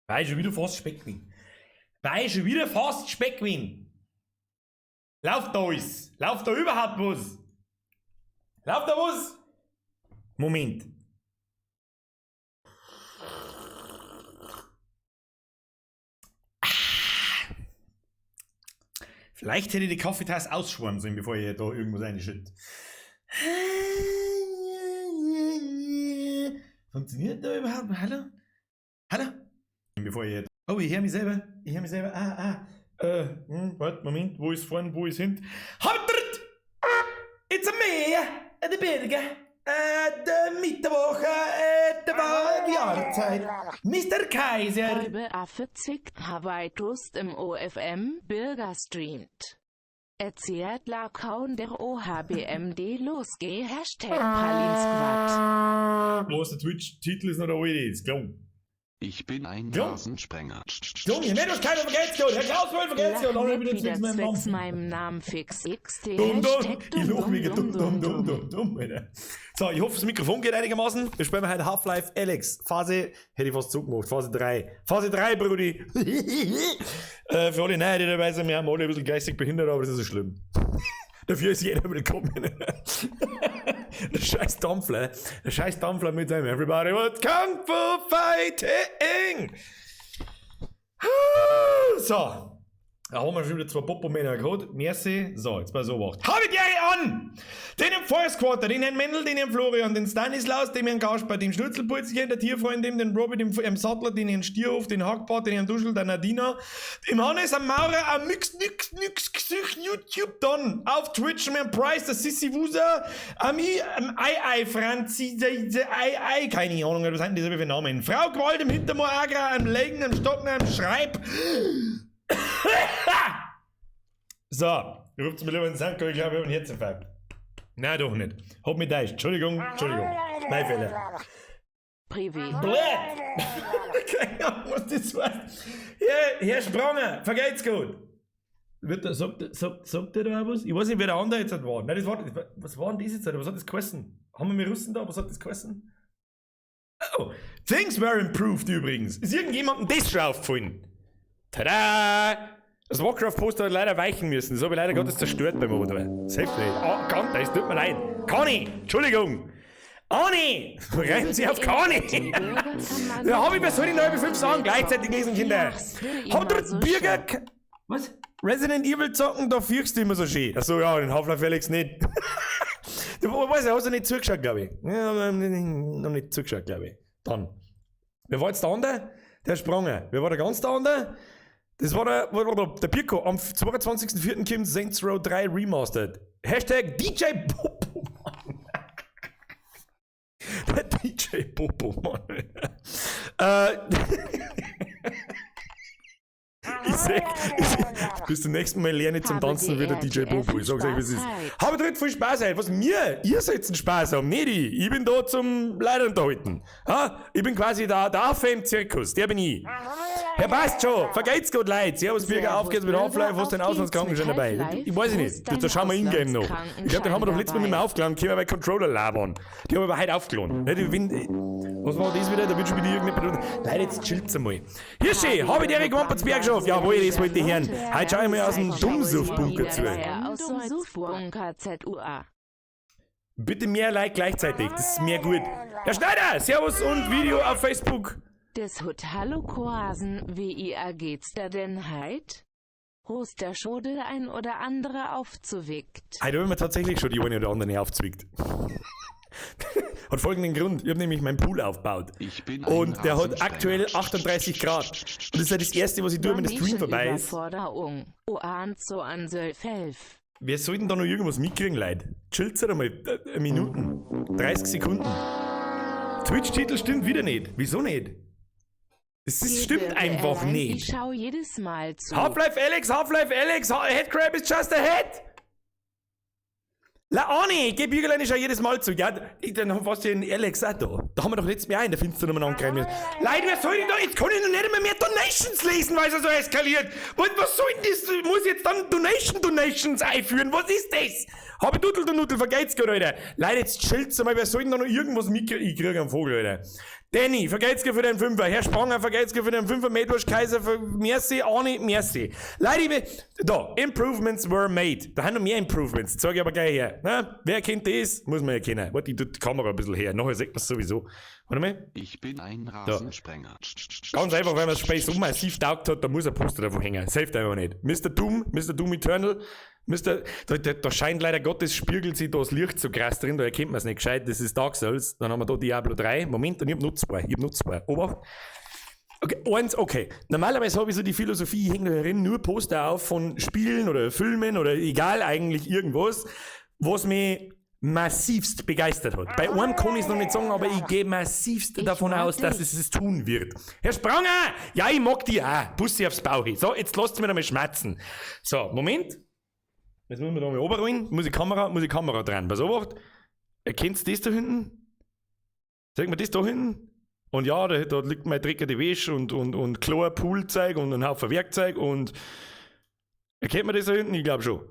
Weil ich schon wieder fast Speck bin. Weil ich schon wieder fast Speck bin. Lauft da alles? Lauft da überhaupt was? Lauft da was? Moment. Vielleicht hätte ich die Kaffeetasse ausschwaren sollen, bevor ich da irgendwas reinschütte. Funktioniert da überhaupt? Hallo? Hallo? Bevor ich. Oh, ich höre mich selber. Ich höre mich selber. Ah, ah. Warte, Moment. Wo ist vorn, wo ist hinten? Halt! It's a me, the Berge, der Mittwoch, der Jahrzeit. Mr. Kaiser. Halbe A40 Hawaii Toast im OFM Bürger streamt. Erzählt Lakaun der OHBMD losgeh Hashtag Pralinsquad. Wo ist der Twitch-Titel? Ist noch der alte. Ist klar. Ich bin ein Ja. Rasensprenger. Junge, nennt uns keiner vergelt's Gott. Herr Klaus Wolf vergelt's Gott. Lach Alle nicht wieder wieder zwecks meinem zwecks Namen. meinem Namen fix XD Dumm, dumm. Hashtag Ich dumm lach dumm mega dumm dumm, dumm, dumm dumm, dumm. dumm, dumm, Alter. So, ich hoffe, das Mikrofon geht einigermaßen. Wir spielen heute Half-Life Alyx. Phase, hätte ich fast zugemacht. Phase 3. Phase 3, Brudi. Für alle Neuen, die dabei sind, wir haben alle ein bisschen geistig behindert, aber das ist so schlimm. Dafür ist jeder willkommen. Der scheiß Dampfler. Der scheiß Dampfler mit seinem Everybody wants Kung Fu Fighting. So. Da haben wir schon wieder zwei Popo-Männer gehabt. Merci. So, jetzt mal so gemacht. Habe die Ehre an! Den im Forest Quarter, den Herrn Mendel, den Herrn Florian, den Stanislaus, dem Herrn Kasper, dem Schnitzelputzchen, der Tierfreund, dem, den Robert, dem, dem Sattler, den Herrn Stierhof, den Hackbart, den Herrn Duschel, der Nadina, dem Hannes, am Maurer, am Mix, Nix, Nix, Gesicht, YouTube, dann auf Twitch, dem Herrn Price, der Sissi Wuser, am I, am Ei, Ei, Franzi, Ei, Ei, keine Ahnung, was sind diese für Namen? Frau Gewalt, im Hintermoor Agra, am Legen, am Stocken, am Schreib. So, ruft mir lieber in den Sanko, ich glaube, ich habe einen Herzinfarkt. Nein, doch nicht. Hab mich täuscht. Entschuldigung, Entschuldigung. Mein Fehler. Privé. Blöd! Keine Ahnung, was das war. Herr, Herr Spranger, vergeht's gut. Wird der, sagt der da auch was? Ich weiß nicht, wer der andere jetzt war. Nein, das war, was war denn das jetzt? Was hat das geheißen? Haben wir Russen da? Was hat das geheißen? Oh, things were improved übrigens. Ist irgendjemandem das schon aufgefallen? Tada! Das Warcraft-Poster hat leider weichen müssen. Das habe ich leider Gottes zerstört beim Motor. Das hilft nicht. Oh, Gott, das tut mir leid. Conny! Entschuldigung! Ani! Reiben Sie auf Conny! Da habe ich mir so die neue 5 Sachen gleichzeitig gelesen, Kinder. Habt ihr Bürger. Was? Resident Evil zocken, da fürchst du immer so schön. Achso, ja, den Half-Life Alyx nicht. Du weißt, hast du nicht zugeschaut, glaube ich. Ja, noch nicht zugeschaut, glaube ich. Dann. Wer war jetzt der andere? Der Spranger. Wer war der ganz der andere? Das war der Pirko. Am 22.04. kommt Saints Row 3 Remastered. Hashtag DJ Popo, Mann. Der DJ Popo, Mann. Ich sag, bis zum nächsten Mal lerne ich zum Tanzen wieder DJ Popo. Ich sag's euch, wie es ist. Habe dort viel Spaß heute. Was mir? Ihr sollt einen Spaß haben, nicht ich. Ich bin da zum Leute unterhalten. Ha? Ich bin quasi der Affe im Zirkus. Der bin ich. Herr, passt schon. Vergeht's gut, Leute. Servus, Bürger, auf geht's mit Half-Life. Was denn Auslandskrankenschein dabei? Ich weiß nicht. Da schauen wir in-game noch. Ich glaube, den haben wir doch letztes Mal nicht mehr aufgeladen. Können wir bei Controller labern. Die haben wir aber heute aufgeladen. Nicht, ich bin, was war das wieder? Da wird schon wieder irgendjemand. Leute, jetzt chillt's einmal. Hirschi, habe ich dir Gewampertsberg geschafft? Jawohl, das wollte ich hören. Heute schau ich mal aus dem Dummsuff-Bunker zu. Aus dem Suff-Bunker ZUA. Bitte mehr Like gleichzeitig, das ist mehr gut. Herr Schneider, Servus und Video auf Facebook. Des Hut Hallo Koasen, WIA geht's da denn heit? Host der Schode ein oder andere aufzuwickt. Heute habe ich mir tatsächlich schon die eine oder andere aufzwickt. Hat folgenden Grund. Ich habe nämlich meinen Pool aufgebaut. Ich bin ein Und der hat Rasensprenger. aktuell 38 Grad. Und das ist ja das Erste, was ich tue, wenn der Stream vorbei ist. Überforderung. Oan zu Anselfelf. Wer soll denn da noch irgendwas mitkriegen, Leute? Chillt's halt einmal Minuten. 30 Sekunden. Twitch-Titel stimmt wieder nicht. Wieso nicht? Es stimmt einfach Ich nicht. schau jedes Mal zu. Half-Life Alyx, Half-Life Alyx, Headcrab is just a head. La Ani, geh Bügelein ist ja jedes Mal zu. Ja, ich, dann warst du in Alex auch da. Da haben wir doch letztes Mal auch in der Finsternis umeinander gerannt. Leute, wer soll denn da? Jetzt kann ich noch nicht einmal mehr Donations lesen, weil es so eskaliert. Was soll denn das? Muss ich jetzt dann Donations einführen? Was ist das? Hab ich Dudel, du Nudel, vergeht's grad, Alter. Leute, jetzt chillt's einmal. Wer soll denn da noch irgendwas mitkriegen? Ich krieg einen Vogel, Alter. Danny, vergelt's für den Fünfer. Herr Spranger, vergelt's für den Fünfer. Medwurst Kaiser, merci, Arne, merci. Leute, da, Improvements were made. Da haben noch mehr Improvements. Zeig ich aber gleich her. Na, wer kennt das? Muss man ja kennen. Warte, ich tue die Kamera ein bisschen her. Nachher sieht man es sowieso. Warte mal. Ich bin ein Rasensprenger. Ganz einfach, wenn man das Spiel so massiv taugt hat, da muss ein Poster davon hängen. Das hilft einfach nicht. Mr. Doom, Mr. Doom Eternal, Mr. Da scheint leider Gottes, spiegelt sich da das Licht so krass drin, da erkennt man es nicht gescheit. Das ist Dark Souls. Dann haben wir da Diablo 3. Moment, und ich hab noch zwei. Ich hab noch zwei. Obacht. Okay, eins, okay. Normalerweise habe ich so die Philosophie, ich hänge da herin nur Poster auf von Spielen oder Filmen oder egal eigentlich irgendwas, was mich massivst begeistert hat. Bei einem kann ich es noch nicht sagen, aber ich gehe massivst Ich davon mag aus, dass dich. es es tun wird. Herr Spranger! Ja, ich mag dich auch. Bussi aufs Bauch. So, jetzt lasst mich noch mal schmerzen. So, Moment. Jetzt müssen wir da mal runterrollen. Muss ich Kamera dran. Pass auf. Erkennst du das da hinten? Sag mal das da hinten? Und ja, da liegt mein dreckige Wäsche und Chlor, Poolzeug und ein Haufen Werkzeug und erkennt man das da hinten? Ich glaube schon.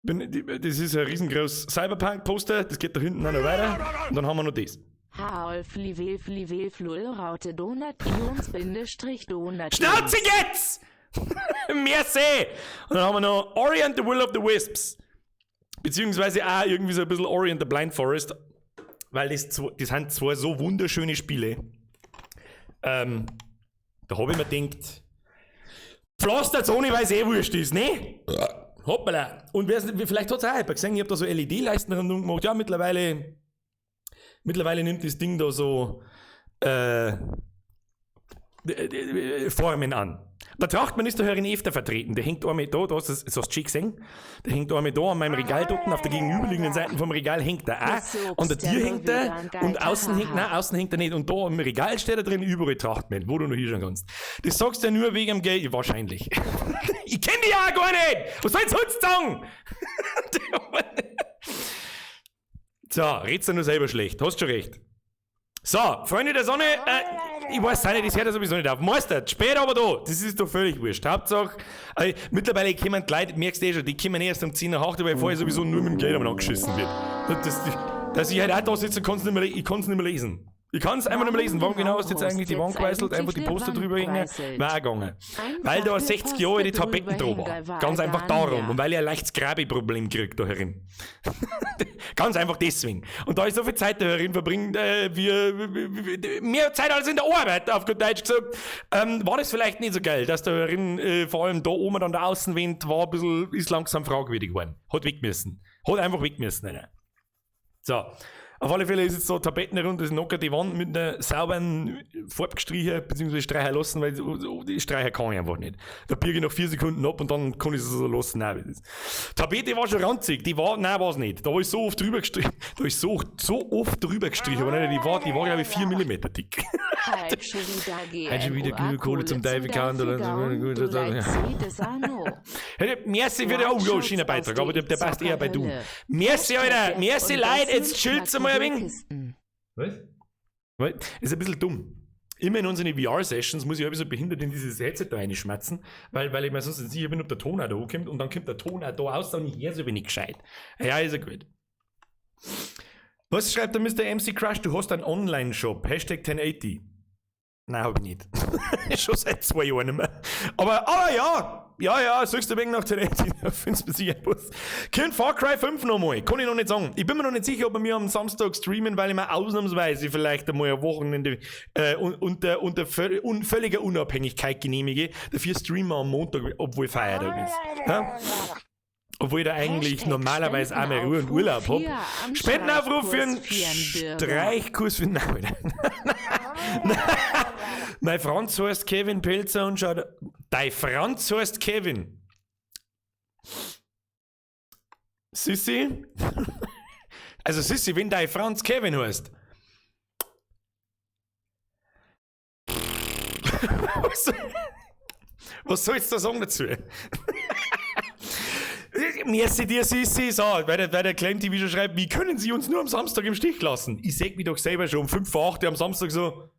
Das ist ein riesengroßes Cyberpunk-Poster, das geht da hinten auch noch weiter. Und dann haben wir noch das. Haol Flivel Flivel Flul Raute Donut Ions Bindestrich Donut. Schnauze jetzt! Merci! Und dann haben wir noch Ori and the Will of the Wisps. Beziehungsweise auch irgendwie so ein bisschen Ori and the Blind Forest. Weil das sind zwei so wunderschöne Spiele. Da habe ich mir gedacht, Pflasterzone, weil es eh wurscht ist, ne? Hoppala. Und vielleicht hat es auch jemand gesehen, ich habe da so LED-Leisten rundum gemacht. Ja, mittlerweile nimmt das Ding da so Formen an. Der Trachtmann ist der Herr in Efter vertreten. Der hängt einmal da, da hast du das hast du schon gesehen. Der hängt einmal da an meinem Regal dort, auf der gegenüberliegenden Seite vom Regal hängt er auch. An der Tür hängt er und außen hängt, nein, außen hängt er nicht. Und da am Regal steht er drin, überall Trachtmann, wo du noch hinschauen kannst. Das sagst du ja nur wegen dem Geld, wahrscheinlich. Ich kenn dich ja gar nicht! Was soll ich sonst sagen? So, redst du nur selber schlecht, hast schon recht. So, Freunde der Sonne, ich weiß nicht, das hört ja sowieso nicht auf. Meister, spät aber da, das ist doch völlig wurscht. Hauptsache, mittlerweile kommen die Leute, merkst du eh schon, die kommen erst um 10 nach 8, weil vorher sowieso nur mit dem Geld am angeschissen wird. Dass ich halt auch da sitze und ich kann's nicht mehr lesen. Ich kann's einfach nicht mehr lesen. Warum genau hast du jetzt eigentlich die Wand geweißelt, einfach die Poster drüber hängen? War auch gegangen. Weil da 60 Jahre die Tapeten drüber war. Ganz einfach darum. Und weil ich ein leichtes Grabi-Problem krieg da herin. Ganz einfach deswegen. Und da ich so viel Zeit da herin verbringe, mehr Zeit als in der Arbeit, auf gut Deutsch gesagt, war das vielleicht nicht so geil, dass da herin, vor allem da oben an der Außenwand, war ein bisschen, ist langsam fragwürdig geworden. Hat weg müssen. Hat einfach weg müssen. Alter. So. Auf alle Fälle ist jetzt so Tapeten rund, das ist locker die Wand mit einer sauberen Farbe gestrichen, beziehungsweise streichen lassen, weil die streichen kann ich einfach nicht. Da biege ich noch 4 Sekunden ab und dann kann ich es so lassen. Nein, das Tapete war schon ranzig, die war, nein, war's nicht. Da war ich so oft drüber gestrichen, da ist so oft drüber gestrichen, aber nein, die war glaube ich 4 mm dick. Halt schon wieder, Halt schon wieder genug Kohle zum Teufel gehauen, oder Merci für den, oh, schöner Beitrag, aber der passt eher bei du. Merci, Alter, merci, Leute, jetzt chillt's mal ein wenig. Was? Ist ein bisschen dumm. Immer in unseren VR-Sessions muss ich ein bisschen behindert in dieses Headset da reinschmerzen, weil ich mir sonst nicht sicher bin, ob der Ton auch da hochkommt und dann kommt der Ton auch da raus und ich höre so wenig gescheit. Ja, ist ja gut. Was schreibt der Mr. MC Crush? Du hast einen Online-Shop. Hashtag 1080. Nein, hab ich nicht. Schon seit 2 Jahren nicht mehr. Aber ja, ja, suchst du wegen nach 1080, da findest du sicher was. Kommt Far Cry 5 nochmal? Kann ich noch nicht sagen. Ich bin mir noch nicht sicher, ob wir mir am Samstag streamen, weil ich mir ausnahmsweise vielleicht einmal ein Wochenende unter völliger Unabhängigkeit genehmige. Dafür streamen wir am Montag, obwohl Feiertag ist. Ja? Obwohl ich da eigentlich Hashtag normalerweise auch mehr Ruhe und Urlaub hab. Spendenaufruf für einen Streichkurs für. Nein, nein. Mein Franz heißt Kevin Pelzer und schaut. Dein Franz heißt Kevin. Sissi? Also Sissi, wenn dein Franz Kevin heißt. Was sollst du da sagen dazu? Merci dir, Sissi. So, weil der Claim TV schon schreibt, wie können Sie uns nur am Samstag im Stich lassen? Ich seh mich doch selber schon um 7:55 am Samstag so.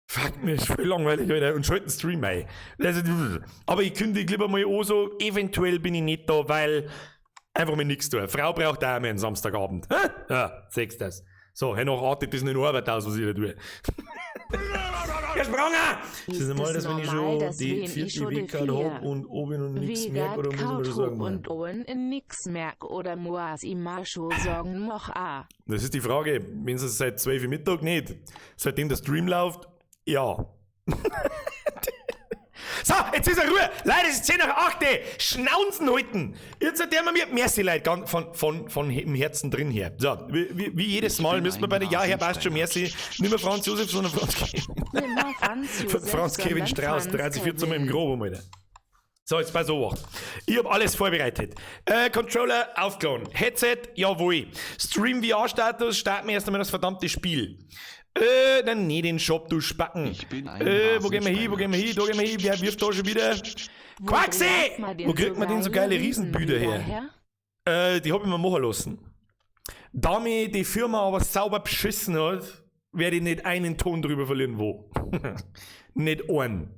Fuck, mir ist voll langweilig, Alter. Und schalte den Stream ein. Also, aber ich kündige lieber mal an, so, eventuell bin ich nicht da, weil einfach mir nichts tue. Frau braucht auch mehr einen Samstagabend. Ja, siehst das. So, hernach artet das nicht in Arbeit aus, was ich da tue. Herr Spranger! Das ist normal, dass wenn ich schon dass die wen ich vierte schon die WK hab vier. und ob ich noch nichts merke, Vegat oder muss ich mir schon Sorgen Kautrop machen? und Owen in nix merk oder Moas immer schon sorgen moch a. Das ist die Frage. Wenn es seit 12 Uhr Mittag nicht, seitdem der Stream läuft, ja. So, jetzt ist er Ruhe. Leute, es ist 10 nach 8. Schnaunzen halten. Jetzt hat der mir, merci, Leute, ganz von im Herzen drin her. So, wie jedes Ich Mal bin müssen wir ein bei der Ja, Herr passt schon, merci. Nicht mehr Franz Josef, sondern Franz Kevin. Nimmer Franz Josef, Franz Kevin sondern Strauß, Franz 30, 14 Mal im Kevin. Groben, Alter. So, jetzt pass auf. Ich hab alles vorbereitet. Controller aufgeladen. Headset, jawohl. Stream VR-Status, starten wir erst einmal das verdammte Spiel. Dann nee, den Shop, du Spacken. Ich bin ein Wo gehen wir hin, wo gehen wir hin, da gehen wir hin, wer wirft da schon wieder? Wo Quaxi! kriegt man denn Wo kriegt man denn so geile Riesenbüder her? Die hab ich mir machen lassen. Da mir die Firma aber sauber beschissen hat, werde ich nicht einen Ton drüber verlieren, wo. Nicht einen.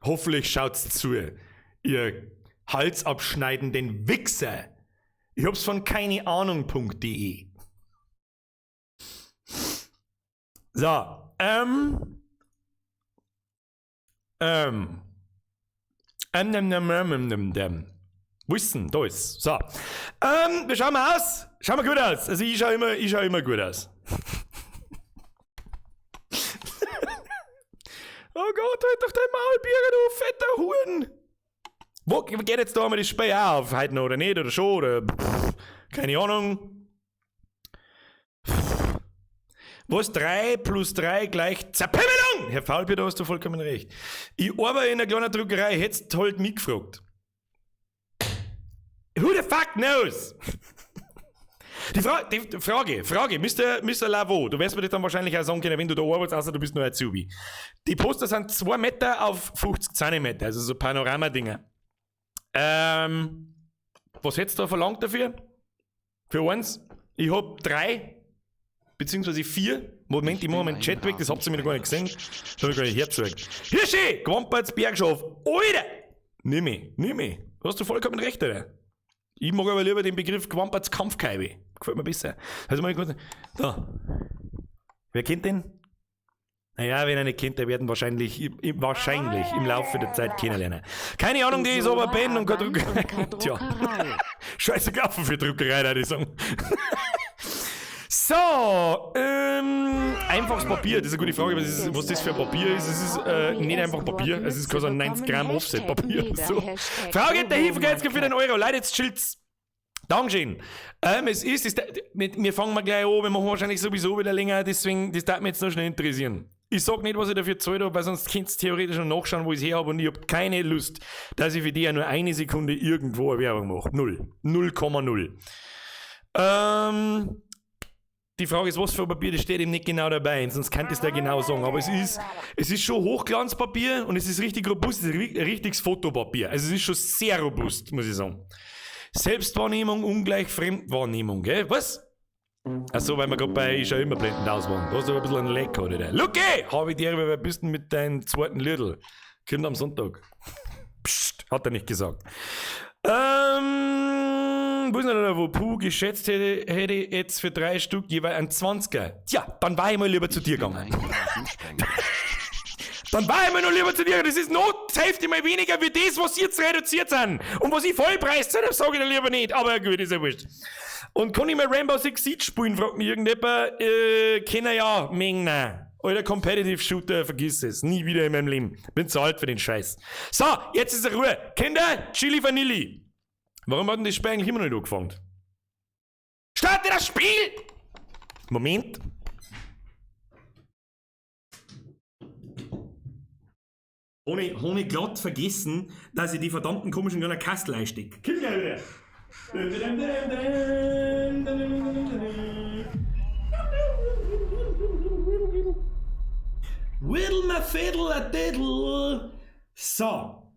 Hoffentlich schaut's zu, ihr halsabschneidenden Wichser. Ich hab's von keineahnung.de. So, Wissen, da ist. So. Wir schauen mal aus. Schauen wir gut aus. Also ich schaue immer gut aus. Oh Gott, halt doch dein Maul, Birger, du fetter Huren. Wo geht jetzt da einmal das Spiel auch auf? Heute noch oder nicht oder schon oder pff, keine Ahnung. Pff. Was 3 plus 3 gleich Zerpimmelung? Herr Faulbier, da hast du vollkommen recht. Ich arbeite in einer kleinen Druckerei, hättest halt mich gefragt. Who the fuck knows? Die, Fra die Frage, Mr. Lavaux, du wirst mir das dann wahrscheinlich auch sagen können, wenn du da arbeitest, außer du bist nur Azubi. Die Poster sind 2 Meter auf 50 Zentimeter, also so Panorama-Dinger. Was hättest du da verlangt dafür? Für eins? Ich hab 3, beziehungsweise 4. Moment, ich mach mal meinen Chat weg, das habt ihr mir noch gar nicht gesehen. Das hab ich gar nicht hergezeigt. Hirschi! Gwampert's Bergschaff. Alter! Nimm mich, nimm mich. Hast du vollkommen recht, Alter. Ich mag aber lieber den Begriff Gwampert's Kampfkeibe. Gefällt mir besser. Also mal kurz. Da. Wer kennt den? Naja, wenn er nicht kennt, der werden wahrscheinlich im Laufe der Zeit kennenlernen. Keine Ahnung, die ist aber Ben und keine Druckerei. Tja. Scheiße gelaufen für Druckerei, würde ich sagen. So, einfaches Papier, das ist eine gute Frage, was das für ein Papier ist. Es ist nicht einfach Papier, es ist quasi ein 90 Gramm Offset-Papier. So. Frau geht der Hilfe für den Euro, Leute, jetzt chillt's. Dankeschön. Es ist, es, wir fangen mal gleich an, wir machen wahrscheinlich sowieso wieder länger, deswegen, das darf mich jetzt noch schnell interessieren. Ich sag nicht, was ich dafür gezahlt habe, weil sonst könnt ihr theoretisch schon nachschauen, wo ich es her habe und ich hab keine Lust, dass ich für die ja nur eine Sekunde irgendwo eine Werbung mache. 0. 0,0. Die Frage ist, was für ein Papier, das steht eben nicht genau dabei, sonst könnte ich es da genau sagen. Aber es ist schon Hochglanzpapier und es ist richtig robust, es ist richtiges Fotopapier. Also es ist schon sehr robust, muss ich sagen. Selbstwahrnehmung ungleich Fremdwahrnehmung, gell? Was? Achso, weil wir gerade bei Ich schau immer blendend aus waren. Da hast du aber ein bisschen einen Leck, oder? Lucky! Hab ich dir, wer bist denn mit deinem zweiten Lidl? Kommt am Sonntag. Psst, hat er nicht gesagt. Wo ist denn der, wo Puh geschätzt hätte ich jetzt für 3 Stück jeweils einen 20er. Tja, dann war ich mal lieber zu dir gegangen. Dann war ich mal noch lieber zu dir. Das ist noch die Hälfte mal weniger wie das, was sie jetzt reduziert sind. Und was ich Vollpreis zahle, sage ich dann lieber nicht. Aber gut, ist ja wurscht. Und kann ich mal Rainbow Six Siege spielen, fragt mich irgendjemand. Kenner ja, Mengner. Alter Competitive Shooter, vergiss es. Nie wieder in meinem Leben. Bin zu alt für den Scheiß. So, jetzt ist Ruhe. Kinder, Chili Vanilli. Warum hat denn das Spiel eigentlich immer noch nicht angefangen? Starte das Spiel! Moment. Ohne glatt vergessen, dass ich die verdammten komischen kleinen Kastel einstecke. Kinder wieder. Whittle my fiddle a diddle. So,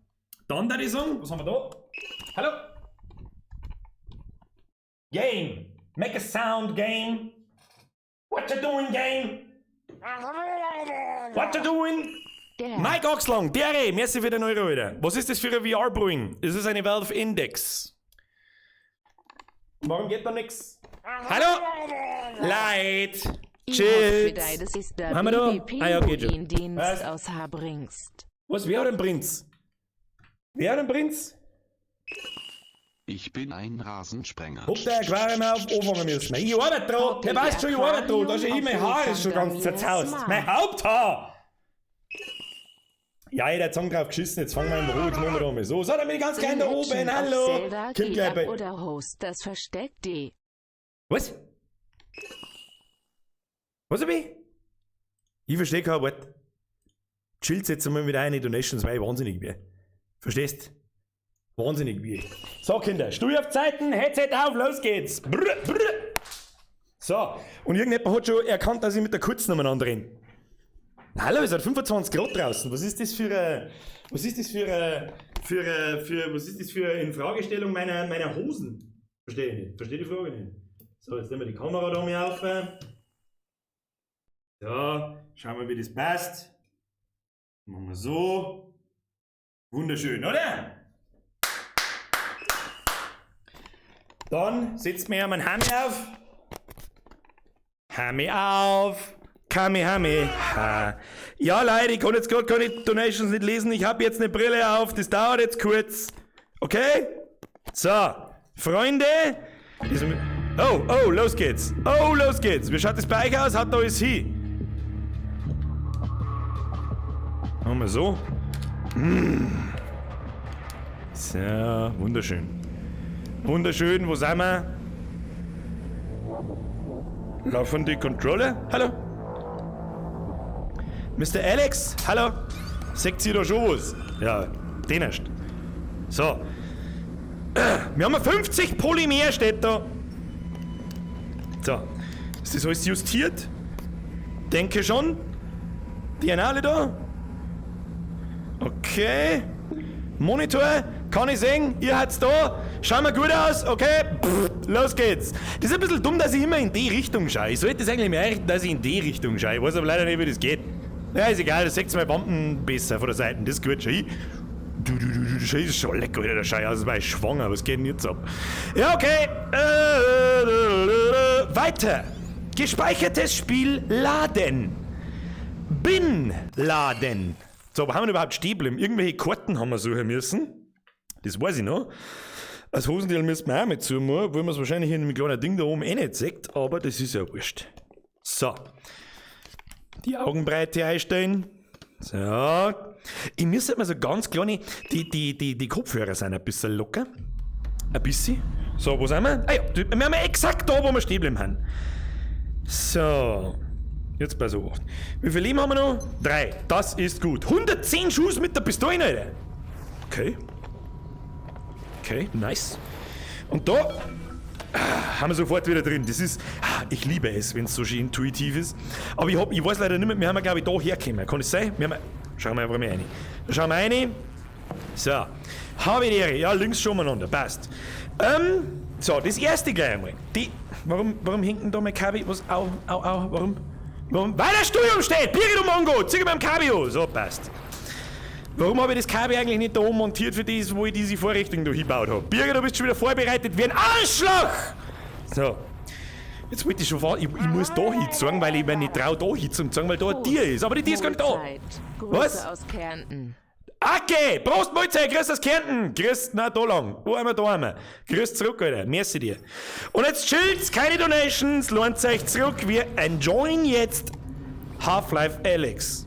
dann da die sagen, was haben wir da? Hallo? Game. Make a sound, game. What you doing, game? What you doing? Der. Mike Oxlong, Dere, merci für den Euro wieder. Was ist das für ein VR-Brewing? Es ist eine Valve Index. Warum geht da nix? Hallo? Light. Ich hoffe, Tschüss. das ist der Haben wir da? Ah ja, geht schon. Baby-Pinguin-Dienst Was? aus Habringst. Was, wer hat einen Prinz? Wer hat einen Prinz? Ich bin ein Rasensprenger. Hopp, der Aquarium auf, anfangen müssen. Ich arbeite dran. Der weiß schon, ich arbeite dran. Da ist ja mein Haar ist schon ganz zerzaust. Mein Haupthaar! Ja, jeder hat Song drauf geschissen, jetzt fangen wir im Büro, jetzt machen wir da mal so. So, dann bin ich ganz klein da oben, Legend of hallo! Zelda Kommt geht gleich ab bei. oder host das Versteck D. Was? Was hab ich? Ich verstehe kein Wort. Chillt jetzt einmal mit einer Donations, weil ich wahnsinnig bin. Verstehst? Wahnsinnig bin ich. So, Kinder, Stuhl auf Zeiten, Headset auf, los geht's. Brr, brr. So, und irgendjemand hat schon erkannt, dass ich mit der Kurzen umeinander renne. Hallo, es hat 25 Grad draußen. Was ist das für eine, was ist das für eine, für eine, für, was ist das für eine Infragestellung meiner Hosen? Verstehe ich nicht. Verstehe die Frage nicht. So, jetzt nehmen wir die Kamera da mal auf. So, schauen wir, wie das passt. Machen wir so. Wunderschön, oder? Dann setzt mir meinen Hami auf. Hami auf. Kami Ha. Ja, Leute, ich kann jetzt gerade keine Donations nicht lesen. Ich habe jetzt eine Brille auf. Das dauert jetzt kurz. Okay? So, Freunde. Oh, oh, los geht's. Oh, los geht's. Wie schaut das bei euch aus? Hat da alles hin? Machen wir so. So, wunderschön. Wunderschön, wo sind wir? Laufen die Controller? Hallo? Mr. Alex? Hallo? Seht ihr da schon was? Ja, den erst. So. Wir haben 50 Polymer, steht da. So. Ist das alles justiert? Denke schon. Die sind alle da. Okay. Monitor, kann ich sehen, ihr habt's da. Schauen wir gut aus, okay? Pff, los geht's. Das ist ein bisschen dumm, dass ich immer in die Richtung schaue. Ich sollte das eigentlich mehr einrichten, dass ich in die Richtung schaue. Ich weiß aber leider nicht, wie das geht. Ja, ist egal, das seht meine Bomben besser von der Seite. Das ist gut, schau. Du, schau, ist schon lecker, wieder der Schei aus, war ich schwanger, was geht denn jetzt ab? Ja, okay. Weiter. Gespeichertes Spiel laden. Bin laden. So, wo haben wir überhaupt stehen geblieben? Irgendwelche Karten haben wir suchen müssen. Das weiß ich noch. Als Hosenteil müssen wir auch mit suchen, obwohl man es wahrscheinlich in einem kleinen Ding da oben eh nicht sieht, aber das ist ja wurscht. So. Die Augenbreite einstellen. So. Ich müsste mal so ganz kleine, die Kopfhörer sind ein bisschen locker. Ein bisschen. So, wo sind wir? Ah ja, wir haben ja exakt da, wo wir stehen geblieben haben. So. Jetzt pass auf. Wie viel Leben haben wir noch? 3. Das ist gut. 110 Schuss mit der Pistole, Alter. Okay. Okay, nice. Und da haben wir sofort wieder drin. Das ist, ich liebe es, wenn es so schön intuitiv ist. Aber ich weiß leider nicht mehr, wir haben ja, glaube ich, da hergekommen. Kann es sein? Wir haben, schauen wir einfach mal rein. Da schauen wir rein. So. Habe ich die Ehre. Ja, links schon umeinander. Passt. So, das erste gleich einmal. Warum hängt denn da mein Kabel? Was? Au, au, au. Warum? Warum? Weil der Stuhl umsteht! Birgit und Mongo! Zieh beim Kabel! So, passt. Warum habe ich das Kabel eigentlich nicht da oben montiert für das, wo ich diese Vorrichtung da hingebaut habe? Birgit, du bist schon wieder vorbereitet wie ein Arschloch! So. Jetzt wollte ich schon fahren. Ich muss da hinzeigen, weil ich mir nicht traue, da hinzuzeigen, weil da ein Tier ist. Aber die Tier ist gar nicht da. Was? Aus Kärnten. Okay, Prost Mahlzeit, grüß aus Kärnten. Grüß, na da lang. Wo einmal, da einmal. Grüß zurück, Alter. Merci dir. Und jetzt chillt's, keine Donations, lohnt euch zurück. Wir enjoyen jetzt Half-Life Alyx.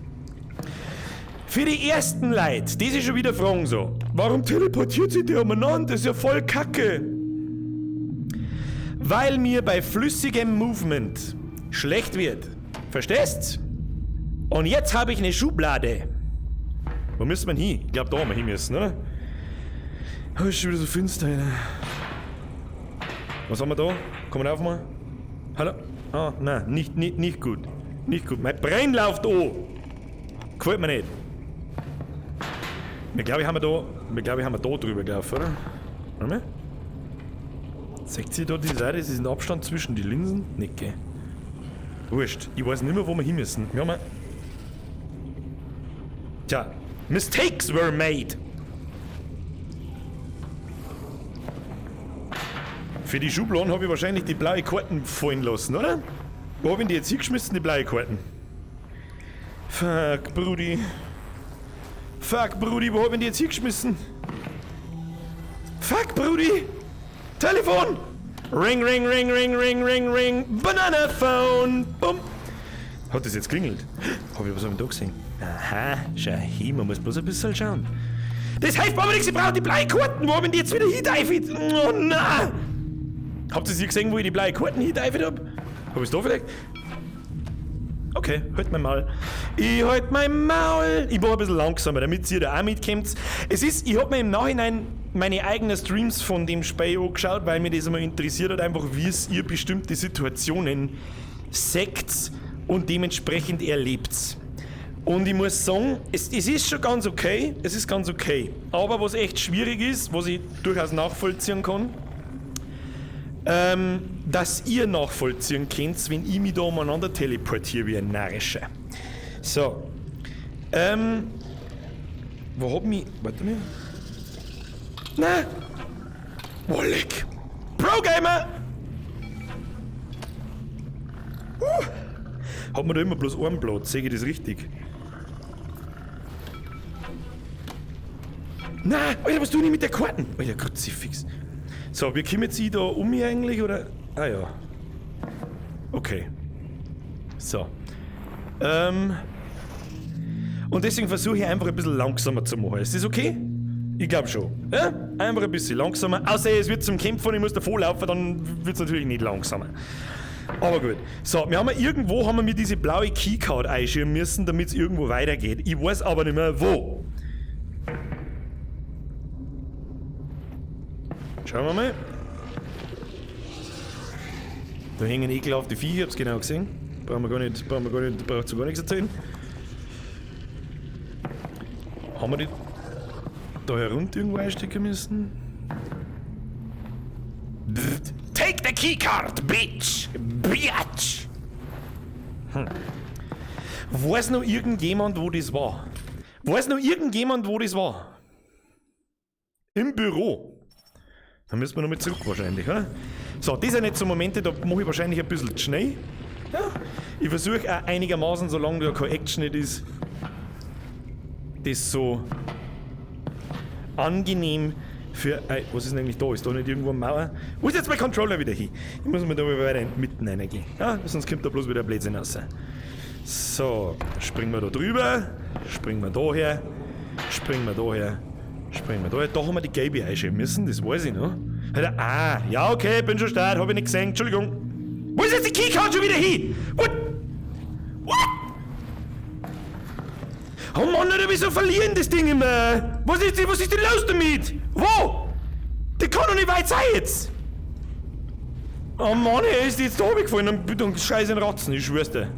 Für die ersten Leute, die sich schon wieder fragen so, warum teleportiert sich der umeinander? Das ist ja voll Kacke. Weil mir bei flüssigem Movement schlecht wird. Verstehst? Und jetzt habe ich eine Schublade. Wo müssen wir hin? Ich glaube, da haben wir hin müssen, oder? Oh, ist schon wieder so finster. Alter. Was haben wir da? Komm mal auf mal. Hallo? Ah, nein, nicht gut. Nicht gut. Mein Brain läuft an. Gefällt mir nicht. Wir glaube ich, haben wir da drüber gelaufen, oder? Warte mal. Seht ihr da die Seite? Das ist ein Abstand zwischen die Linsen? Nicht, gell? Wurscht. Ich weiß nicht mehr, wo wir hin müssen. Wir haben. Tja. Mistakes were made. Für die Schubladen habe ich wahrscheinlich die blaue Karten fallen lassen, oder? Wo hab ich die jetzt hingeschmissen, die Bleikarten? Fuck, Brudi. Fuck, Brudi, wo hab ich die jetzt hingeschmissen? Fuck, Brudi! Telefon! Ring, ring, ring, ring, ring, ring, ring. Banana Phone! Bumm! Hat das jetzt klingelt? Hab ich was am Tag gesehen? Aha, schau hin, man muss bloß ein bisschen schauen. Das hilft mir aber nichts, ich brauche die Bleikarten! Wo hab ich die jetzt wieder hinteifelt? Oh nein! Habt ihr sie gesehen, wo ich die Bleikarten hinteifelt hab? Hab ich's da vielleicht? Okay, halt mein Maul. Ich halt mein Maul! Ich mach ein bisschen langsamer, damit ihr da auch mitkommt. Es ist, ich hab mir im Nachhinein meine eigenen Streams von dem Spiel angeschaut, weil mir das immer interessiert hat, einfach wie es ihr bestimmte Situationen seht und dementsprechend erlebt. Und ich muss sagen, es ist schon ganz okay, es ist ganz okay. Aber was echt schwierig ist, was ich durchaus nachvollziehen kann, dass ihr nachvollziehen könnt, wenn ich mich da umeinander teleportiere wie ein Narrischer. So. Wo hab mich... Warte mal. Na! Wolleck! Pro-Gamer! Hat man da immer bloß einen Platz, sehe ich das richtig? Na, Alter, was tue ich mit der Karten? Alter, Kruzifix. So, wir kommen jetzt da um mich eigentlich, oder? Ah ja. Okay. So. Und deswegen versuche ich einfach ein bisschen langsamer zu machen. Ist das okay? Ich glaub schon. Ja? Einfach ein bisschen langsamer. Außer es wird zum Kämpfen und ich muss davor laufen, dann wird's natürlich nicht langsamer. Aber gut. So, wir haben ja irgendwo haben wir mir diese blaue Keycard einschirmen müssen, damit's irgendwo weitergeht. Ich weiß aber nicht mehr wo. Schauen wir mal. Da hängen ekelhafte Viecher, ich hab's genau gesehen. Brauchen wir gar nicht, brauchen wir gar nicht, braucht gar nichts erzählen. Haben wir die da herunter irgendwo einstecken müssen? Take the keycard, bitch! Bitch! Weiß noch irgendjemand, wo das war? Weiß noch irgendjemand, wo das war? Im Büro. Da müssen wir noch mal zurück wahrscheinlich, oder? So, das sind jetzt so Momente, da mache ich wahrscheinlich ein bisschen zu schnell. Ja. Ich versuche auch einigermaßen, solange da keine Action nicht ist, das so angenehm für... was ist denn eigentlich da? Ist da nicht irgendwo eine Mauer? Wo ist jetzt mein Controller wieder hin? Ich muss mir da mal weiter mitten reingehen. Ja, sonst kommt da bloß wieder Blödsinn raus. So, springen wir da drüber, springen wir da her, springen wir da her, springen wir da her. Da haben wir die gelbe einschieben müssen, das weiß ich noch. Alter, ah, ja okay, bin schon stark, hab ich nicht gesehen, Entschuldigung. Wo ist jetzt die Keycard schon wieder hin? What? What? Oh Mann, Alter, wieso verlieren das Ding immer? Was ist denn los damit? Wo? Die kann doch nicht weit sein jetzt! Oh Mann, ey, ist die jetzt da runtergefallen? Dann scheiße in Ratzen, ich schwör's dir.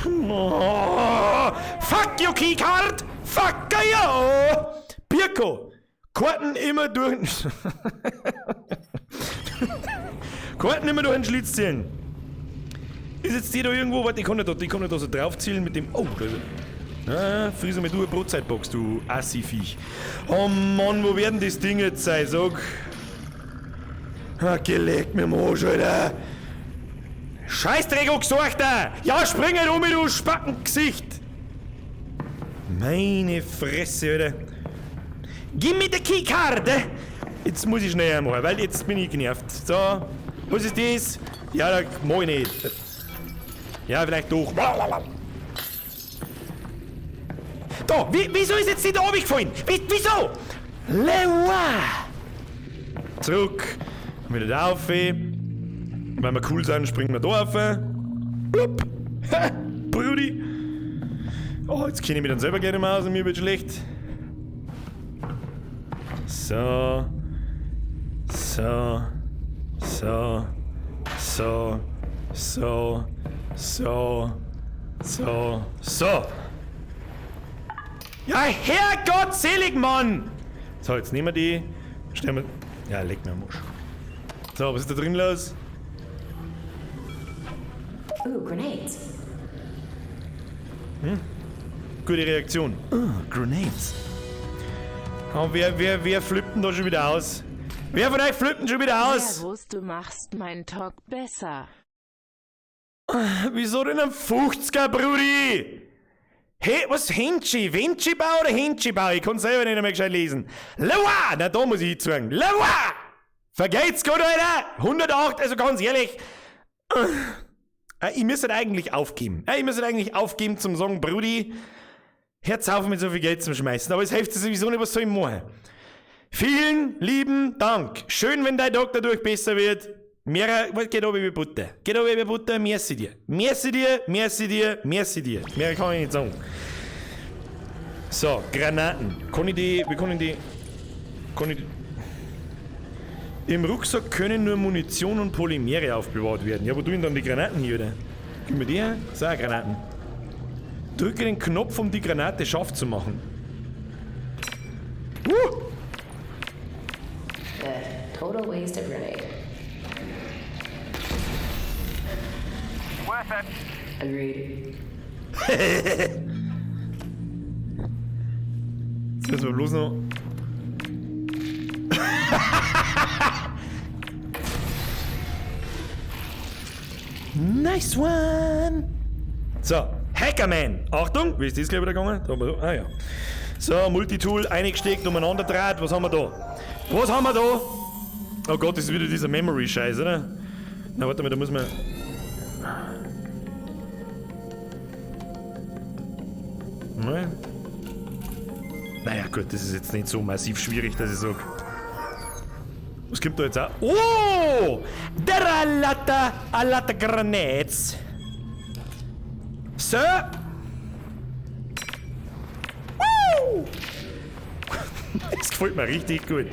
Oh, fuck you, Keycard! Fuck you! Birko! Karten immer durch... Karten immer durch den Schlitz ziehen. Ist jetzt die da irgendwo? Warte, ich kann nicht da so drauf zielen mit dem... Oh, da ist er. Ah, friss mal du eine Brotzeitbox, du Assi-Viech. Oh Mann, wo werden das Ding jetzt sein, sag? Ah, geleck mir am Arsch, Alter. Scheißdreck, da! Ja, spring halt um, du Spackengesicht! Meine Fresse, Alter. Gib mir die Keycard! Jetzt muss ich schnell machen, weil jetzt bin ich genervt. So, was ist das? Ja, da mach ich nicht. Ja, vielleicht doch. Da, wieso ist jetzt die da runtergefallen? Wieso? Lewa! Zurück. Wieder da rauf. Wenn wir cool sind, springen wir da rauf. Blub. Ha, Brudi. Oh, jetzt kenne ich mich dann selber gleich nicht mehr aus und mir wird schlecht. So. So. So. So. So. So. So. So. Ja, Herrgott selig, Mann! So, jetzt nehmen wir die. Stellen wir. Ja, leck mir am Arsch. So, was ist da drin los? Oh, grenades. Hm? Gute Reaktion. Oh, grenades. Oh, wer flippt denn da schon wieder aus? Wer von euch flippt denn schon wieder aus? Servus, du machst meinen Talk besser. Wieso denn ein 50er, Brudi? Hey, was Henschi? Wenschibau oder Henschibau? Ich kann's selber nicht einmal gescheit lesen. Laua! Na, da muss ich hinzeigen. Laua! Vergeht's gut, Alter! 108, also ganz ehrlich. Ich müsste eigentlich aufgeben. Ich müsste eigentlich aufgeben zum sagen, Brudi, hört's auf mit so viel Geld zum Schmeißen. Aber es hilft sowieso nicht, was soll ich machen? Vielen lieben Dank. Schön, wenn dein Tag dadurch besser wird. Mehrer, geht runter wie Butter. Geht runter wie Butter, merci dir. Merci dir, merci dir, merci dir. Mehr kann ich nicht sagen. So, Granaten. Kann ich die, wie kann ich die, kann ich die? Im Rucksack können nur Munition und Polymere aufbewahrt werden. Ja, wo tun dann die Granaten hier, oder? Gib mir die her. So, Granaten. Drücke den Knopf, um die Granate scharf zu machen. Total waste of grenade. Worth it. Agreed. Jetzt müssen wir bloß noch. Nice one! So, Hackerman! Achtung, wie ist das gleich wieder gegangen? Da haben wir so. Ah ja. So, Multitool eingesteckt, umeinander dreht. Was haben wir da? Was haben wir da? Oh Gott, das ist wieder dieser Memory-Scheiß, oder? Na, warte mal, da muss man. Nein. Naja, gut, das ist jetzt nicht so massiv schwierig, dass ich sag. Was kommt da jetzt auch? Oh! Der Alata, Alata Granats. So. Woo! Das gefällt mir richtig gut.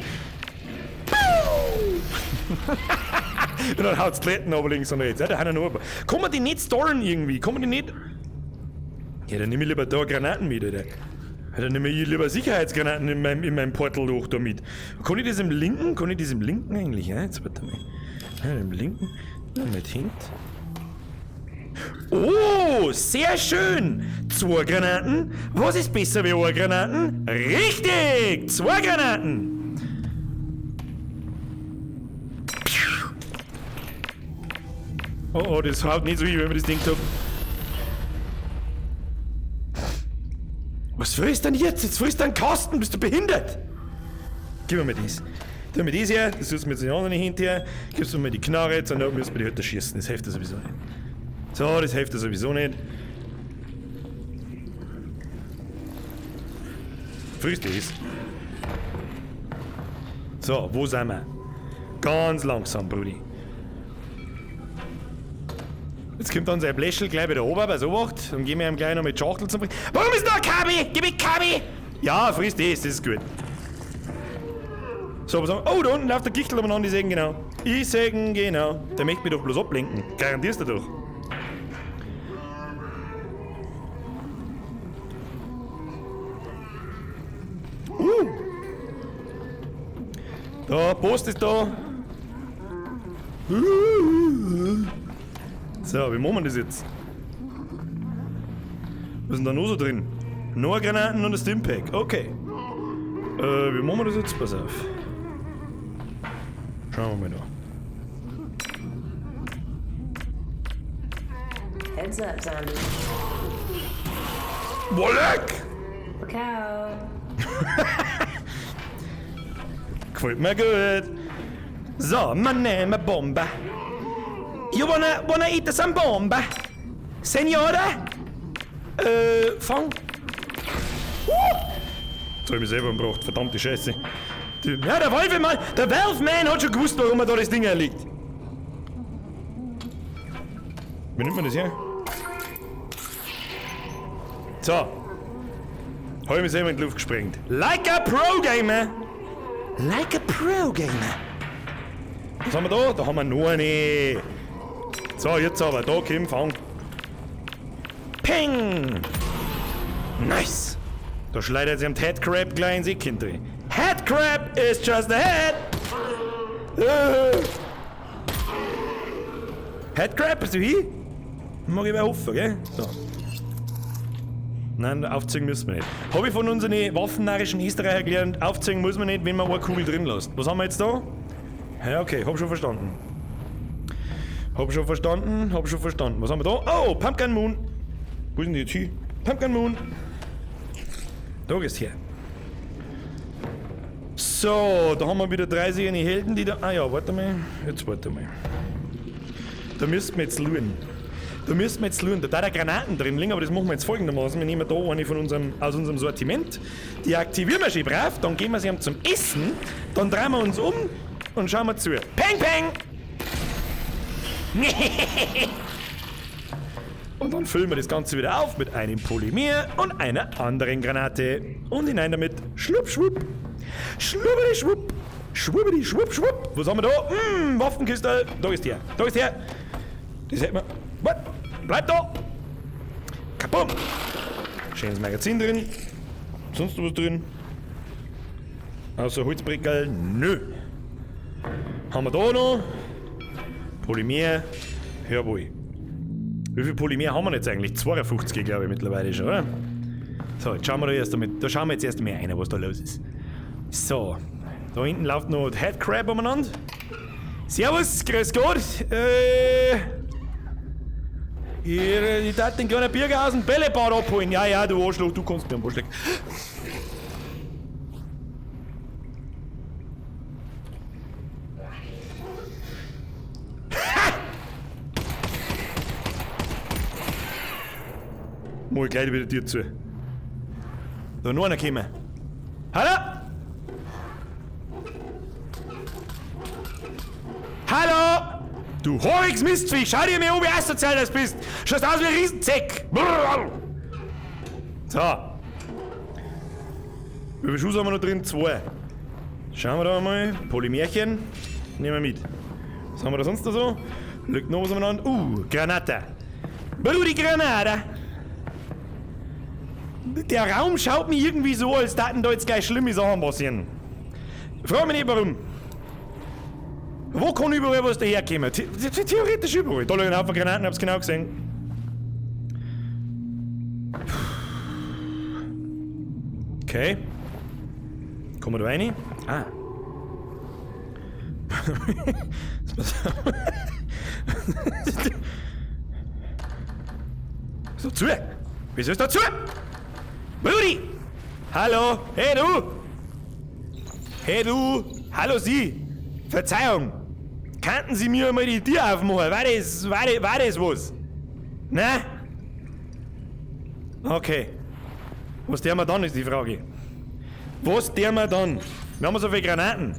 Und dann haut's die Letten aber links und rechts. Ja, da haben wir noch ein paar. Kann man die nicht storen irgendwie? Kann man die nicht. Ja, dann nehme ich lieber da Granaten mit, oder? Ja, dann nehme ich lieber Sicherheitsgranaten in meinem Portal-Loch da mit. Kann ich das im linken? Kann ich das im linken eigentlich? Ja, jetzt warte mal. Ja, im linken. Ja, mit hint. Oh, sehr schön! 2 Granaten. Was ist besser wie 1 Granaten? Richtig! 2 Granaten! Oh, oh, das haut nicht so hin, wenn man das Ding hab. Was frisst denn jetzt? Jetzt frisst du einen Kasten, bist du behindert? Gib mir mal das. Tu mir das her, das tust du mir jetzt in die anderen hinterher. Gibst du mir die Knarre, jetzt, und dann müssen wir die halt erschießen. Das hilft ja sowieso nicht. So, das hilft ja sowieso nicht. Frisst das. So, wo sind wir? Ganz langsam, Brudi. Jetzt kommt dann sein Bläschel gleich wieder oben, bei Obacht. Dann gehen wir ihm gleich noch mit Schachtel zum Bringen. Warum ist da ein Kabi? Gib mir Kabi! Ja, friss das, das ist gut. So, was haben wir? Oh, da unten läuft der Gichtel umeinander, ich seh ihn genau. Ich seh ihn genau. Der möchte mich doch bloß ablenken. Garantierst du doch. Da, Post ist da. So, wie machen wir das jetzt? Was ist denn da noch so drin? Noch Granaten und ein Stimpack. Okay. Wie machen wir das jetzt? Pass auf. Schauen wir mal da. Heads up, Zombie. Wolleck! Look out. Gefällt mir gut. So, man nehme Bombe. You wanna eat some bomba? Senora? Fang. Jetzt hab ich mich selber umgebracht, verdammte Scheiße. Ja, der Wolfemann, der Valve-Man hat schon gewusst, warum er da das Ding erlegt. Wie nimmt man das her? So. Hab ich mich selber in die Luft gesprengt. Like a Pro-Gamer! Like a Pro-Gamer! Was haben wir da? Da haben wir noch eine. So, jetzt aber. Da, komm, fang. Ping! Nice! Da schleudert sie am Headcrab gleich ins Eck drin. Headcrab is just a head! Headcrab, bist du hier? Mag ich mal hoffen, gell? So. Nein, aufziehen müssen wir nicht. Hab ich von unseren waffennarrischen Österreicher gelernt, aufziehen muss man nicht, wenn man eine Kugel drin lässt. Was haben wir jetzt da? Ja, okay, hab schon verstanden. Hab schon verstanden, hab schon verstanden. Was haben wir da? Oh, Pumpkin Moon. Wo ist denn die jetzt hin? Pumpkin Moon. Da geht's her. So, da haben wir wieder drei sehende Helden, die da... Ah ja, warte mal. Jetzt warte mal. Da müssten wir jetzt schauen. Da müssten wir jetzt schauen. Da da Granaten drin liegen, aber das machen wir jetzt folgendermaßen. Wir nehmen da eine von unserem, aus unserem Sortiment. Die aktivieren wir schön brav, dann gehen wir sie zum Essen, dann drehen wir uns um und schauen wir zu. Peng, peng! Und dann füllen wir das Ganze wieder auf mit einem Polymer und einer anderen Granate. Und hinein damit. Schlupp, schwupp. Schlubbeli, schwupp. Schwubbeli, schwupp, schwupp. Was haben wir da? Waffenkiste. Da ist der. Da ist der. Das hätten wir. Was? Bleib da! Kabum! Schönes Magazin drin. Sonst was drin? Außer Holzbrickerl. Nö. Haben wir da noch? Polymer. Jawohl. Wie viel Polymer haben wir jetzt eigentlich? 52, glaube ich, mittlerweile schon, oder? So, jetzt schauen wir da erst einmal, da schauen wir jetzt erst einmal rein, was da los ist. So, da hinten läuft noch der Headcrab umeinander. Servus, grüß Gott. Ich darf den kleinen Birger aus dem Bällebad abholen. Ja, ja, du Arschloch, du kannst mir am Arsch lecken. Mach ich gleich wieder die Tür zu. Da noch einer gekommen. Hallo? Hallo? Du haariges Mistviech, schau dir mir an, wie asozial das bist. Schaust aus wie ein Riesenzeck. So. Wie viele Schuhe haben wir noch drin? 2. Schauen wir da mal. Polymerchen. Nehmen wir mit. Was haben wir da sonst noch so? Liegt noch was umeinander. Granate. Brudi Granate. Der Raum schaut mir irgendwie so, als daten da jetzt gleich schlimme Sachen passieren. Frag mich nicht warum. Wo kann überall was daherkommen? Theoretisch überall. Da liegen ein Haufen Granaten, hab's genau gesehen. Okay. Kommen wir da rein? Ah. Ist da zu? Wieso ist da zu? Brudi! Hallo! Hey du! Hey du! Hallo Sie! Verzeihung! Könnten Sie mir mal die Tür aufmachen? War das was? Na? Okay. Was tun wir dann, ist die Frage. Was tun wir dann? Wir haben so viele Granaten.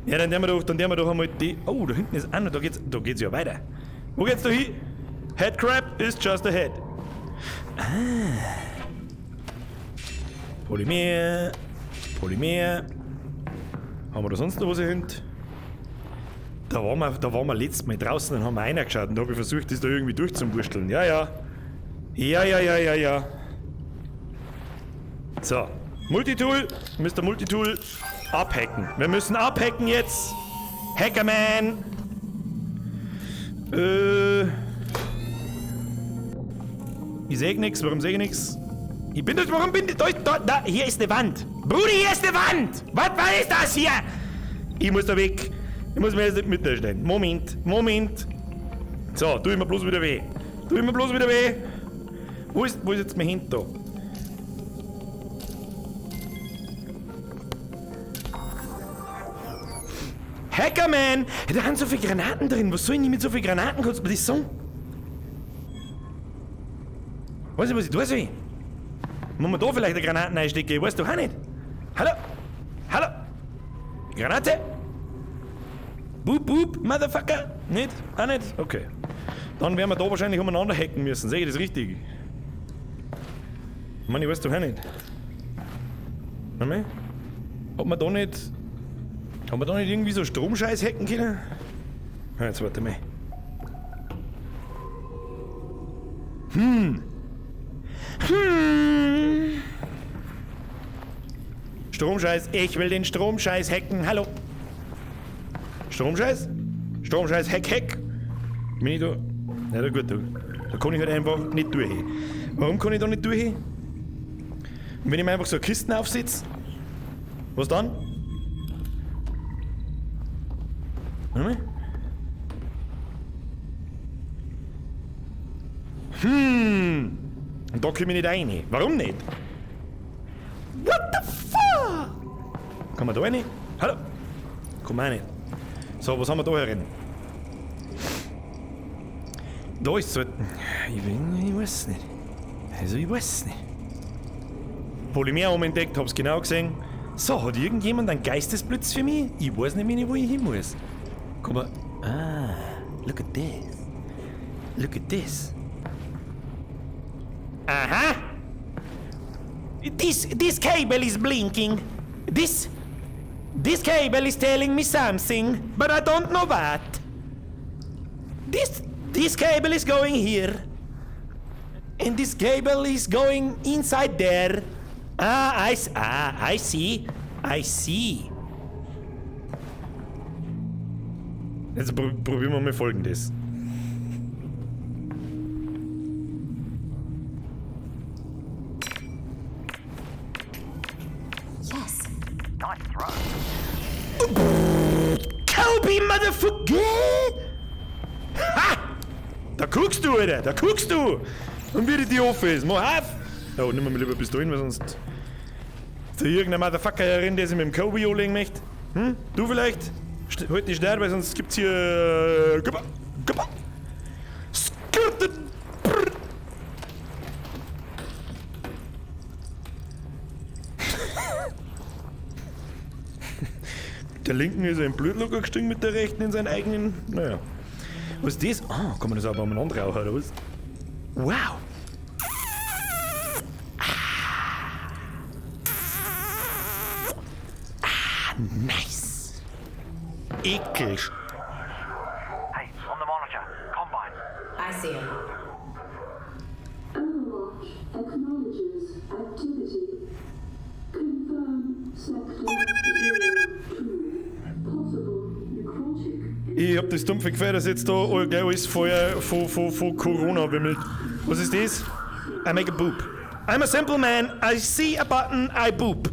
Ja, dann tun wir doch einmal die... Oh, da hinten ist einer, da geht's ja weiter. Wo geht's da hin? Headcrab is just ahead. Ah. Polymer. Polymer. Haben wir da sonst noch was hier hinten? Da waren wir letztes Mal draußen und haben wir reingeschaut und da habe ich versucht, das da irgendwie durchzuwursteln. Ja, ja. Ja, ja, ja, ja, ja. So. Multitool. Mr. Multitool. Abhacken. Wir müssen abhacken jetzt. Hackerman. Ich seh nix. Warum seh ich nix? Ich bin das. Warum bin ich. Da, hier ist eine Wand. Brudi, hier ist eine Wand. Was ist das hier? Ich muss da weg. Ich muss mir jetzt nicht mitstellen. Moment, Moment. So, tu ich mir bloß wieder weh. Tu ich mir bloß wieder weh. Wo ist jetzt mein Hint da? Hackerman! Da sind so viele Granaten drin. Was soll ich denn mit so vielen Granaten? Kannst du mir das sagen? Weiß ich, was ich tun soll? Muss man da vielleicht eine Granate einstecken? Ich weiß doch auch nicht. Hallo? Hallo? Granate? Boop, boop, Motherfucker! Nicht? Auch nicht? Okay. Dann werden wir da wahrscheinlich umeinander hacken müssen. Sehe ich das richtig? Ich meine, ich weiß doch auch nicht. Warte mal. Ob man da nicht... Haben wir da nicht irgendwie so Stromscheiß hacken können? Jetzt warte mal. Stromscheiß, ich will den Stromscheiß hacken. Hallo. Stromscheiß? Stromscheiß, hack, hack. Bin ich da? Ja, da gut, da kann ich halt einfach nicht durch. Warum kann ich da nicht durch? Und wenn ich mir einfach so Kisten aufsetze, was dann? Warte mal. Und da komme ich nicht rein. Warum nicht? What the fuck? Kann man da rein? Hallo? Komm auch nicht. So, was haben wir da herin? Da ist so. Ich weiß nicht. Also, ich weiß nicht. Polymer umentdeckt, hab's genau gesehen. So, hat irgendjemand einen Geistesblitz für mich? Ich weiß nicht mehr, wo ich hin muss. Komm mal. Ah, look at this. Look at this. Aha! This cable is blinking. This cable is telling me something, but I don't know what. This cable is going here. And this cable is going inside there. Ah, I see. I see. Jetzt probieren wir mal Folgendes. Yes. Nice throw. Kobe, motherfucker! Ha! Da guckst du, Alter, da guckst du! Und wie die offen ist. Mach auf! Oh, nimm mal lieber Pistolen, weil sonst ist da irgendein Motherfucker herin, der sich mit dem Kobe anlegen möchte. Hm? Du vielleicht? Halt nicht schnell, weil sonst gibt's hier. Gippa! Gippa! Skirten! Brr. Der linken ist er im Blutlocker gestiegen mit der rechten in seinen eigenen. Naja. Was ist das? Ah, kann man das auch beieinander rauchen, oder was? Wow! Ah, nice! Ekel! Hey, on the monitor. Combine. I see him. Overwatch acknowledges activity. Confirm sector 02. Possible necrotic Ich hab das dumpfe Gefühl, dass jetzt da gleich alles vorher von Corona wimmelt. Was ist das? I make a boop. I'm a simple man. I see a button, I boop.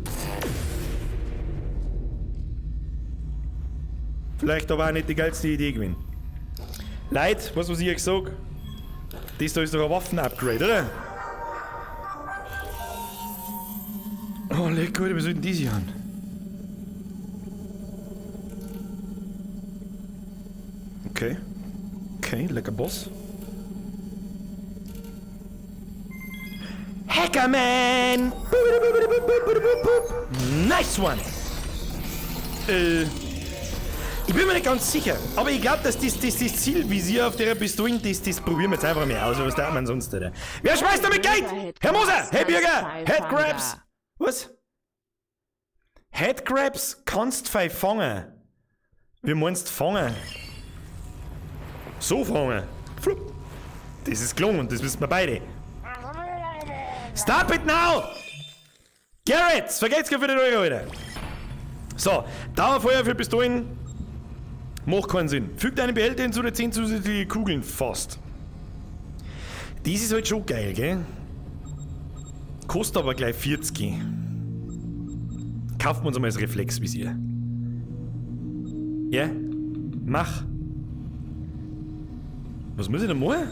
Vielleicht aber auch nicht die geilste Idee gewesen. Leute, was ich euch sag? Das da ist doch ein Waffen-Upgrade, oder? Oh, leck, Alter, was soll denn das hier an? Okay. Okay, lecker Boss. Hackerman! Nice one! Ich bin mir nicht ganz sicher, aber ich glaube, dass das Zielvisier auf der Pistole, das probieren wir jetzt einfach mal aus, was darf man sonst, oder? Wer schmeißt damit Geld? Herr Moser! Hey Bürger! Headcrabs! Was? Headcrabs kannst fei fangen. Wie meinst fangen? So fangen. Flupp. Das ist gelungen und das wissen wir beide. Stop it now! Garrett, vergesst für den Euro, Alter. So, Dauerfeuer für Pistolen macht keinen Sinn. Fügt einen Behälter hinzu, der 10 zusätzliche Kugeln fasst. Das ist halt schon geil, gell? Kostet aber gleich 40. Kaufen wir uns einmal das Reflexvisier. Ja? Mach. Was muss ich denn machen?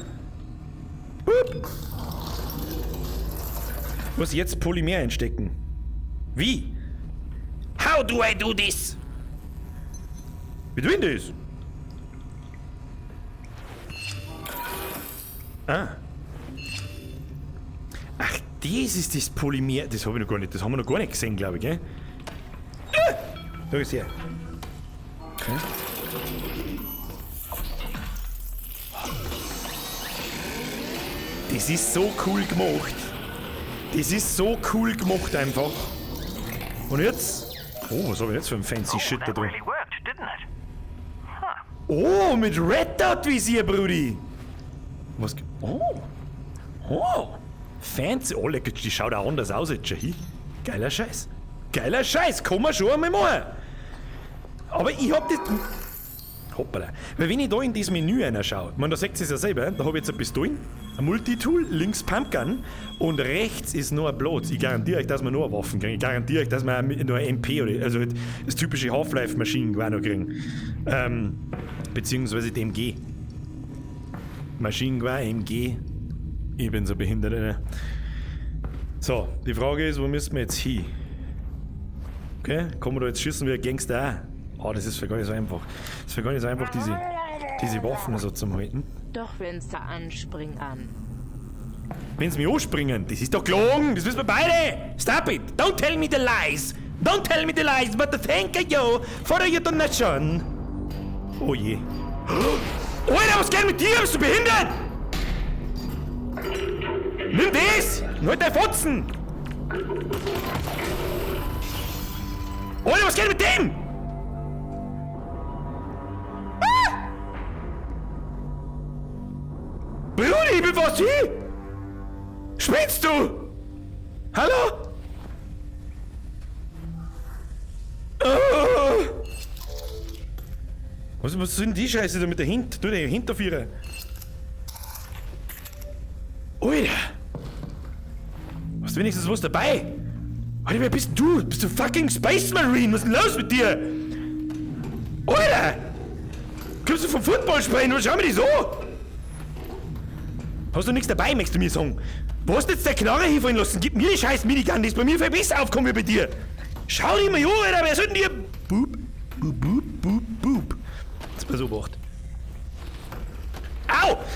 Boop. Was jetzt Polymer einstecken? Wie? How do I do this? Wie tue ich denn das? Ah. Ach, das ist das Polymer. Das hab ich noch gar nicht. Das haben wir noch gar nicht gesehen, glaube ich, gell? Ah! Da ist er. Okay. Das ist so cool gemacht. Das ist so cool gemacht einfach. Und jetzt? Oh, was hab ich jetzt für ein fancy Oh, Shit da that drin? really worked, didn't it? Oh, mit Red Dot Visier, Brudi. Was? Oh. Oh. Fancy. Oh, lecker, die schaut auch anders aus jetzt schon. Hi. Geiler Scheiß. Geiler Scheiß. Kann man schon einmal machen. Aber ich hab das. Hoppala. Weil wenn ich da in das Menü reinschaue, ich meine, da seht ihr es ja selber, da hab ich jetzt eine Pistole, ein Multitool, links Pumpgun und rechts ist nur ein Platz. Ich garantiere euch, dass wir nur Waffen kriegen. Ich garantiere euch, dass wir nur ein MP oder also halt das typische Half-Life-Maschinengewehr noch kriegen. Beziehungsweise die MG. Maschinengewehr, MG. Ich bin so behindert, ne? So, die Frage ist, wo müssen wir jetzt hin? Okay, kann man da jetzt schießen wie ein Gangster auch? Ah, das ist für gar nicht so einfach. Das ist für gar nicht so einfach, diese Waffen so zum Halten. Doch wenn's da anspring an. Wenn's mich anspringen, das ist doch gelogen, das wissen wir beide! Stop it! Don't tell me the lies! Don't tell me the lies, but thank you for your donation! Oh je. Alter, was geht mit dir? Bist du behindert? Nimm das! Und halt dein Fotzen! Alter, was geht mit dem? Ah! Brudi, ich bin fast hier! Spinnst du? Hallo? Oh. Was soll denn die Scheiße da mit der Hint? Du, der Hinterführer. Alter! Hast du wenigstens was dabei? Alter, wer bist du? Bist du fucking Space Marine? Was ist denn los mit dir? Alter! Kommst du vom Football spielen? Was schau mir das an? Hast du nichts dabei, möchtest du mir sagen? Wo hast du jetzt der Knarre hinfallen lassen? Gib mir die scheiß Minigun, die ist bei mir viel besser aufgekommen wie bei dir. Schau dich mal an, Alter, wer soll denn dir... Boop, boop, boop, boop, boop. Jetzt pass auf, Au!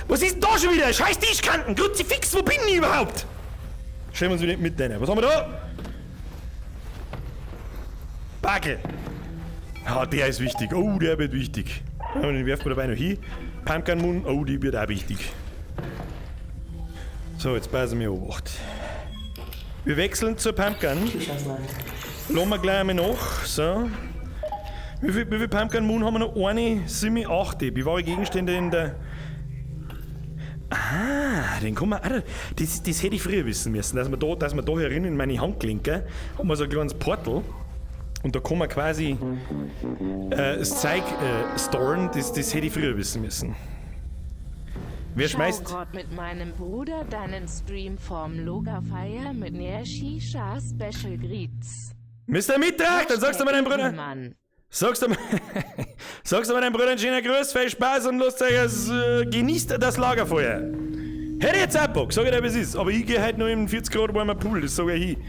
Was ist denn da schon wieder? Scheiß Tischkanten! Kruzifix, wo bin ich überhaupt? Stellen wir uns wieder mit rein. Was haben wir da? Backel. Ah, der ist wichtig. Oh, der wird wichtig. Ja, den werfen wir dabei noch hin. Pumpgun Moon, oh, die wird auch wichtig. So, jetzt passen wir Obacht. Wir wechseln zur Pumpgun. Lassen wir gleich einmal nach. So. Wie viel Pumpgun Moon haben wir noch? Eine, 7, 8. Bewahre Gegenstände in der... Ah, den kann man... Ah, das hätte ich früher wissen müssen, dass wir da herin in meine Handgelenke haben wir so ein kleines Portal. Und da kann man quasi das Zeug storen, das hätte ich früher wissen müssen. Wer schmeißt? Schau grad mit meinem Bruder deinen Stream vom Logafire mit ner Shisha Special Greets. Mr. Mittag, dann sagst du mal deinem Bruder. Mann. Sagst du mal deinem Bruder einen schönen Gruß, viel Spaß und lasst euch, genießt das Lagerfeuer. Hätte ich jetzt auch Bock, sag ich dir, wie es ist. Aber ich gehe heute noch im 40 Grad warmen Pool, das sag ich hin.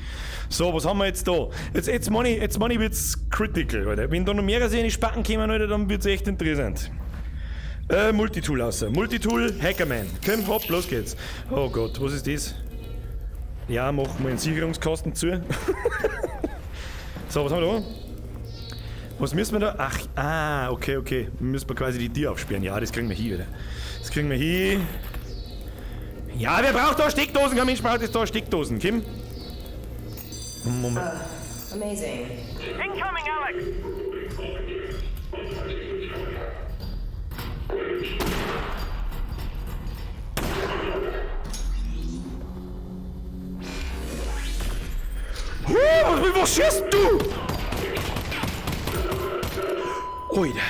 So, was haben wir jetzt da? Jetzt meine ich, wird's critical, Alter. Wenn da noch mehrere in die Spacken kommen, Alter, dann wird's echt interessant. Multitool außer. Multitool, Hackerman. Komm, hopp, los geht's. Oh Gott, was ist das? Ja, mach mal den Sicherungskasten zu. So, was haben wir da? Was müssen wir da? Ach, ah, okay, okay. Müssen wir quasi die Tür aufsperren. Ja, das kriegen wir hier wieder. Das kriegen wir hier. Ja, wer braucht da Steckdosen? Kein Mensch braucht jetzt da Steckdosen. Kim? Moment. Amazing. Incoming, Alex! Was schießt du? Alter.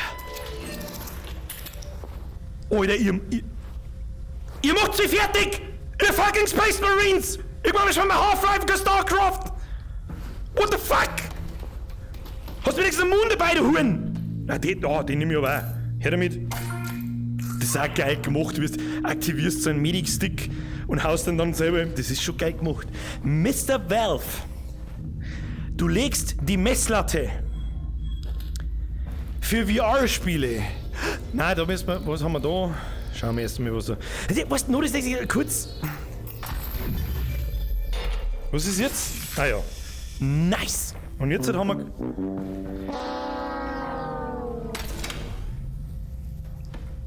Alter, ihr macht sie fertig! Ihr fucking Space Marines! Ich mach mich schon mal Half-Life und StarCraft! What the fuck? Hast du wenigstens einen Mund dabei, du Huren? Na, den nehme ich aber auch. Her damit. Das ist auch geil gemacht. Du aktivierst so einen Medic-Stick und haust den dann selber. Das ist schon geil gemacht. Mr. Valve, du legst die Messlatte für VR-Spiele. Nein, da müssen wir. Was haben wir da? Schauen wir erst mal, was da. Was nur das nächste? Kurz. Was ist jetzt? Ah ja. Nice! Und jetzt haben wir.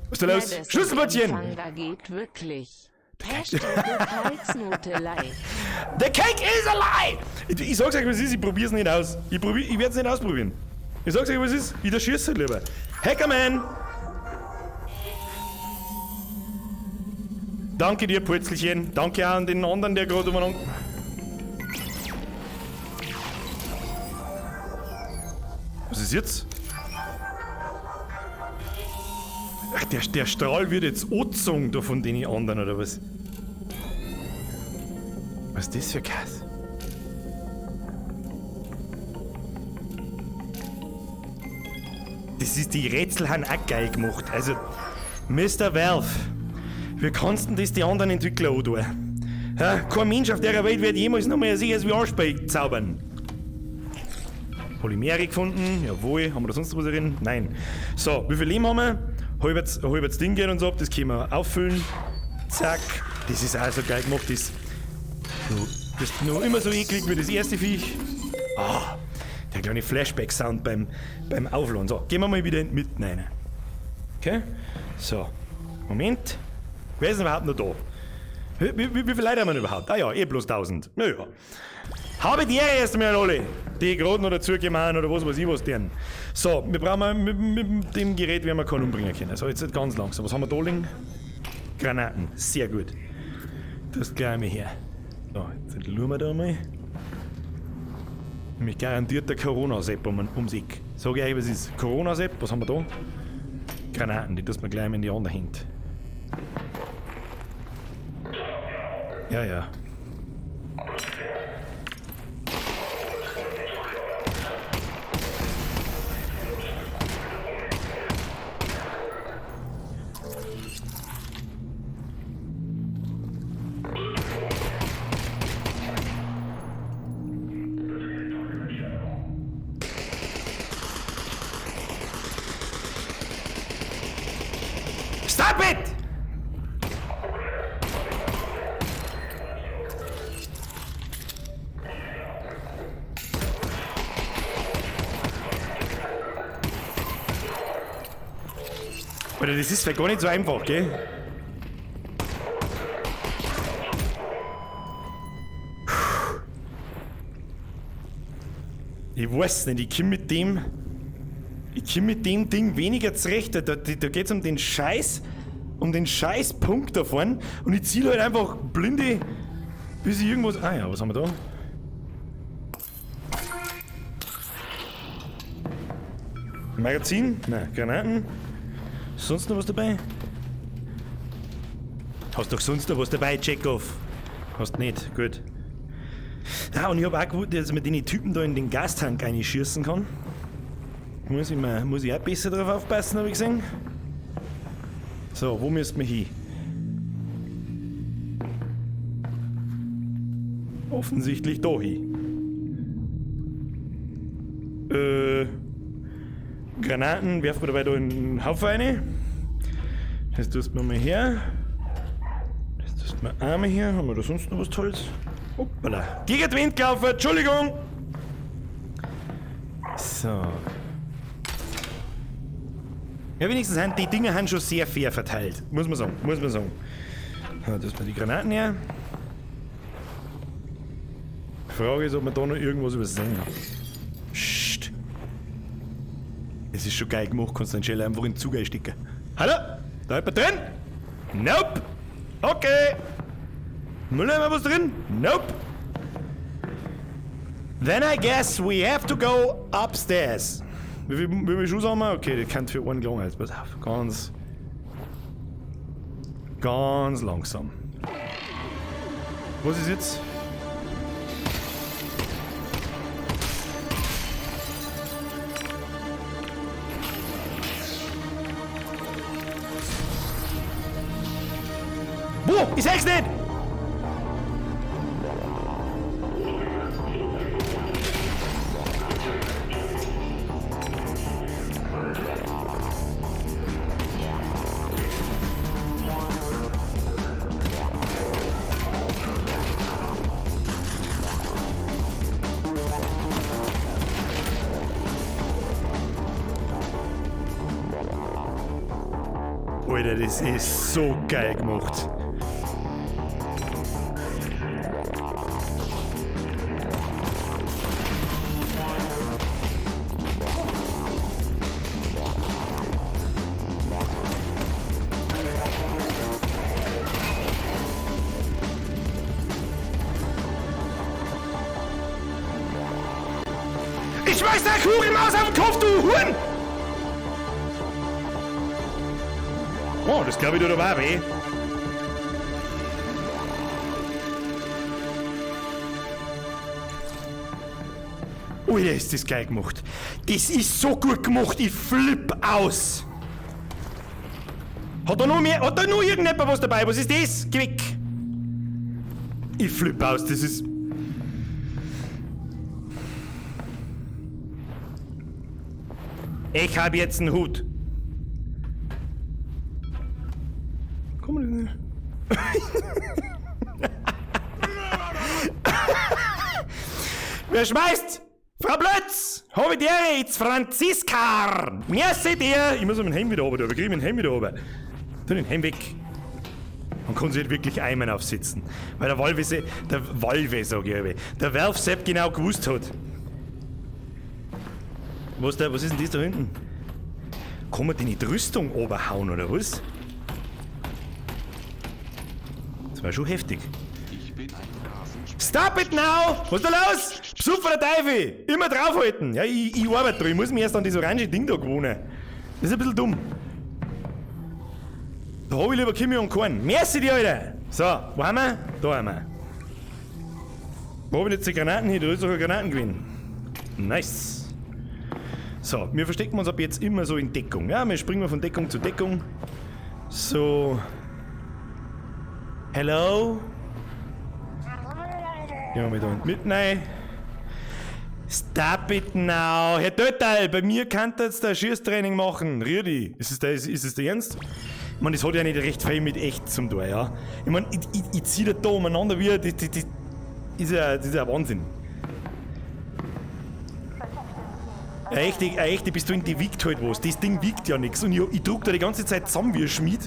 Was ist da los? Schlüsselböttchen! Da geht wirklich. The cake is a lie! Ich sag's euch, was ist, ich probier's nicht aus. Ich werd's nicht ausprobieren. Ich sag's euch, was ist, ich da schieße lieber. Hackerman! Danke dir, Purzelchen. Danke auch an den anderen, der gerade umeinander. Was ist jetzt? Ach, der Strahl wird jetzt angezogen da von den anderen, oder was? Was ist das für Kass? Das ist, die Rätsel haben auch geil gemacht. Also, Mr. Valve, wie kannst denn das die anderen Entwickler auch tun? Ja, kein Mensch auf der Welt wird jemals noch mal ein sicheres VR-Spiel zaubern. Polymere gefunden, jawohl. Haben wir da sonst was drin? Nein. So, wie viel Leben haben wir? Halbes Ding geht und so, das können wir auffüllen. Zack. Das ist auch so geil gemacht. Das ist noch immer so eklig wie das erste Viech. Ah, der kleine Flashback-Sound beim Aufladen. So, gehen wir mal wieder in die Mitte rein. Okay? So. Moment. Wer ist denn überhaupt noch da? Wie viele Leute haben wir denn überhaupt? Ah ja, eh bloß 1000. Naja. Habe die Ehre erst einmal alle, die gerade noch dazugekommen oder was weiß ich was denn. So, wir brauchen mit dem Gerät werden wir keinen umbringen können. So, jetzt ganz langsam. Was haben wir da liegen? Granaten. Sehr gut. Das gleich mal her. So, jetzt schauen wir da mal. Nämlich garantiert der Corona-Sepp ums Eck. Sag ich euch, was ist? Corona-Sepp, was haben wir da? Granaten, die tust man gleich mal in die andere Hand. Ja, ja. Stop it! Alter, das ist vielleicht gar nicht so einfach, gell? Ich weiß nicht, ich komm mit dem. Ich komm mit dem Ding weniger zurecht. Da geht's um den Scheiß. Um den Scheißpunkt da vorne. Und ich ziele halt einfach blinde, bis ich irgendwas. Ah ja, was haben wir da? Magazin? Nein, Granaten. Sonst noch was dabei? Hast doch sonst noch was dabei, Chekhov? Hast nicht, gut. Ah, und ich hab auch gewusst, dass man den Typen da in den Gastank reinschießen kann. Muss ich auch besser drauf aufpassen, hab ich gesehen. So, wo müssen wir hin? Offensichtlich da hin. Granaten werfen wir dabei da in den Haufen rein. Das tust du mal her. Das tust du mal einmal her. Haben wir da sonst noch was Tolles? Hoppala. Gegen den Wind gelaufen, Entschuldigung! So. Ja, wenigstens sind die Dinger haben schon sehr fair verteilt. Muss man sagen, muss man sagen. Ja, das mal die Granaten her. Frage ist, ob wir da noch irgendwas übersehen haben. Psst. Es ist schon geil gemacht, kannst du den Schäler einfach in den Zug einstecken. Hallo? Da ist jemand drin? Nope! Okay! Müller, haben wir was drin? Nope! Then I guess we have to go upstairs. Wie viel Schuss haben wir? Okay, das kann für einen gelangen. Jetzt pass auf. Ganz. Ganz langsam. Was ist jetzt? Wo? Ich seh's nicht! Alter, das ist so geil gemacht. Ich schmeiß der Kugelmaus auf den Kopf, du Huhn! Oh, das glaube ich tut aber auch weh. Alter, ist das geil gemacht. Das ist so gut gemacht, ich flipp aus. Hat da noch mehr, hat da noch irgendjemand was dabei? Was ist das? Geh weg. Ich flipp aus, das ist... Ich habe jetzt einen Hut. Komm nicht. Wer schmeißt? Frau Blötz! Habe die Ehre, it's Franziska! Merci dir! Ich muss meinen Helm wieder runter, aber krieg ich meinen Helm wieder runter. Tu den Helm weg. Man kann sich halt wirklich Eimen aufsitzen. Weil der Walve, der Walve, sag ich aber, der Valve Sepp genau gewusst hat. Was, der, was ist denn das da hinten? Kann man die nicht Rüstung oberhauen oder was? Das war schon heftig. Ich bin ein Rasensprenger. Stop it now! Was ist da los? Besuch der Teufel! Immer draufhalten! Ja, ich arbeite dran. Ich muss mich erst an das orange Ding da gewöhnen. Das ist ein bisschen dumm. Da hab ich lieber Kimi und Korn. Merci dir, Alter! So, wo haben wir? Da haben wir. Wo hab ich jetzt die Granaten hin? Da ist doch ein Granatengewinn. Nice. So, wir verstecken uns ab jetzt immer so in Deckung. Ja, wir springen von Deckung zu Deckung. So. Hello? Gehen wir mal da hinten mit rein. Stop it now! Herr Tötterl, bei mir kann jetzt der Schießtraining machen. Rüdi, ist es der Ernst? Ich meine, das hat ja nicht recht viel mit echt zum tun, ja. Ich meine, ich zieh das da umeinander wie. Das ist ja Wahnsinn. Eine echte Pistole, die wiegt halt was. Das Ding wiegt ja nichts. Und ich druck da die ganze Zeit zusammen wie ein Schmied,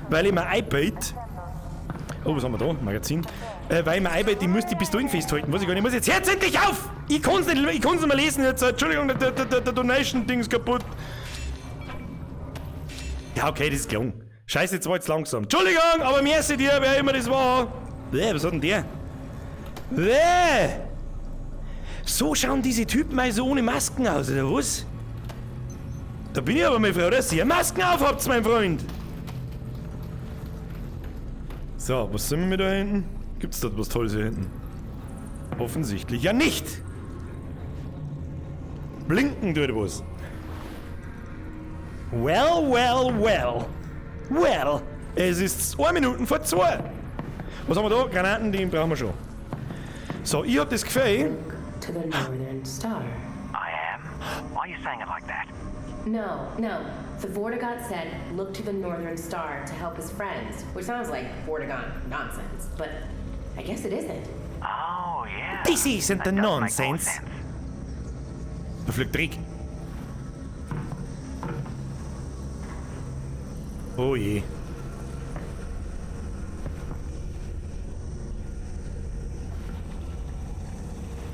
weil ich mir iPad. Oh, was haben wir da? Magazin. Weil ich mir iPad, ich muss die Pistolen festhalten. Was ich gar nicht. Ich muss jetzt. Jetzt endlich auf! Ich kann's nicht, ich kann's nicht mehr lesen jetzt. Entschuldigung, der Donation-Ding ist kaputt. Ja, okay, das ist gelungen. Scheiße, jetzt war jetzt langsam. Entschuldigung, aber merci dir, wer immer das war. Bäh, was hat denn der? Bäh! So schauen diese Typen also ohne Masken aus, oder was? Da bin ich aber mal froh, dass ihr Masken aufhabt, mein Freund. So, was sind wir da hinten? Gibt's dort was Tolles hier hinten? Offensichtlich ja nicht! Blinken tut was. Well, well, well. Well, es ist 1:02. Was haben wir da? Granaten, die brauchen wir schon. So, ich hab das Gefühl. To the northern star. I am. Why are you saying it like that? No, no. The Vortigaunt said, look to the northern star to help his friends, which sounds like Vortigaunt nonsense, but I guess it isn't. Oh, yeah. This isn't the That does make more nonsense. sense. Da fliegt Dreck. Oh je.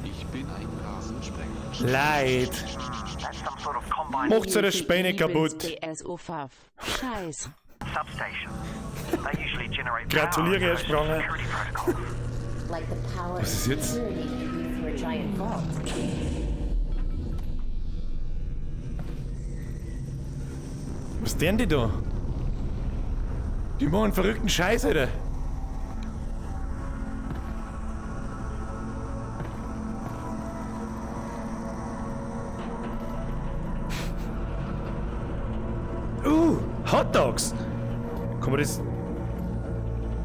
Ich bin ein Rasensprenger. Leid. That's some sort of combine Macht's eure Späne kaputt. BSOFAF. Scheiß. substation. They usually generate Gratuliere, power Herr Spranger. security protocols. Like the power Was ist jetzt? security can be through a giant vault. Was denn die da? Die machen verrückten Scheiß, Alter. Hot Dogs! Kann man das...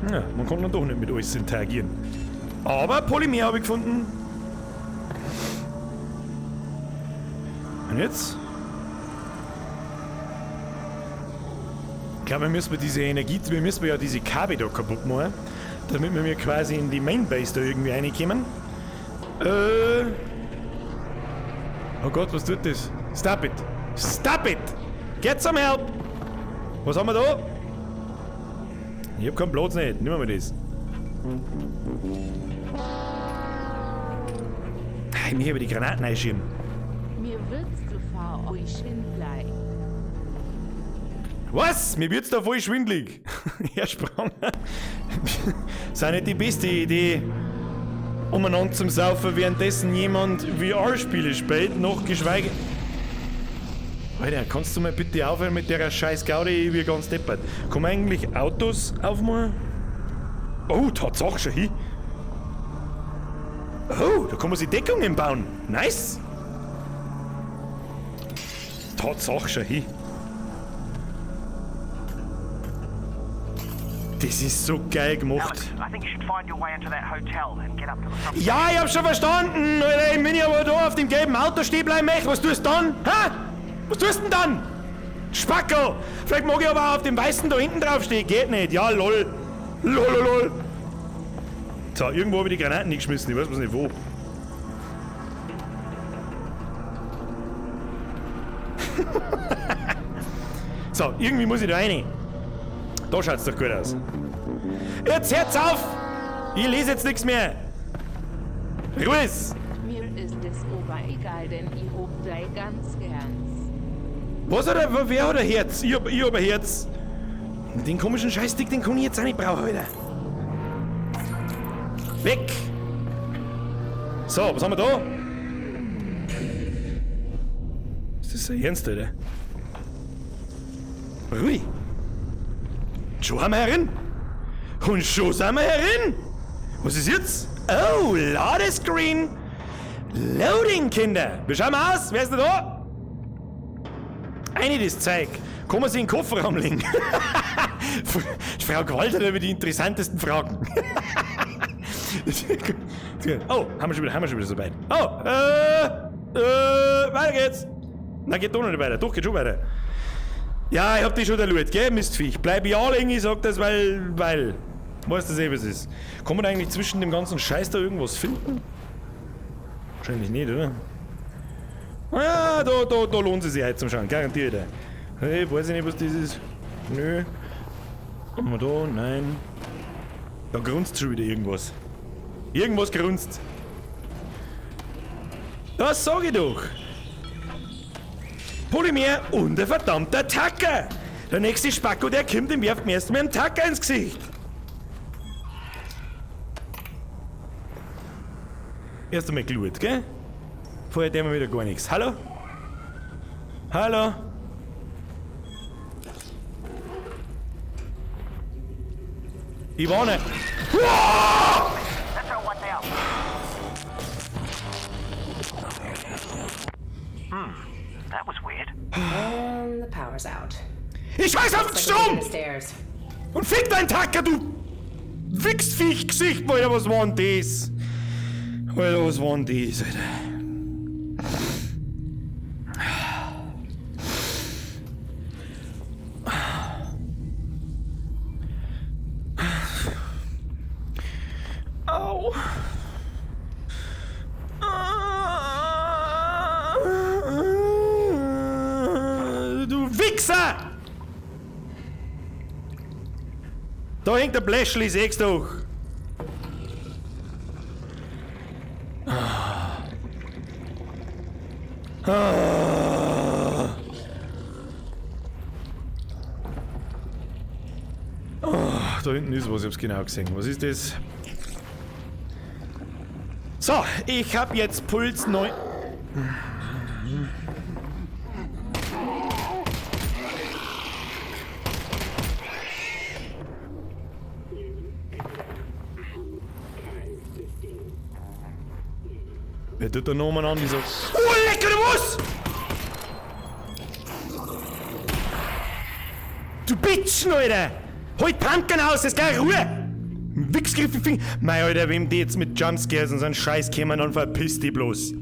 Ja, man kann dann doch nicht mit alles interagieren. Aber Polymer habe ich gefunden. Und jetzt? Ich glaube, wir müssen diese Energie, wir müssen ja diese Kabel da kaputt machen, damit wir quasi in die Main Base da irgendwie reinkommen. Oh Gott, was tut das? Stop it! Stop it! Get some help! Was haben wir da? Ich hab keinen Platz nicht. Nehmen wir das. Ich möchte aber die Granaten einschieben. Mir wird's zu voll schwindelig. Was? Mir wird's da voll schwindelig. Herr Spranger. Das ist nicht die beste Idee, umeinander zum Saufen, währenddessen jemand VR-Spiele spielt, noch geschweige... Alter, kannst du mal bitte aufhören mit der scheiß Gaudi, ich bin ganz deppert. Kann man eigentlich Autos aufmachen? Oh, Tatsache, schon hin. Oh, da kann man sich Deckungen bauen. Nice. Tatsache, schon hin. Das ist so geil gemacht. Alex, I think you should find your way into that hotel and get up to the substation. Ja, ich hab schon verstanden, Alter. Ich bin ja aber da auf dem gelben Auto stehen bleiben möchte. Was tust du dann? Ha? Was tust du denn dann? Spacko! Vielleicht mag ich aber auch auf dem weißen da hinten draufstehen. Geht nicht. Ja, lol. Lol, lol, lol. So, irgendwo hab ich die Granaten nicht geschmissen. Ich weiß bloß nicht wo. So, irgendwie muss ich da rein. Da schaut's doch gut aus. Jetzt hört's auf! Ich lese jetzt nichts mehr. Ruhe! Mir ist es aber egal, denn ich hob dei ganz gern. Was hat er, wer hat ein Herz? Ich hab ein Herz. Den komischen Scheißdick, den kann ich jetzt auch nicht brauchen, Alter. Weg! So, was haben wir da? Ist das ernst, Alter? Rui! Schon haben wir herin! Und schon sind wir herin! Was ist jetzt? Oh, Ladescreen! Loading, Kinder! Wie schauen wir aus? Wer ist denn da? Eine das Zeug. Kann man sich in den Kofferraum legen? Frau Gewalt hat aber die interessantesten Fragen. Oh, haben wir schon wieder so weit. Oh, weiter geht's. Na, geht doch noch nicht weiter. Doch, geht schon weiter. Ja, ich hab dich schon erlöst, gell, Mistviech. Bleib ja liegen, ich sag das, weil. Weißt du eh, was ist. Kann man eigentlich zwischen dem ganzen Scheiß da irgendwas finden? Wahrscheinlich nicht, oder? Ja, da lohnt es sich halt zum Schauen, garantiert. Hey, weiß ich nicht, was das ist. Nö. Haben wir da? Nein. Da grunzt schon wieder irgendwas. Irgendwas grunzt. Das sag ich doch. Polymer und ein verdammter Tacker. Der nächste Spacko, der kommt, dem wirft mir erst mal einen Tacker ins Gesicht. Erst einmal Glut, gell? Vorher tun wir wieder gar nichts. Hallo? Hallo? Ich warne. That's our one down. That was weird. And the power's out. Ich scheiß auf den Looks like we're Strom! the stairs. Und fick dein Tacker, du Wichsviech-Gesicht, Alter, was war denn das? Alter, was war denn das, Alter? Au. Du Wichser! Da hängt der Bläschli, sehst du doch. Da hinten ist was, ich hab's genau gesehen. Was ist das? So, ich hab jetzt Puls 9. Wer tut da nochmal an, die so. Oh, lecker, was? Du Bitchen, Alter! Halt Pumpkin aus, es geht Ruhe! Wichsgriff im Finger. Mei, Alter, wem die jetzt mit Jumpscares und so einen Scheiß kämen, dann verpiss dich bloß.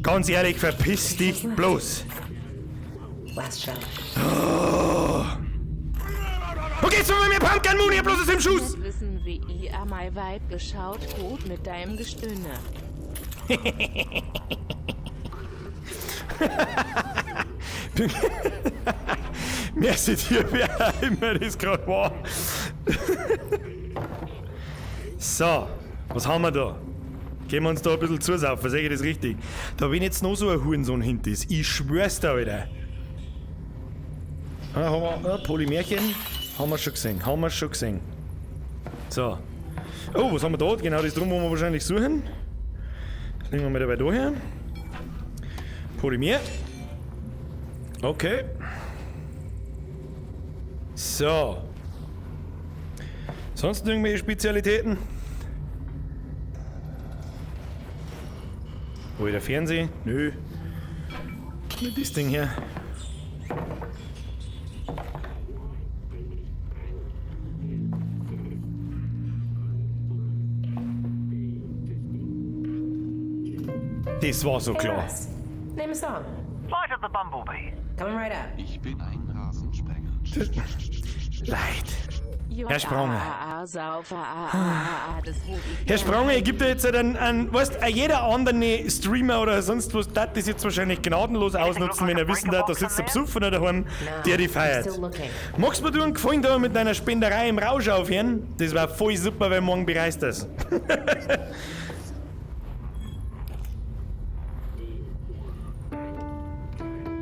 Ganz ehrlich, verpiss dich bloß. Last shell. Wo geht's denn mit mir Pumpkin Moon? Ich hab bloß was im Schuss! Wissen, wie ich an mein Weib geschaut hab mit deinem Gestöhne. Merci dir, wer immer das gerade war. So, was haben wir da? Gehen wir uns da ein bisschen zusaufen, sag ich das richtig? Da wenn jetzt noch so ein Hurensohn hinter ist, ich schwör's dir, Alter. Ah, haben wir, Polymerchen haben wir schon gesehen, haben wir schon gesehen. So. Oh, was haben wir da? Genau das drum, wo wir wahrscheinlich suchen. Das legen wir mal dabei da her. Polymer. Okay. So. Sonst irgendwelche Spezialitäten? Wo ist der Fernseher? Nö. Mit das Ding hier. Das war so Hey, klar. Russ, name a song. Flight of the Bumblebee. Coming right up. Ich bin ein Rasensprenger. Leid. Herr Spranger. Herr Spranger, ich gebe dir jetzt einen, weißt, jeder andere Streamer oder sonst was, das das jetzt wahrscheinlich gnadenlos ausnutzen, wenn er wissen darf, da sitzt der Besoffener daheim, der die feiert. Still looking. Magst du mir einen Gefallen da mit deiner Spenderei im Rausch aufhören? Das war voll super, weil morgen bereist das.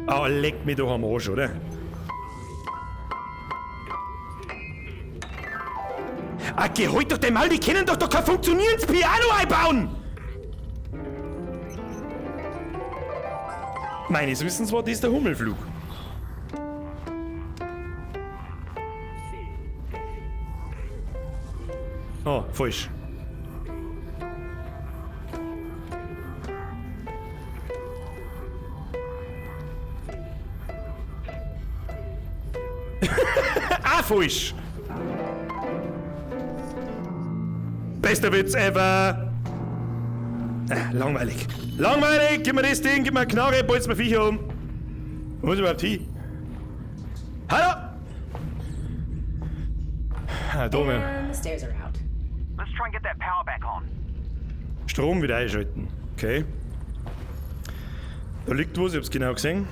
Oh, leck mich doch am Arsch, oder? Ah, geh halt doch den Mal, die können doch kein funktionierendes Piano einbauen! Meines Wissens war das der Hummelflug. Oh, falsch. Ah, falsch. Bester Witz ever. Ah, langweilig. Langweilig! Gib mir das Ding, gib mir eine Knarre, bolz mir Viecher um. Wo muss ich überhaupt hin? Hallo! Ah, da wir. And the stairs are out. Let's try and get that power back on. Strom wieder einschalten. Okay. Da liegt was, ich hab's genau gesehen.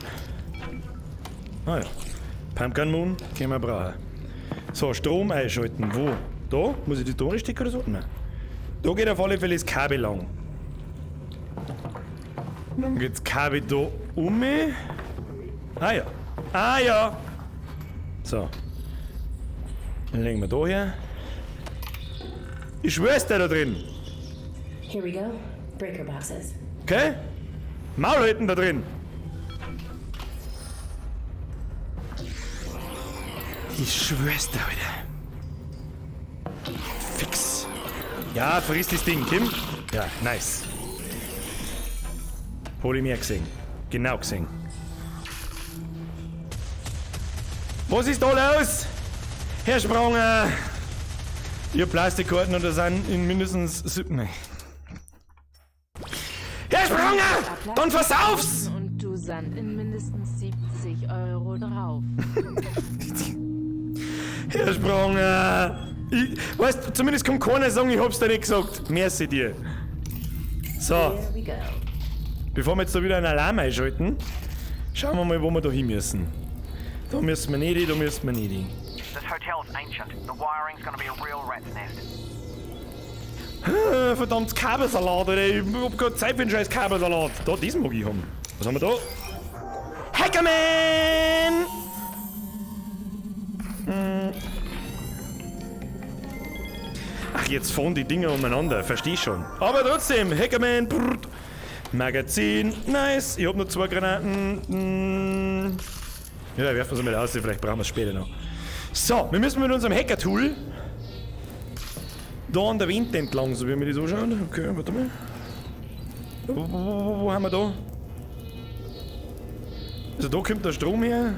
Ah ja. Pumpkin Moon, können wir brauchen. So, Strom einschalten. Wo? Da? Muss ich die da reinstecken oder so? Nein. Da geht auf alle Fälle das Kabel lang. Dann geht das Kabel da um. Ah ja. Ah ja. So. Dann legen wir da her. Ich schwör's dir da drin. Here we go. Breaker boxes. Okay? Maul halten da drin. Ich schwör's dir, Alter. Fix. Ja, friss das Ding, Kim. Ja, nice. Hol ich mehr gesehen. Genau gesehen. Was ist da los? Herr Spranger! Ich hab Plastikkarten und da sind in mindestens 7. Nein. Herr Spranger! Dann versauf's! Und du sind in mindestens 70 Euro drauf. Herr Spranger! Ich, weißt, zumindest kann keiner sagen, ich hab's dir nicht gesagt. Merci dir. So, Here we go. bevor wir jetzt da wieder einen Alarm einschalten, schauen wir mal, wo wir da hin müssen. Da müssen wir nicht hin, da müssen wir nicht hin. This hotel's ancient. The wiring's gonna be a real rat's nest. Ah, verdammt Kabelsalat, Alter. Ich hab keine Zeit für den scheiß Kabelsalat. Da, das mag ich haben. Was haben wir da? Hackerman! Hm. Ach, jetzt fahren die Dinger umeinander. Versteh schon. Aber trotzdem, Hackerman. Brrrt. Magazin. Nice. Ich hab noch 2 Granaten. Hm. Ja, werfen wir sie mal aus. Vielleicht brauchen wir es später noch. So, wir müssen mit unserem Hacker-Tool da an der Wand entlang, so wie wir das anschauen. Okay, warte mal. Wo haben wir da? Also da kommt der Strom her.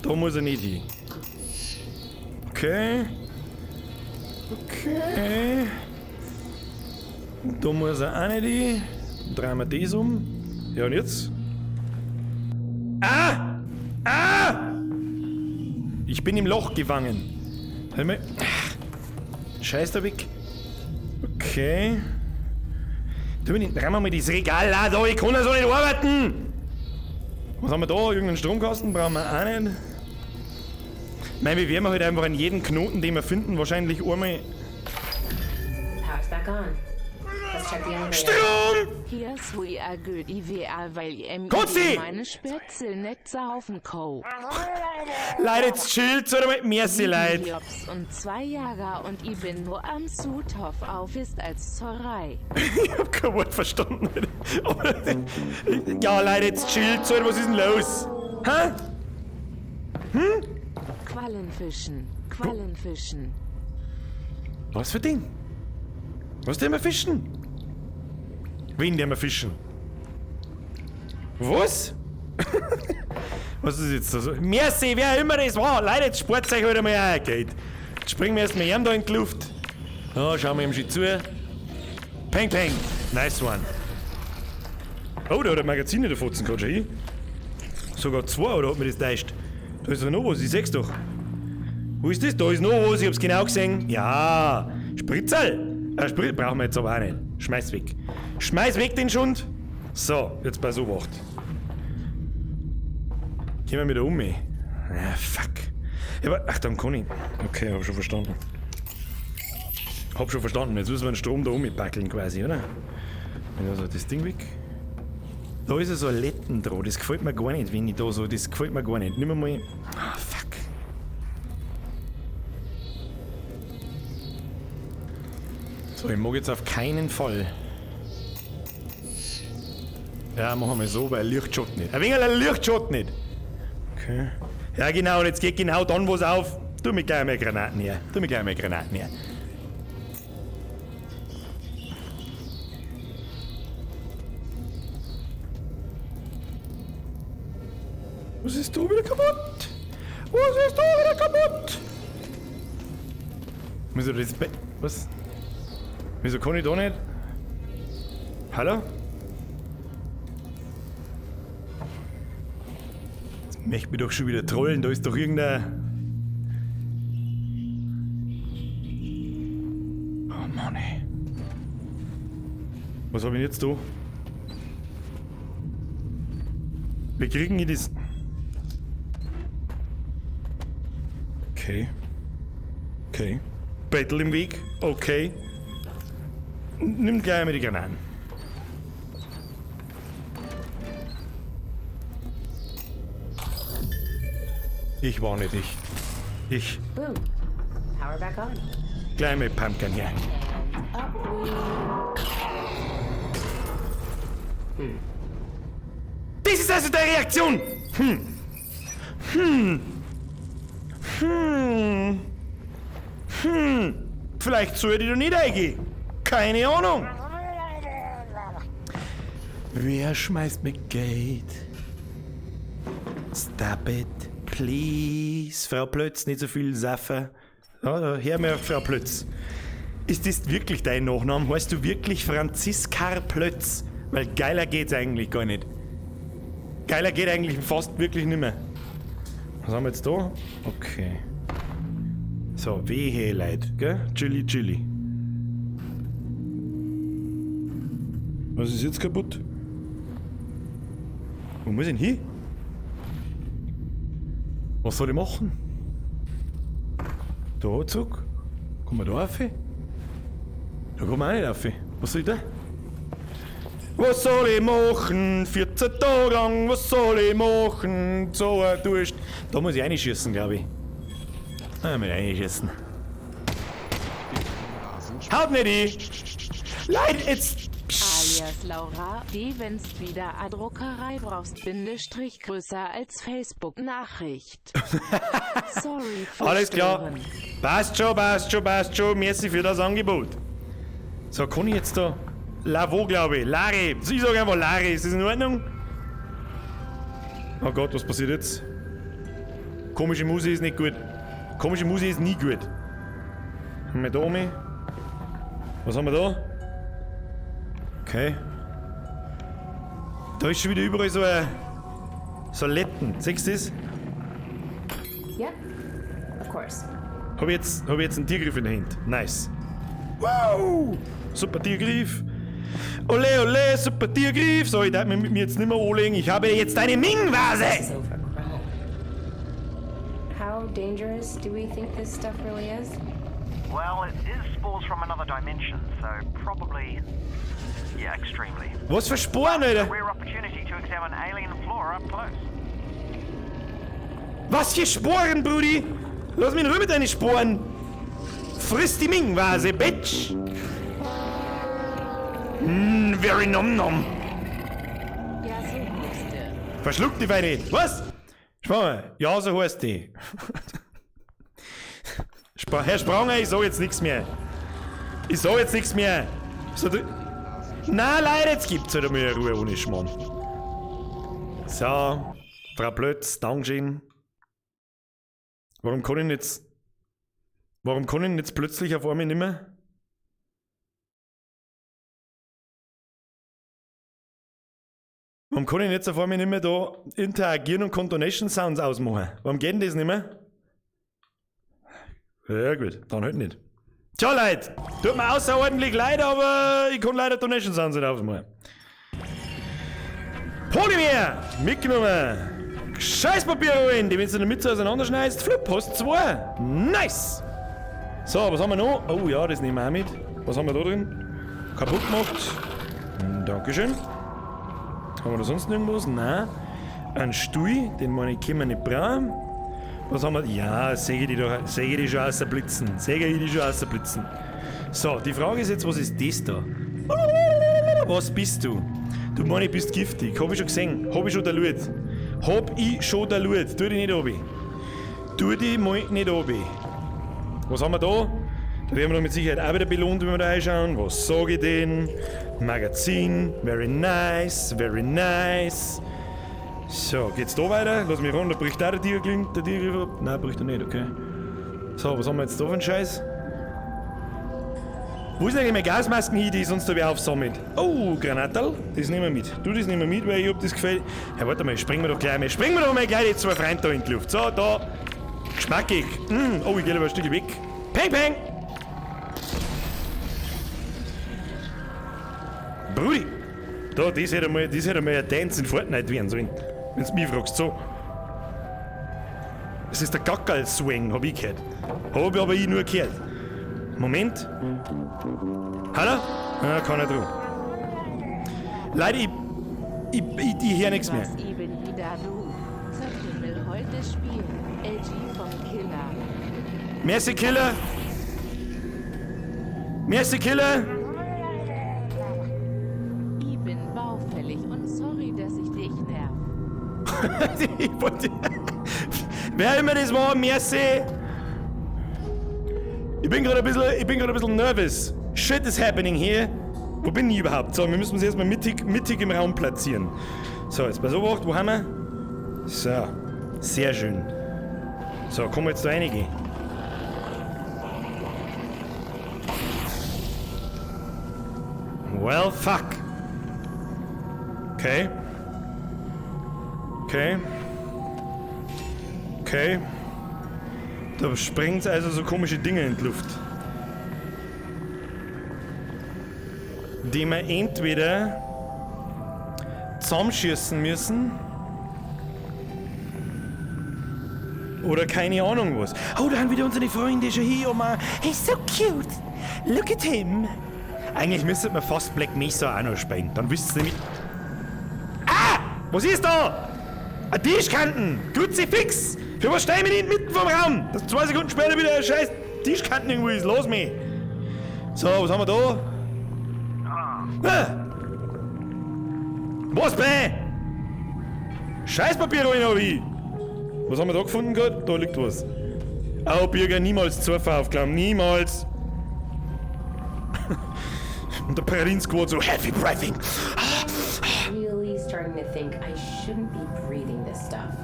Da muss er nicht hin. Okay. Okay. Da muss er auch nicht hin. Drehen wir das um. Ja, und jetzt? Ah! Ah! Ich bin im Loch gefangen. Hör mal. Scheiß da weg. Okay. Du, drehen wir mal das Regal da, ich kann ja so nicht arbeiten. Was haben wir da? Irgendeinen Stromkasten brauchen wir auch nicht. Ich meine, wir werden halt einfach an jeden Knoten, den wir finden, wahrscheinlich einmal. Power's back on. Let's check the elevator. Strom! Hier ist we are good IWA, weil ich Kotzi! meine Spätzle nicht saufen kann. Leute, jetzt chillt oder mit Merci, Leute. Jobs und 2 Jahre und ich bin nur am Sudhof auf ist als Zerei. Ich hab kein Wort verstanden. Aber, ja, Leute, jetzt chillt, oder was ist denn los? Hä? Hm? Quallenfischen, Quallenfischen. Was für Ding? Was denn wir fischen? Wen denn wir fischen? Was? Was ist jetzt das? Merci, wer immer das war. Leute, jetzt spart euch halt einmal ein Geld. Jetzt springen wir erstmal ihm da in die Luft. Ja, schauen wir ihm schon zu. Peng, peng. Nice one. Oh, da hat ein Magazin in der Fotzen gerade schon hin. Sogar zwei, oder hat mir das täuscht? Da ist doch noch was, ich seh's doch. Wo ist das? Da ist noch was, ich hab's genau gesehen. Ja, Spritzel. Spritzel brauchen wir jetzt aber auch nicht. Schmeiß weg. Schmeiß weg den Schund. So, jetzt bei so wacht. Gehen wir wieder um mich. Ah, fuck. Ja, aber, ach, dann kann ich. Okay, hab schon verstanden. Hab schon verstanden. Jetzt müssen wir den Strom da umbackeln quasi, oder? Also das Ding weg. Da ist ja so ein Letten dran. Das gefällt mir gar nicht, wenn ich da so. Das gefällt mir gar nicht. Nimm mal. Ah, fuck. So, ich mag jetzt auf keinen Fall. Ja, machen wir so, weil Licht schaut nicht. Ein wenig ein Licht schaut nicht. Okay. Ja, genau, und jetzt geht genau dann was auf. Tu mir gleich mal Granaten her. Tu mir gleich mal Granaten her. Was ist da wieder kaputt? Was ist da wieder kaputt? Wieso das Bett? Was? Wieso kann ich da nicht? Hallo? Jetzt möchte mich doch schon wieder trollen. Da ist doch irgendein. Oh Mann, ey. Was hab ich denn jetzt da? Wir kriegen hier das. Okay. Okay. Battle im Weg. Okay. Nimm gleich mal die Granaten. Ich warne dich. Ich. Boom. Power back on. Gleich mit Pumpkin her. And up we. Das ist also deine Reaktion! Hm. Hm. Hm. Hm. Vielleicht sollte ich da nicht eingehen. Keine Ahnung. Wer schmeißt mit Geld? Stop it, please. Frau Plötz, nicht so viel Saffer. Ja, da, hör mir auf, Frau Plötz. Ist das wirklich dein Nachname? Heißt du wirklich Franziska Plötz? Weil geiler geht's eigentlich gar nicht. Geiler geht eigentlich fast wirklich nimmer. Was haben wir jetzt da? Okay. So, wehe, Leute, gell? Chili, Chili. Was ist jetzt kaputt? Wo muss ich denn hin? Was soll ich machen? Da zurück? Kommen wir da rauf? Da kommen wir auch nicht rauf. Was soll ich da? Was soll ich machen? 14 Tage lang, was soll ich machen? So ein Durst. Da muss ich reinschießen, glaube ich. Ah, mit reinschießen. Haut nicht ein! Leute, jetzt! Alias Laura D. Wenn's wieder a Druckerei brauchst, Bindestrich größer als Facebook-Nachricht. Sorry für Alles klar. Stören. Passt schon, passt schon, passt schon. Merci für das Angebot. So, kann ich jetzt da. Lavo, glaube ich. Lari. Ich sage einfach Lari. Ist das in Ordnung? Oh Gott, was passiert jetzt? Komische Musik ist nicht gut. Komische Musik ist nie gut. Haben wir da um? Was haben wir da? Okay. Da ist schon wieder überall so ein. So ein Letten. Siehst du das? Yep. Of course. Hab ich jetzt einen Tiergriff in der Hand. Nice. Wow! Super Tiergriff. Ole, ole, super Tiergriff. So, ich darf mich mit mir jetzt nicht mehr anlegen. Ich habe jetzt eine Ming-Vase. This is overgrown. How dangerous do we think this stuff really is? Well, it is spores from another dimension, so probably. Yeah, extremely. Was für Sporen, Alter? Rare opportunity to examine alien flora up close. Was für Sporen, Brudi? Lass mich in Ruhe mit deinen Sporen. Friss die Ming-Vase, Bitch. Very nom nom. Ja, so heißt die. Verschluck die Weine nicht. Was? Schau. Ja, so heißt die. Herr Spranger, ich sag jetzt nichts mehr. Ich sag jetzt nichts mehr. So, na, leider, jetzt gibt's halt einmal Ruhe ohne Schmarrn. So, Frau Plötz, Dankeschön. Warum kann ich denn jetzt plötzlich auf einmal nimmer? Warum kann ich jetzt auf einmal nicht mehr da interagieren und kann Donation Sounds ausmachen? Warum geht denn das nicht mehr? Ja gut, dann halt nicht. Tja Leute, tut mir außerordentlich leid, aber ich kann leider Donation Sounds nicht ausmachen. Polymer! Mitgenommen! Scheißpapier holen, die wenn du in der Mitte auseinanderschneidest, flupp, hast zwei. Nice! So, was haben wir noch? Oh ja, das nehmen wir auch mit. Was haben wir da drin? Kaputt gemacht. Dankeschön. Haben wir da sonst irgendwas? Nein. Ein Stuhl, den meine ich, können wir nicht brauchen. Was haben wir? Ja, sehe ich die doch, sehe ich die schon außerblitzen. Sehe ich die schon außerblitzen. So, die Frage ist jetzt, was ist das da? Was bist du? Du meine, bist giftig. Hab ich schon gesehen. Hab ich schon da Lut. Hab ich schon da Lut. Tu dich nicht obi. Tu dich mal nicht obi. Was haben wir da? Da werden wir doch mit Sicherheit auch wieder belohnt, wenn wir da reinschauen. Was sag ich denn? Magazin. Very nice. Very nice. So, geht's da weiter? Lass mich ran, da bricht auch der Tiger, der Tiger ab. Nein, bricht er nicht, okay. So, was haben wir jetzt da für einen Scheiß? Wo ist eigentlich meine Gasmasken hin, die ich sonst da wer aufsammelt? Oh, Granatal, das nehmen wir mit. Du, das nehmen wir mit, weil ich hab das gefällt. Ja, warte mal, springen wir doch gleich mal. Springen wir doch mal gleich die zwei Freunde da in die Luft. So, da. Geschmackig. Oh, ich gehe aber ein Stück weg. Peng, peng! Brudi! Da, das hätte mal ein Dance in Fortnite werden sollen. Wenn du mich fragst, so. Das ist der Gackerl-Swing, hab ich gehört. Hab aber ich nur gehört. Moment. Hallo? Ah, kann nicht dran. Leute, ich höre nichts mehr. Was ich bin wieder du. Will heute spielen. LG vom Killer. Merci Killer. Merci Killer. Ich bin baufällig und sorry, dass ich dich nerv. Ich wollte. Wer immer das war, merci. Ich bin gerade ein bisschen nervös. Shit is happening here. Wo bin ich überhaupt? So, wir müssen uns erstmal mittig im Raum platzieren. So, jetzt pass auf, wo haben wir? So, sehr schön. So, kommen wir jetzt da reingehen. Well, fuck. Okay. Okay. Okay. Da springt also so komische Dinge in die Luft. Die wir entweder zusammenschießen müssen oder keine Ahnung was. Oh, da haben wieder unsere Freunde schon hier, Oma. He's so cute. Look at him. Eigentlich müsste man fast Black Mesa auch noch spielen. Dann wüsst's nämlich. Ah! Was ist da? Ein Tischkanten! Kruzifix! Für was stehen wir denn mitten vom Raum? Das 2 Sekunden später wieder ein scheiß Tischkanten irgendwo ist. Los mich! So, was haben wir da? Ah. Was bei? Scheißpapier rein, hab ich! Was haben wir da gefunden gerade? Da liegt was. Au, Birger, niemals Zufall aufgenommen. Niemals! Und der Perrin Squad so heavy breathing. Really starting to think I shouldn't be breathing this stuff.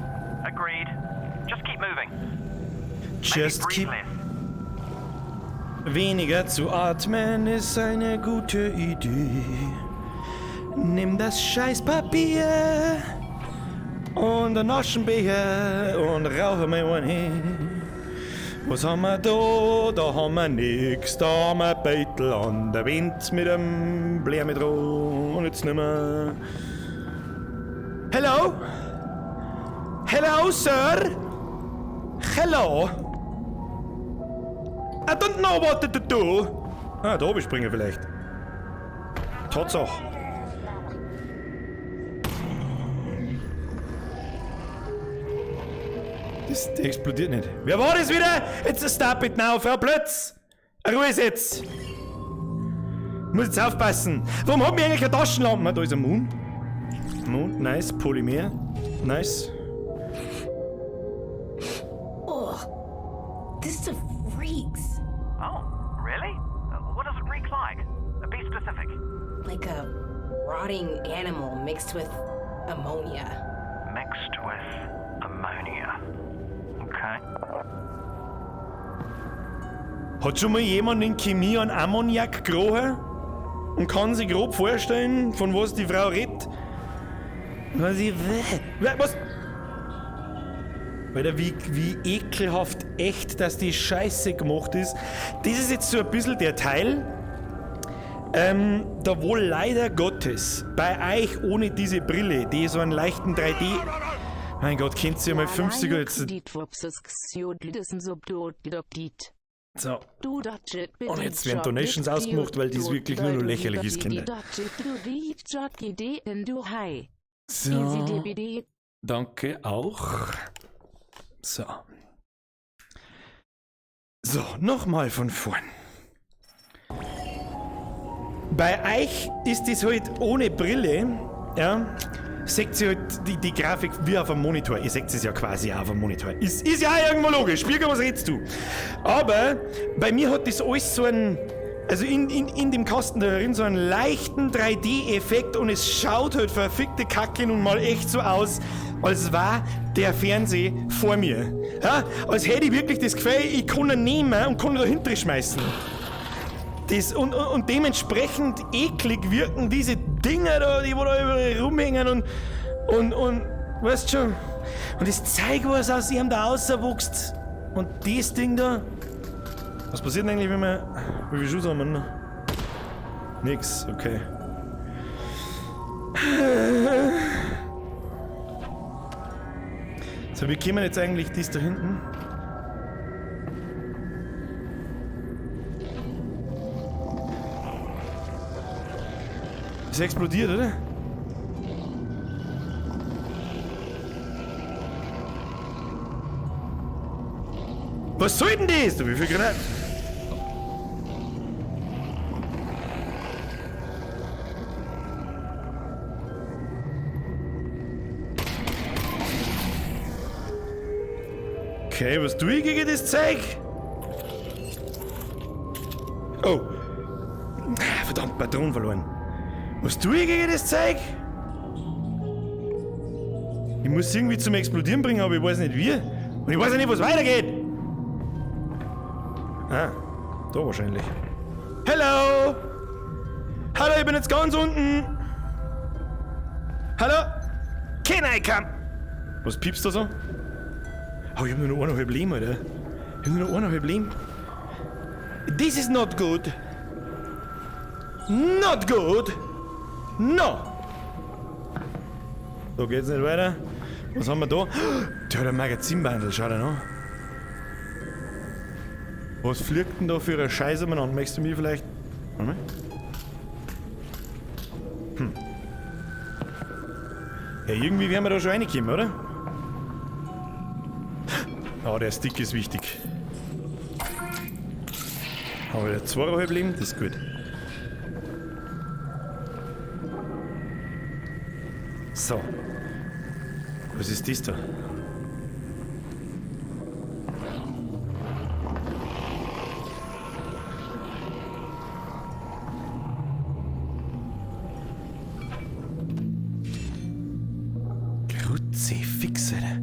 Agreed. Just keep moving. Just Maybe keep breathe less. Weniger zu atmen ist eine gute Idee. Nimm das Scheißpapier und den Aschenbecher und rauche mir einen hin. Was haben wir da? Da haben wir nix. Da haben wir Beutel an der Wind mit dem Blär mit dran und jetzt nimmer. Hello? Hello, Sir? Hello? I don't know what to do. Ah, da oben springen vielleicht. Tatsache. Das explodiert nicht. Wer war das wieder? Jetzt stop it now, Frau Plötz. Ruhe ist jetzt. Muss jetzt aufpassen. Warum hat mir eigentlich eine Taschenlampe? Da ist ein Moon. Moon, nice. Polymer, nice. Ugh. This stuff reeks. Oh, really? What does it reek like? Be specific. Like a rotting animal mixed with ammonia. Mixed with ammonia. Okay. Hat schon mal jemand in Chemie an Ammoniak gerochen? Und kann sich grob vorstellen, von was die Frau redet? Was? Was? Alter, wie ekelhaft echt, dass die Scheiße gemacht ist. Das ist jetzt so ein bisschen der Teil, da wohl leider Gottes bei euch ohne diese Brille, die so einen leichten 3D... Mein Gott, kennt ihr mal 5 Sekunden jetzt... So. Und jetzt werden Donations ausgemacht, weil das wirklich nur noch lächerlich ist, Kinder. So. Danke auch. So. So, nochmal von vorn. Bei euch ist das halt ohne Brille, ja, seht ihr halt die Grafik wie auf einem Monitor. Ihr seht es ja quasi auch auf einem Monitor. Ist ja auch irgendwo logisch. Birger, was redest du? Aber bei mir hat das alles so einen, also in dem Kasten da drin so einen leichten 3D-Effekt und es schaut halt verfickte Kacke nun mal echt so aus, als war der Fernseher vor mir. Ja? Als hätte ich wirklich das Gefühl, ich kann ihn nehmen und kann ihn dahinter schmeißen. Das, und dementsprechend eklig wirken diese Dinger da, die wo da überall rumhängen und weißt schon. Und das Zeug, was aus ihm da rauswuchst. Und das Ding da. Was passiert denn eigentlich, wenn wir. Wie viel Schuss haben wir noch? Nix, okay. So, wie kommen jetzt eigentlich das da hinten? Ist explodiert, oder? Was soll denn das? Du, wie viel Granaten? Okay, was tue ich gegen das Zeug? Oh. Verdammt, Patronen verloren. Was tue ich gegen das Zeug? Ich muss es irgendwie zum Explodieren bringen, aber ich weiß nicht wie. Und ich weiß auch nicht, wo es weitergeht. Ah, da wahrscheinlich. Hello! Hallo, ich bin jetzt ganz unten. Hallo? Can I come? Was piepst da so? Oh, ich hab nur noch 1,5 Leben, Alter. Ich hab nur noch 1,5 Leben. This is not good. Not good. No! Da geht's nicht weiter. Was haben wir da? Der hat ein Magazinbandel, schau dir an. Was fliegt denn da für eine Scheiße umeinander? Möchtest du mir vielleicht. Warte mal. Hm. Ja, irgendwie werden wir da schon reinkommen, oder? Ah, der Stick ist wichtig. Haben wir 2,5 Leben? Das ist gut. So. Was ist das da? Kruzifix, Alter.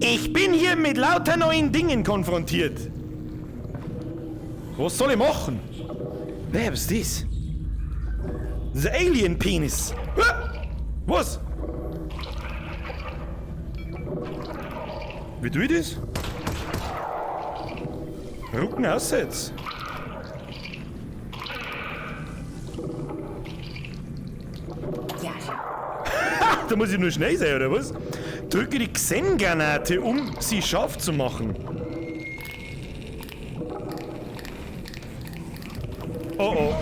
Ich bin hier mit lauter neuen Dingen konfrontiert. Was soll ich machen? Wer ist das? Das ist ein Alien-Penis. Was? Wie tue ich das? Rücken aussetzt. Ha, da muss ich nur schnell sein, oder was? Drücke die Xen-Granate, um sie scharf zu machen. Oh oh.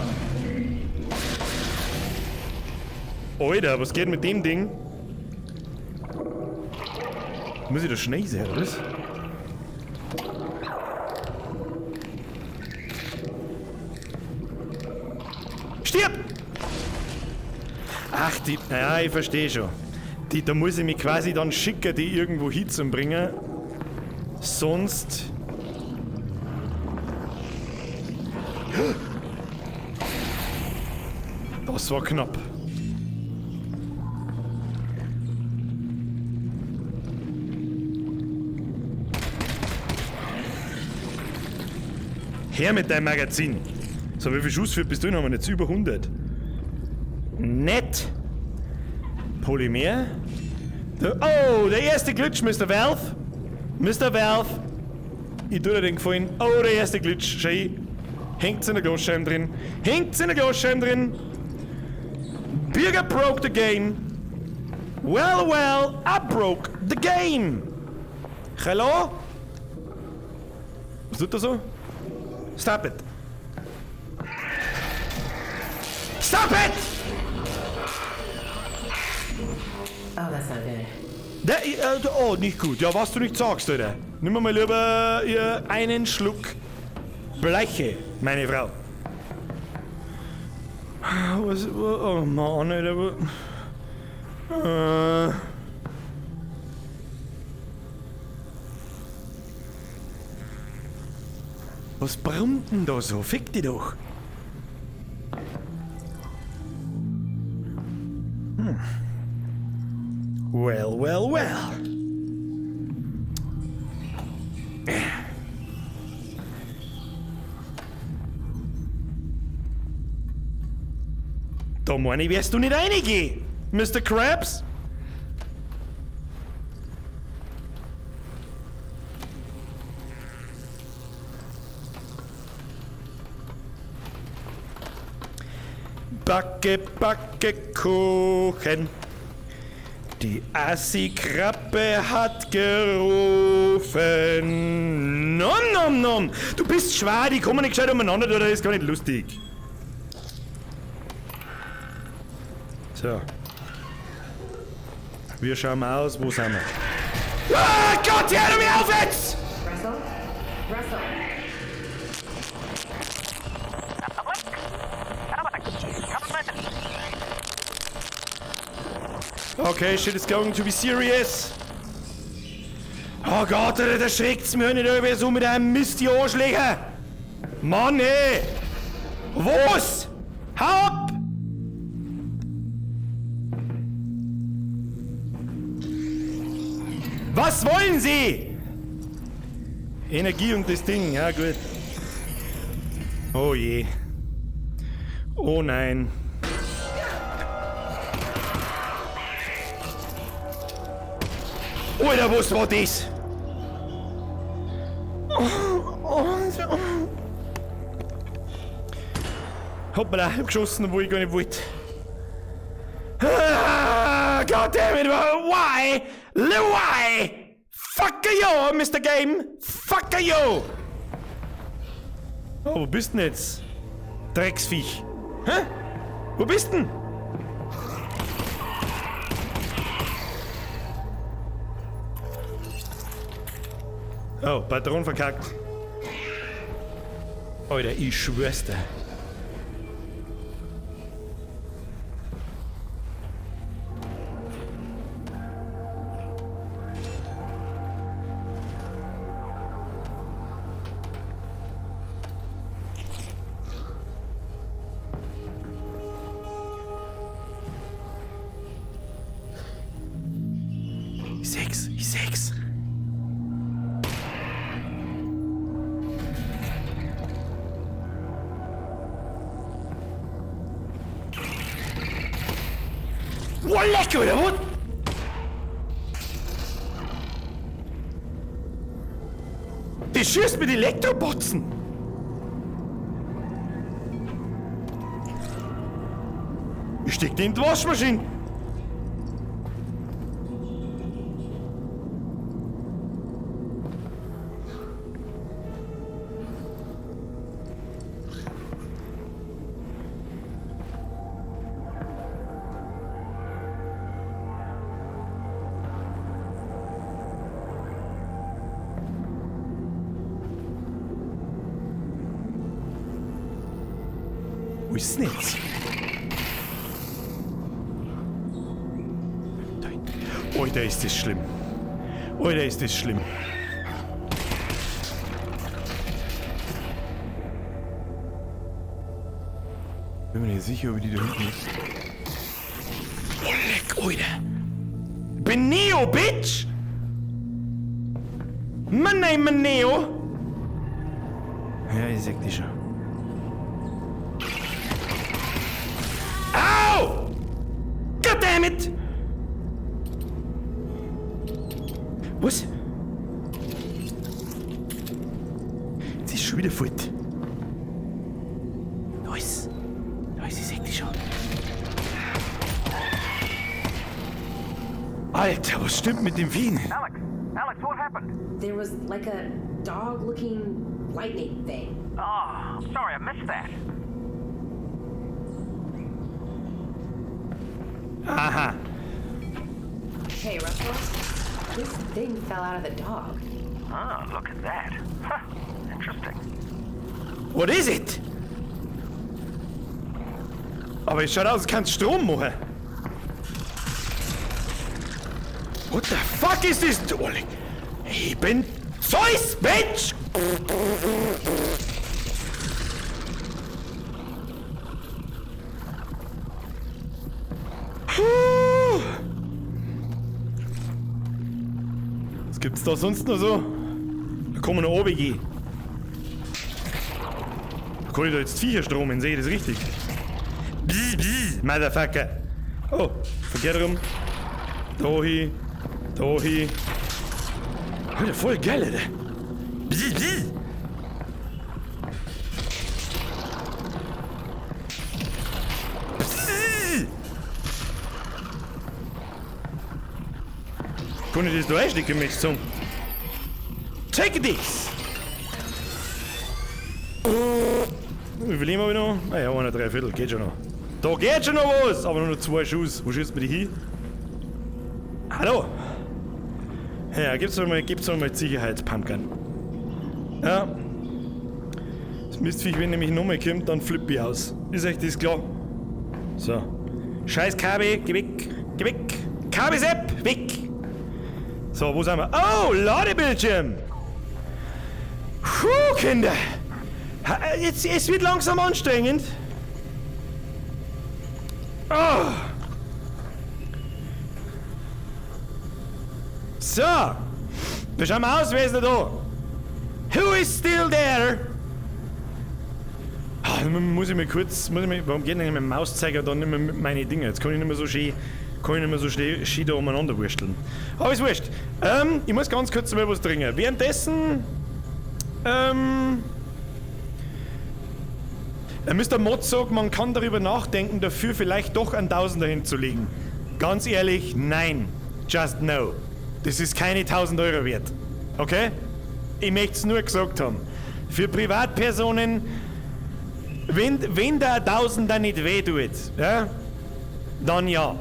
Alter, was geht mit dem Ding? Muss ich da schnell sein, oder was? Stirb! Ach, die... Ja, ich verstehe schon. Die, da muss ich mich quasi dann schicken, die irgendwo hinzubringen. Sonst... Das war knapp. Her mit deinem Magazin. So, wie viel Schuss für Pistolen haben wir jetzt? Über 100. Nett. Polymer. Oh, der erste Glitch, Mr. Valve. Mr. Valve. Ich tue dir den Gefallen. Oh, der erste Glitch. Schau. Hängt's in der Glasscheibe drin. Hängt's in der Glasscheibe drin. Birger broke the game. Well, well, I broke the game. Hello? Was tut er so? Stop it. Stop it! Oh, that's not good. Oh, nicht gut. Ja, was du nicht sagst, Alter. Nimm mal lieber einen Schluck Bleiche, meine Frau. Was, oh Mann, Alter. Was brummt denn da so? Fick dich doch. Hm. Well, well, well. Da meine ich, wirst du nicht reingehen, Mr. Krabs. Backe, backe Kuchen. Die Assi-Krabbe hat gerufen. Nom, nom, nom. Du bist schwer, die kommen nicht gescheit umeinander, oder? Das ist gar nicht lustig. So. Wir schauen mal aus, wo sind wir? Ah, Gott, hör mir auf jetzt! Russell? Russell? Okay, shit is going to be serious. Oh Gott, Alter, da schreckt's mir nicht über so mit einem Mist, die Arschlöcher. Mann, ey. Was? Hau ab! Was wollen Sie? Energie und das Ding, ja gut. Oh je. Oh nein. Alter, was war das? Hoppala, ich hab geschossen, obwohl ich gar nicht wollte. Ah, God damn it, why? Why? Fuck you, Mr. Game! Fuck you! Oh, wo bist denn jetzt? Drecksviech. Hä? Wo bist denn? Oh, Patron verkackt. Alter, ich schwör's dir. Ich seh's. Boah, leck, oder was? Die schießt mit Elektrobotzen! Ich steck die in die Waschmaschine! Wo ist denn jetzt? Alter, ist das schlimm. Alter, ist das schlimm. Bin mir nicht sicher, ob die da hinten ist. Oh, leck, Alter. Ich bin Neo, Bitch! My name is Neo. Ja, ich seh dich schon. Au! God damn it! Was? Jetzt ist schon wieder fort. Nice. Nice, ich seh dich schon. Alter, was stimmt mit dem Vieh? Alex, Alex, what happened? There was like a dog looking lightning thing. Oh, sorry, I missed that. Aha. Hey, Russell, this thing fell out of the dog. Ah, look at that. Huh, interesting. What is it? Aber es schaut aus, als kannst Strom machen. What the fuck is this? Oh, ich bin Zeus, Bitch! Puh. Was gibt's da sonst noch so? Da kann man noch runtergehen. Da kann ich da jetzt Viecherstrom sehe ich das richtig? Bzz, bzz, Motherfucker. Oh, verkehrt rum. Da hin. Da hin. Alter, voll geil, Alter. Bzz, bzz. Bzz. Kann ich das da einstecken, möchtest du sagen? Take this! Wie viel Leben hab ich noch? Ah ja, 1,75, geht schon noch. Da geht schon noch was! Aber nur noch 2 Schuss. Wo schießt man die hin? Hallo? Ja, gibt's doch mal Sicherheitspumpgun. Ja. Das Mistviech, wenn nämlich nochmal kommt, dann flipp ich aus. Ist euch das klar? So. Scheiß KB, geh weg, geh weg. KB Sepp, weg! So, wo sind wir? Oh, Ladebildschirm! Puh, Kinder! Jetzt, es wird langsam anstrengend. Oh. So. Da schauen wir aus, wer ist denn da? Who is still there? Ah, muss ich mir kurz, warum geht denn mein Mauszeiger da nicht mehr mit meinen Dinger? Jetzt kann ich nicht mehr so schön, schön da umeinander wursteln. Aber ist wurscht. Ich muss ganz kurz mal was trinken. Währenddessen, Mr. Mod sagt, man kann darüber nachdenken, dafür vielleicht doch einen Tausender hinzulegen. Ganz ehrlich, nein. Just no. Das ist keine 1000 Euro wert. Okay? Ich möchte es nur gesagt haben. Für Privatpersonen, wenn der Tausender nicht weh tut, ja, dann ja.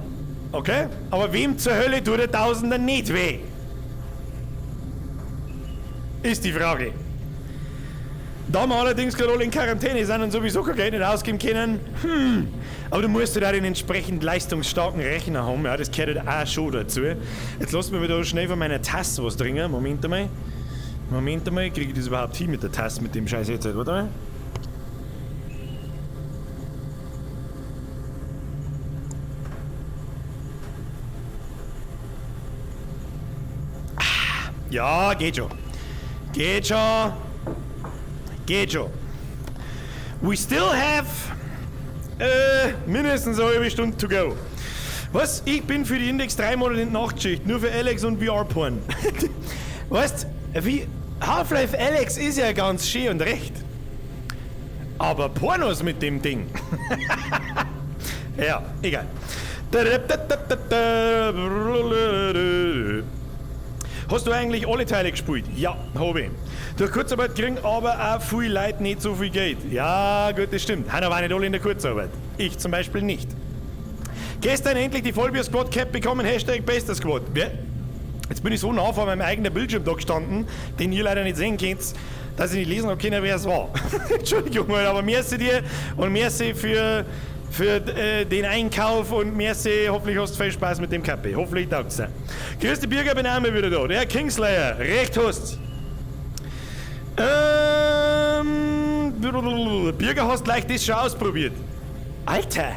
Okay? Aber wem zur Hölle tut der Tausender nicht weh? Ist die Frage. Da wir allerdings gerade alle in Quarantäne sind und sowieso kein Geld nicht ausgeben können, aber du musst halt auch den entsprechend leistungsstarken Rechner haben, ja, das gehört halt auch schon dazu. Jetzt lass mich wieder schnell von meiner Tasse was trinken. Moment einmal. Moment einmal, kriege ich das überhaupt hin mit der Tasse, mit dem scheiß Headset? Warte mal. Ah, ja, geht schon. Geht schon. Geht schon. We still have mindestens eine halbe Stunde to go. Was? Ich bin für die Index 3 Monate in Nachtschicht, nur für Alex und VR-Porn. Weißt, wie Half-Life Alex ist ja ganz schön und recht. Aber Pornos mit dem Ding. Ja, egal. Hast du eigentlich alle Teile gespielt? Ja, hab ich. Durch Kurzarbeit kriegen aber auch viele Leute nicht so viel Geld. Ja, gut, das stimmt. Haben aber nicht alle in der Kurzarbeit. Ich zum Beispiel nicht. Gestern endlich die Vollbier-Squad Cap bekommen, Hashtag bester Squad. Jetzt bin ich so nah vor meinem eigenen Bildschirm da gestanden, den ihr leider nicht sehen könnt, dass ich nicht lesen habe können, wer es war. Entschuldigung, aber merci dir und merci für den Einkauf und merci, hoffentlich hast du viel Spaß mit dem Kappe. Hoffentlich taugt's dir. Grüß dich, Birger, bin auch mal wieder da. Der Kingslayer, recht hast. Birger, hast gleich das schon ausprobiert. Alter!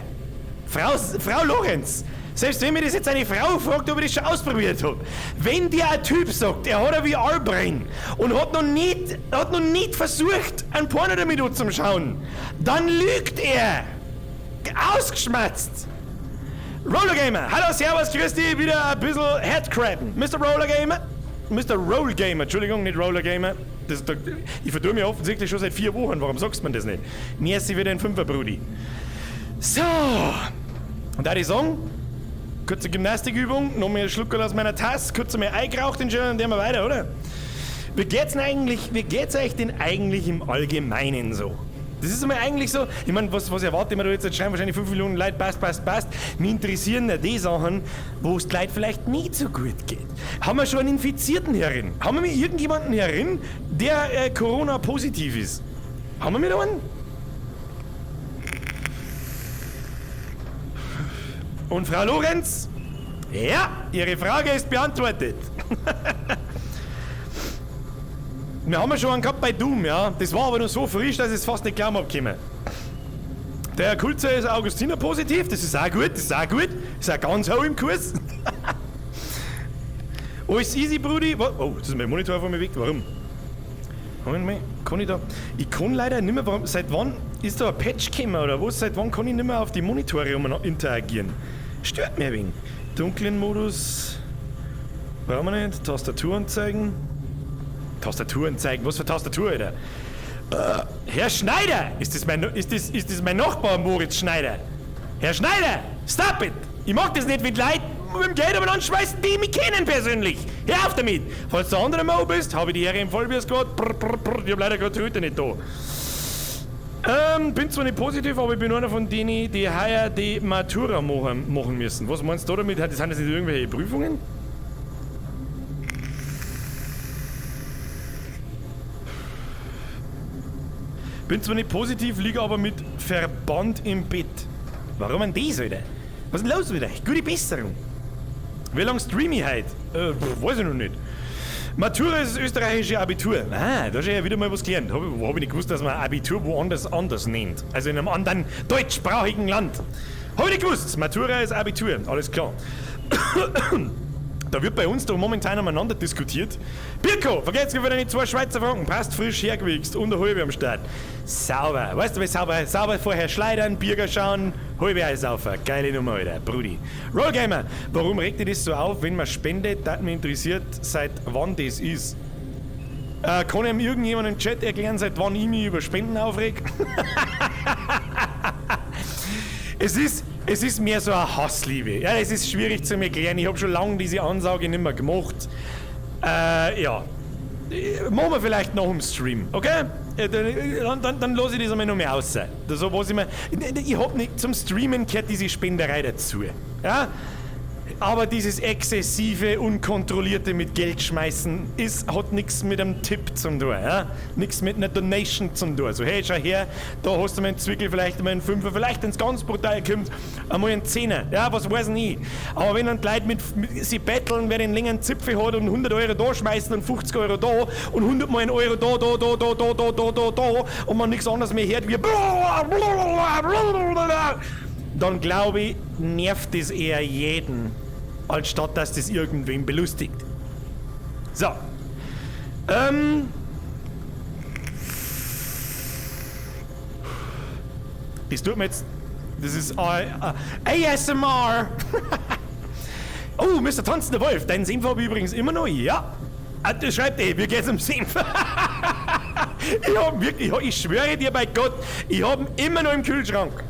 Frau Lorenz! Selbst wenn mir das jetzt eine Frau fragt, ob ich das schon ausprobiert habe. Wenn dir ein Typ sagt, er hat ein VR-Brain und hat noch nicht versucht, ein Porno damit zu schauen, dann lügt er! Ausgeschmatzt! Roller Gamer! Hallo, servus, grüß dich, wieder ein bisschen Headcrabben. Mr. Roller Gamer? Mr. Roll Gamer, Entschuldigung, nicht Roller Gamer. Das, da, ich verdue mich offensichtlich schon seit 4 Wochen. Warum sagst man das nicht? Merci für den Fünfer, Brudi. So. Und da die sagen, kurze Gymnastikübung, noch mehr Schluckerl aus meiner Tasse, kurz einmal eingeraucht den Schirm und dann weiter, oder? Wie geht's denn eigentlich, wie geht's euch denn eigentlich im Allgemeinen so? Das ist mir eigentlich so, ich meine, was erwarte ich mir da jetzt? Jetzt schreiben wahrscheinlich 5 Millionen Leute, passt, passt, passt. Mich interessieren ja die Sachen, wo es Leuten vielleicht nicht so gut geht. Haben wir schon einen Infizierten herin? Haben wir irgendjemanden herin, der Corona-positiv ist? Haben wir mit einen? Und Frau Lorenz? Ja, Ihre Frage ist beantwortet. Wir haben ja schon einen gehabt bei Doom, ja. Das war aber nur so frisch, dass ich es fast nicht glauben hab können. Der Herr Kulzer ist Augustiner positiv, das ist auch gut, das ist auch gut. Ist auch ganz hoch im Kurs. Alles easy, Brudi. Oh, das ist mein Monitor von mir weg. Warum? Moment mal, kann ich da... Ich kann leider nicht mehr... Warum, seit wann ist da ein Patch gekommen oder was? Seit wann kann ich nicht mehr auf die Monitore interagieren? Stört mir ein wenig. Dunklen Modus... Brauchen wir nicht. Tastatur anzeigen. Tastaturen zeigen. Was für Tastatur, Alter? Herr Schneider! Ist das mein Nachbar, Moritz Schneider? Herr Schneider! Stop it! Ich mag das nicht, wenn Leute mit dem Geld umeinander schmeißen, die mich kennen persönlich. Hör auf damit! Falls du andere Mo bist, habe ich die Ehre im Vollbier-Squad. Ich hab leider gerade heute nicht da. Bin zwar nicht positiv, aber ich bin einer von denen, die heuer die Matura machen müssen. Was meinst du damit? Das sind das nicht irgendwelche Prüfungen? Bin zwar nicht positiv, liege aber mit Verband im Bett. Warum denn das, Alter? Was ist denn los mit euch? Gute Besserung. Wie lange stream ich heute? Weiß ich noch nicht. Matura ist das österreichische Abitur. Ah, da hast du ja wieder mal was gelernt. Hab ich nicht gewusst, dass man Abitur woanders anders nennt. Also in einem anderen deutschsprachigen Land. Hab ich nicht gewusst. Matura ist Abitur. Alles klar. Da wird bei uns doch momentan umeinander diskutiert. Birko, vergesst wieder nicht 2 Schweizer Franken. Passt frisch hergewichst und eine halbe am Start. Sauber. Weißt du, wie sauber? Sauber vorher schleudern, Birger schauen, halbe Eisaufer. Geile Nummer, Alter. Brudi. Rollgamer, warum regt ihr das so auf, wenn man spendet? Das mich interessiert, seit wann das ist. Kann ihm irgendjemand im Chat erklären, seit wann ich mich über Spenden aufreg? Es ist mehr so eine Hassliebe. Ja, es ist schwierig zu erklären. Ich habe schon lange diese Ansage nicht mehr gemacht. Ja. Machen wir vielleicht noch im Stream, okay? Dann lasse ich das einmal noch mehr aus. So, was ich mir, ich hab nicht, zum Streamen gehört diese Spenderei dazu. Ja? Aber dieses exzessive, unkontrollierte mit Geld schmeißen hat nichts mit einem Tipp zum tun, ja? Nichts mit einer Donation zum tun. So, hey, schau her, da hast du mal einen Zwickel, vielleicht einmal einen Fünfer, vielleicht, wenn's ganz brutal kommt, einmal einen Zehner. Ja, was weiß ich. Aber wenn dann die Leute mit sie betteln, wer den längeren Zipfel hat und 100 Euro da schmeißen und 50 Euro da und 100 mal einen Euro da, da, da, da, da, da, da, da, da und man nichts anderes mehr hört wie dann glaube ich, nervt es eher jeden, anstatt dass das irgendwen belustigt. So. Das tut mir jetzt... Das ist ASMR! Oh, Mr. Tanzender Wolf, deinen Senf habe ich übrigens immer noch. Ja. Das schreibt eh, mir geht's um Senf. Ich schwöre dir bei Gott, ich hab ihn immer noch im Kühlschrank.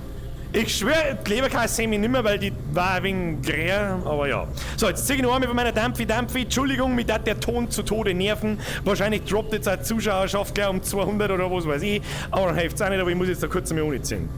Ich schwöre, die Leberkäse sehe ich nicht mehr, weil die war ein wenig grär, aber ja. So, jetzt zieh ich noch einmal von meiner Dampfi. Entschuldigung, mir hat der Ton zu Tode nerven. Wahrscheinlich droppt jetzt auch die Zuschauerschaft gleich um 200 oder was weiß ich. Aber dann hilft's auch nicht, aber ich muss jetzt da kurz einmal ohne ziehen.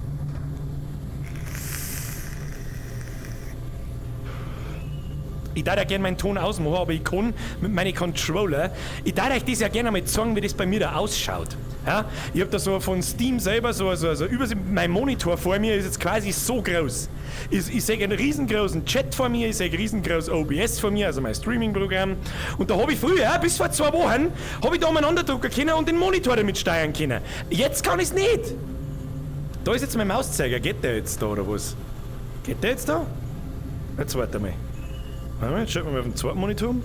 Ich darf ja gerne meinen Ton ausmachen, aber ich kann mit meinen Controller. Ich darf euch das ja gerne mal zeigen, wie das bei mir da ausschaut. Ja? Ich hab da so von Steam selber so Übersicht. Mein Monitor vor mir ist jetzt quasi so groß. Ich sehe einen riesengroßen Chat vor mir, ich sehe riesengroß OBS vor mir, also mein Streaming-Programm. Und da habe ich früher, bis vor 2 Wochen, habe ich da umeinander drucken können und den Monitor damit steuern können. Jetzt kann ich's nicht. Da ist jetzt mein Mauszeiger. Geht der jetzt da oder was? Geht der jetzt da? Jetzt warte mal. Warte mal, jetzt schalten wir mal auf den zweiten Monitor um.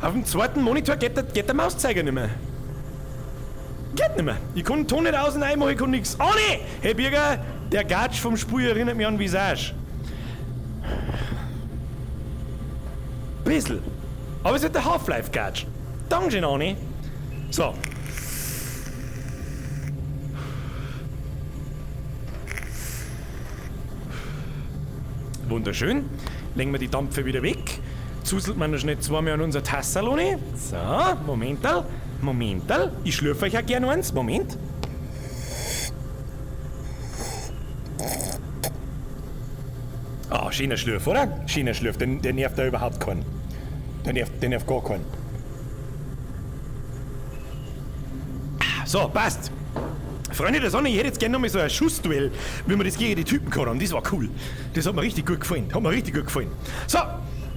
Auf dem zweiten Monitor geht der Mauszeiger nicht mehr. Geht nicht mehr. Ich kann den Ton nicht aus und einmachen, ich kann nix. Oh nee! Hey Birger, der Gatsch vom Spiel erinnert mich an Visage. Bissl. Aber es ist der Half-Life-Gatsch. Dankeschön, Arne. So. Wunderschön. Legen wir die Dampfe wieder weg. Zuselt man noch schnell zweimal an unser Tasserl ohne. So, Momental. Momental. Ich schlürfe euch auch gerne eins. Moment. Ah, schöner Schlürf, oder? Schöner Schlürf, der nervt da überhaupt keinen. Der nervt gar keinen. So, passt. Freunde der Sonne, ich hätte jetzt gerne noch mal so ein Schussduell, wie wir das gegen die Typen gehabt haben. Das war cool. Das hat mir richtig gut gefallen. Hat mir richtig gut gefallen. So,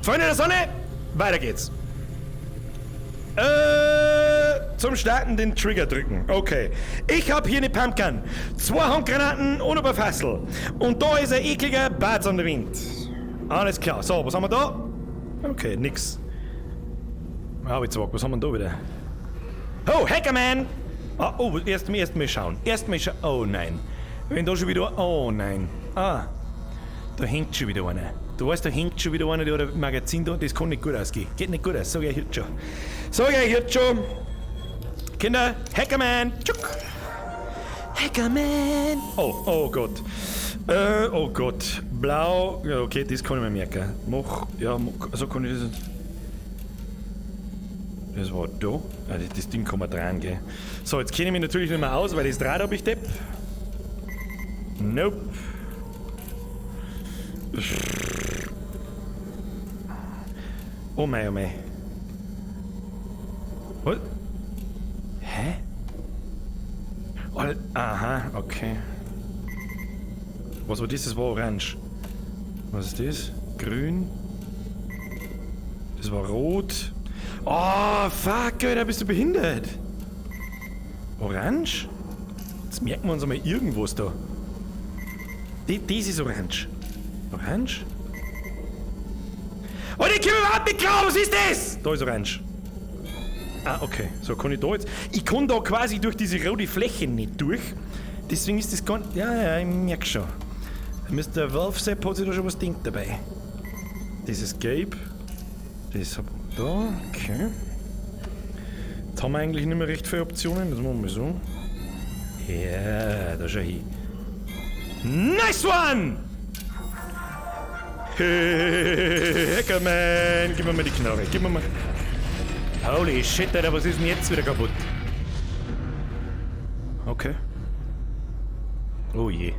Freunde der Sonne, weiter geht's. Zum Starten den Trigger drücken. Okay. Ich hab hier eine Pumpgun, 2 Handgranaten und ein paar Fassel. Und da ist ein ekliger Bart an der Wind. Alles klar. So, was haben wir da? Okay, nix. Ah, jetzt was haben wir da wieder? Oh, Hackerman! Ah, oh, erst mal schauen. Erst mal schauen. Oh nein. Wenn da schon wieder. Oh nein. Ah. Da hängt schon wieder einer. Du weißt, da hängt schon wieder einer, der hat ein Magazin da. Das kann nicht gut ausgehen. Geht nicht gut aus. Sag ich jetzt schon. Sag ich jetzt schon. Kinder, Hackerman! Tschuck! Hackerman! Oh, oh Gott. Oh Gott. Blau. Ja, okay, das kann ich mir merken. Mach. Ja, so kann ich das. Das war da. Ah, das Ding kann man dran, gell. So, jetzt kenne ich mich natürlich nicht mehr aus, weil das Draht habe ich depp. Nope. Oh mei, oh mei. Was? Hä? Oh, aha, okay. Was war das? Das war orange. Was ist das? Grün. Das war rot. Oh, fuck, Alter, bist du behindert? Orange? Jetzt merken wir uns einmal irgendwas da. Das ist orange. Orange? Oh, die kommen überhaupt nicht klar, was ist das? Da ist orange. Ah, okay. So, kann ich da jetzt... Ich kann da quasi durch diese rote Fläche nicht durch. Deswegen ist das gar nicht... Ja, ja, ich merk schon. Mr. Wolfsepp hat sich da schon was denkt dabei. Das ist gelb. Das hab ich da. Okay. Jetzt haben wir eigentlich nicht mehr recht viele Optionen. Das machen wir so. Ja, da schau hin. Nice one! Hey, Hackerman! Gib mir mal die Knarre. Gib mir mal... Holy shit, Alter, was ist denn jetzt wieder kaputt? Okay. Oh je.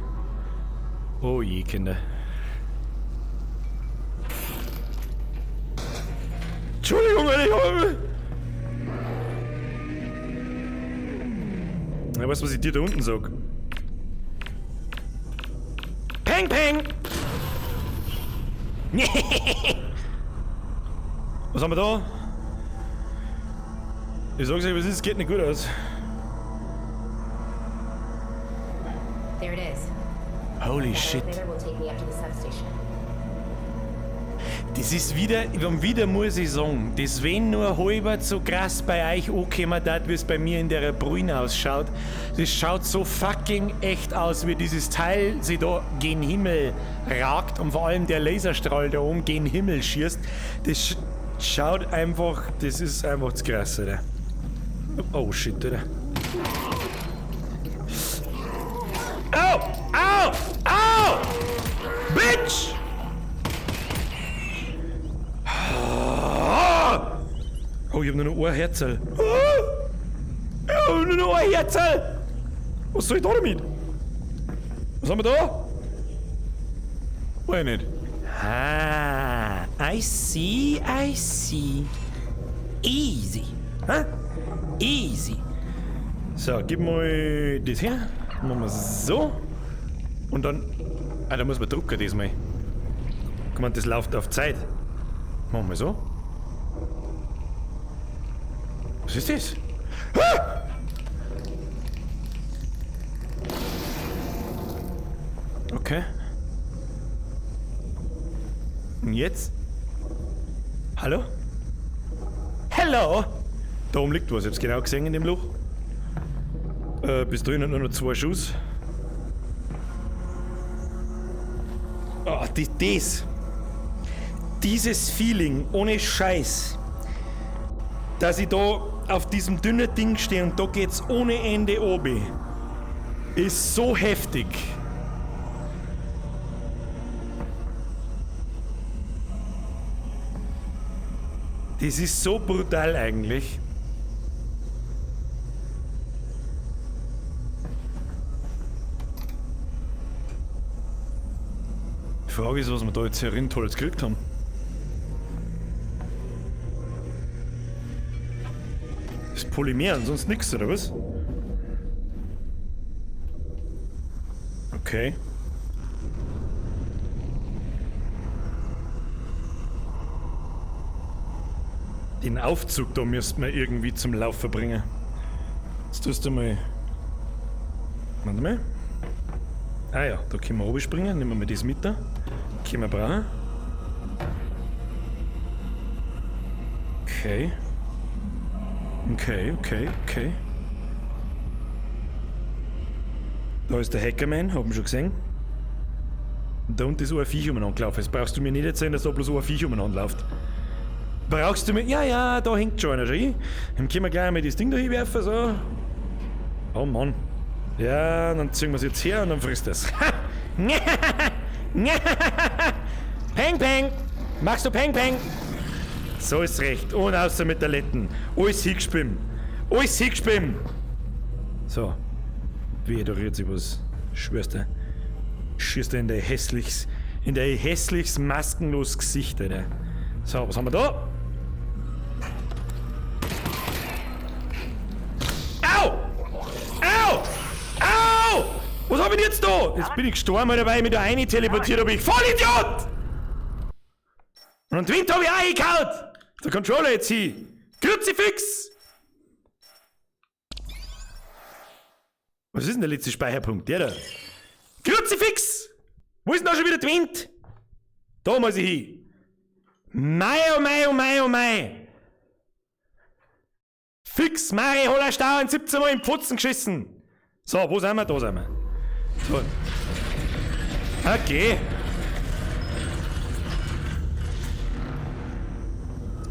Oh je, Kinder. Entschuldigung, Alter, ich hab... Ja, weißt du, was ich dir da unten sag? Peng, peng! Was haben wir da? Ich sag's euch, was ist, es geht nicht gut aus. There it is. Holy shit. Das ist wieder, und wieder muss ich sagen, das wenn nur halber so krass bei euch angekommen hat, wie es bei mir in der Brüne ausschaut. Das schaut so fucking echt aus, wie dieses Teil sich da gen Himmel ragt und vor allem der Laserstrahl da oben gen Himmel schießt. Das schaut einfach, das ist einfach zu krass, oder? Oh shit, oder? Au! Au! Au! Bitch! Oh, ich hab nur noch ein Herzl. Oh, ich hab nur noch ein Herzl. Was soll ich da damit? Was haben wir da? Weiß ich nicht. Ah, I see, I see. Easy. Hä? Easy. So, gib mal das her. Machen wir so. Und dann... Ah, da muss man drucken diesmal. Guck mal, das läuft auf Zeit. Machen wir so. Was ist das? Ah! Okay. Und jetzt? Hallo? Hello? Da oben liegt was, ich hab's genau gesehen in dem Loch. Bis dahin nur noch 2 Schuss. Ah, das. Dieses Feeling, ohne Scheiß. Dass ich da auf diesem dünnen Ding stehe und da geht's ohne Ende obi. Ist so heftig. Das ist so brutal eigentlich. Die Frage ist, was wir da jetzt herin Tolles gekriegt haben. Das Polymer und sonst nichts, oder was? Okay. Den Aufzug da müssten wir irgendwie zum Laufen bringen. Jetzt tust du mal. Warte mal. Ah ja, da können wir runterspringen. Nehmen wir das mit da. Können wir brauchen. Okay. Okay. Da ist der Hackerman, hab ihn schon gesehen. Und da unten ist ein Viech umeinander gelaufen. Jetzt brauchst du mir nicht erzählen, dass da bloß ein Viech umeinander läuft. Brauchst du mir. Ja, ja, da hängt schon einer schon. Dann können wir gleich einmal das Ding da hinwerfen, so. Oh Mann. Ja, dann ziehen wir es jetzt her und dann frisst es. Peng, peng! Machst du Peng, peng? So ist recht. Und außer mit der Letten. Alles hingeschwimmen. Alles hingeschwimmen. So. Wehe, da rührt sich was. Schwörst du. Schießt du in dein hässliches, maskenloses Gesicht, Alter. So, was haben wir da? Au! Au! Au! Was hab ich denn jetzt da? Jetzt bin ich gestorben, Alter, weil ich mich da rein teleportiert habe. Ich Vollidiot! Und den Wind hab ich auch hingehauen! Der Controller jetzt hin! Kruzifix! Was ist denn der letzte Speicherpunkt? Der da. Kruzifix! Wo ist denn da schon wieder der Wind? Da muss ich hin. Mei, oh mei, oh mei, oh mei! Fix, Mari, hol Stau und 17 Mal im Pfutzen geschissen! So, wo sind wir? Da sind wir. So. Okay.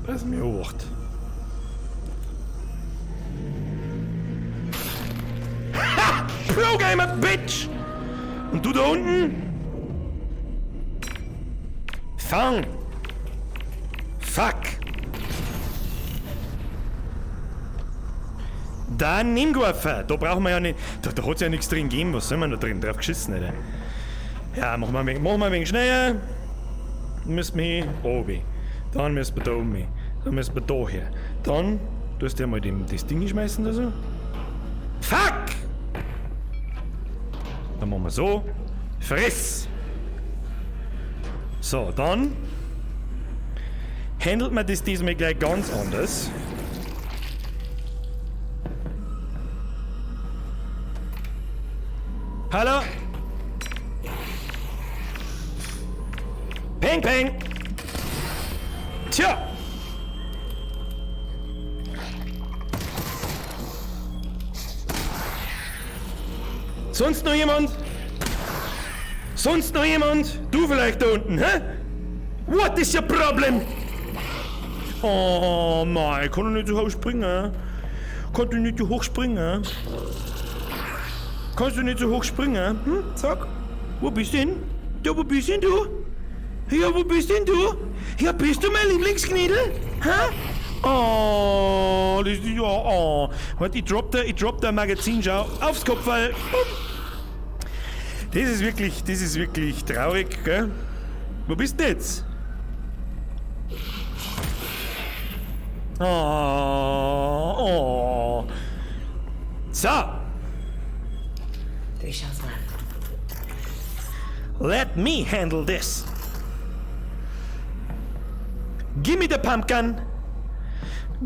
Pass mir acht. Ha! Pro-Gamer, Bitch! Und du da unten? Fang! Fuck! Da nimm Geworfen. Da brauchen wir ja nicht. Da hat's ja nichts drin gegeben. Was soll man da drin? Drauf geschissen, Alter. Ja, machen wir ein wenig schneller. Müssen wir hin. Obi. Dann müssen wir da oben hin. Dann müssen wir da her. Dann tust du ja mal das Ding hinschmeißen oder so. Fuck! Dann machen wir so. Friss! So, dann handelt man das diesmal gleich ganz anders. Hallo? Peng, peng! Tja! Sonst noch jemand? Sonst noch jemand? Du vielleicht da unten, hä? What is your problem? Oh mein, kann ich nicht so hoch springen? Kannst du nicht so hoch springen? Kannst du nicht so hoch springen? Hm? Sag. Wo bist du denn? Ja, wo bist denn du? Ja, wo bist denn du? Ja, bist du mein Lieblingsknädel? Hä? Oh, das ist ja. Oh. Warte, ich drop da ein Magazin, schau. Aufs Kopfball. Das ist wirklich traurig, gell? Wo bist du jetzt? Oh, oh. So. 3 shells left. Let me handle this. Gimme the pumpkin.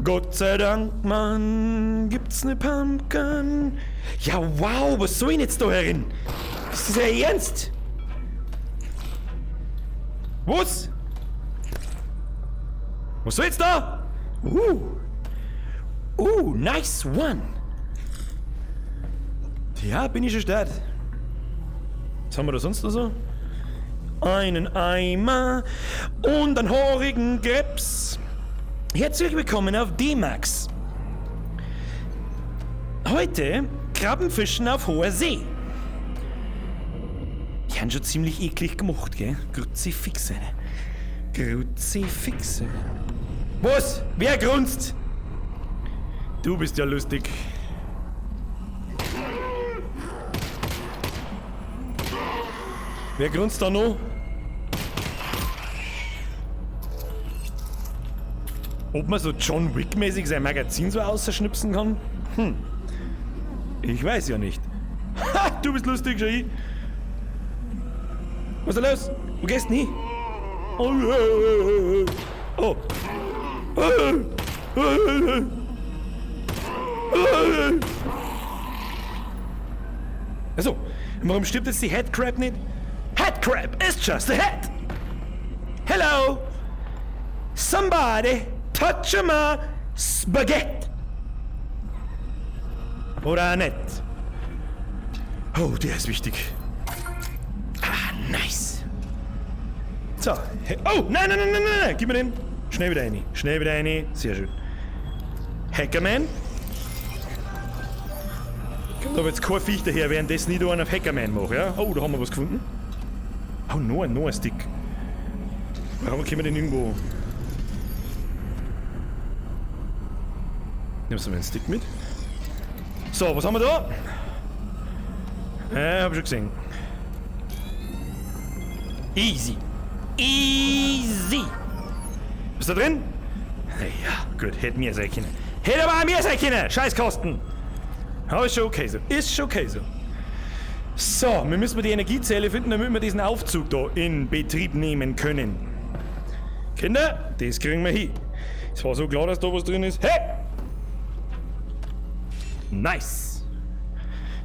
Gott sei Dank, Mann, gibt's ne Pumpgun. Ja, wow, was soll ich denn jetzt da herin? Ist das ja ernst? Was? Was soll jetzt da? Nice one. Ja, bin ich schon stark. Was haben wir da sonst noch so? Einen Eimer und einen haarigen Krebs. Herzlich willkommen auf D-Max. Heute Krabbenfischen auf hoher See. Die haben schon ziemlich eklig gemacht, gell? Kruzifixe. Kruzifixe. Was? Wer grunzt? Du bist ja lustig. Wer grunzt da noch? Ob man so John Wick-mäßig sein Magazin so ausschnipsen kann? Hm. Ich weiß ja nicht. Ha, du bist lustig, Jai. Was ist da los? Wo gehst du denn hin? Oh. Oh. Also, warum stirbt jetzt die Headcrab nicht? Headcrab is just a head! Hello! Somebody touch my spaghetti! Oder nicht? Oh, der ist wichtig. Ah, nice. So. Oh, nein, nein, nein, nein, nein, gib mir den. Schnell wieder rein. Schnell wieder rein. Sehr schön. Hackerman. Kommt aber jetzt kein Viech daher, währenddessen ich da einen auf Hackerman mache, ja? Oh, da haben wir was gefunden. Oh, noch ein Stick. Warum können wir den irgendwo... Nimmst du mal einen Stick mit? So, was haben wir da? Hab ich schon gesehen. Easy. Easy. Was ist da drin? Ja, gut, hätte mir sein können. Hätte aber auch mir sein können. Scheißkosten. Aber ist schon okay so. Ist schon okay so. So, wir müssen die Energiezelle finden, damit wir diesen Aufzug da in Betrieb nehmen können. Kinder, das kriegen wir hin. Es war so klar, dass da was drin ist. Hey! Nice!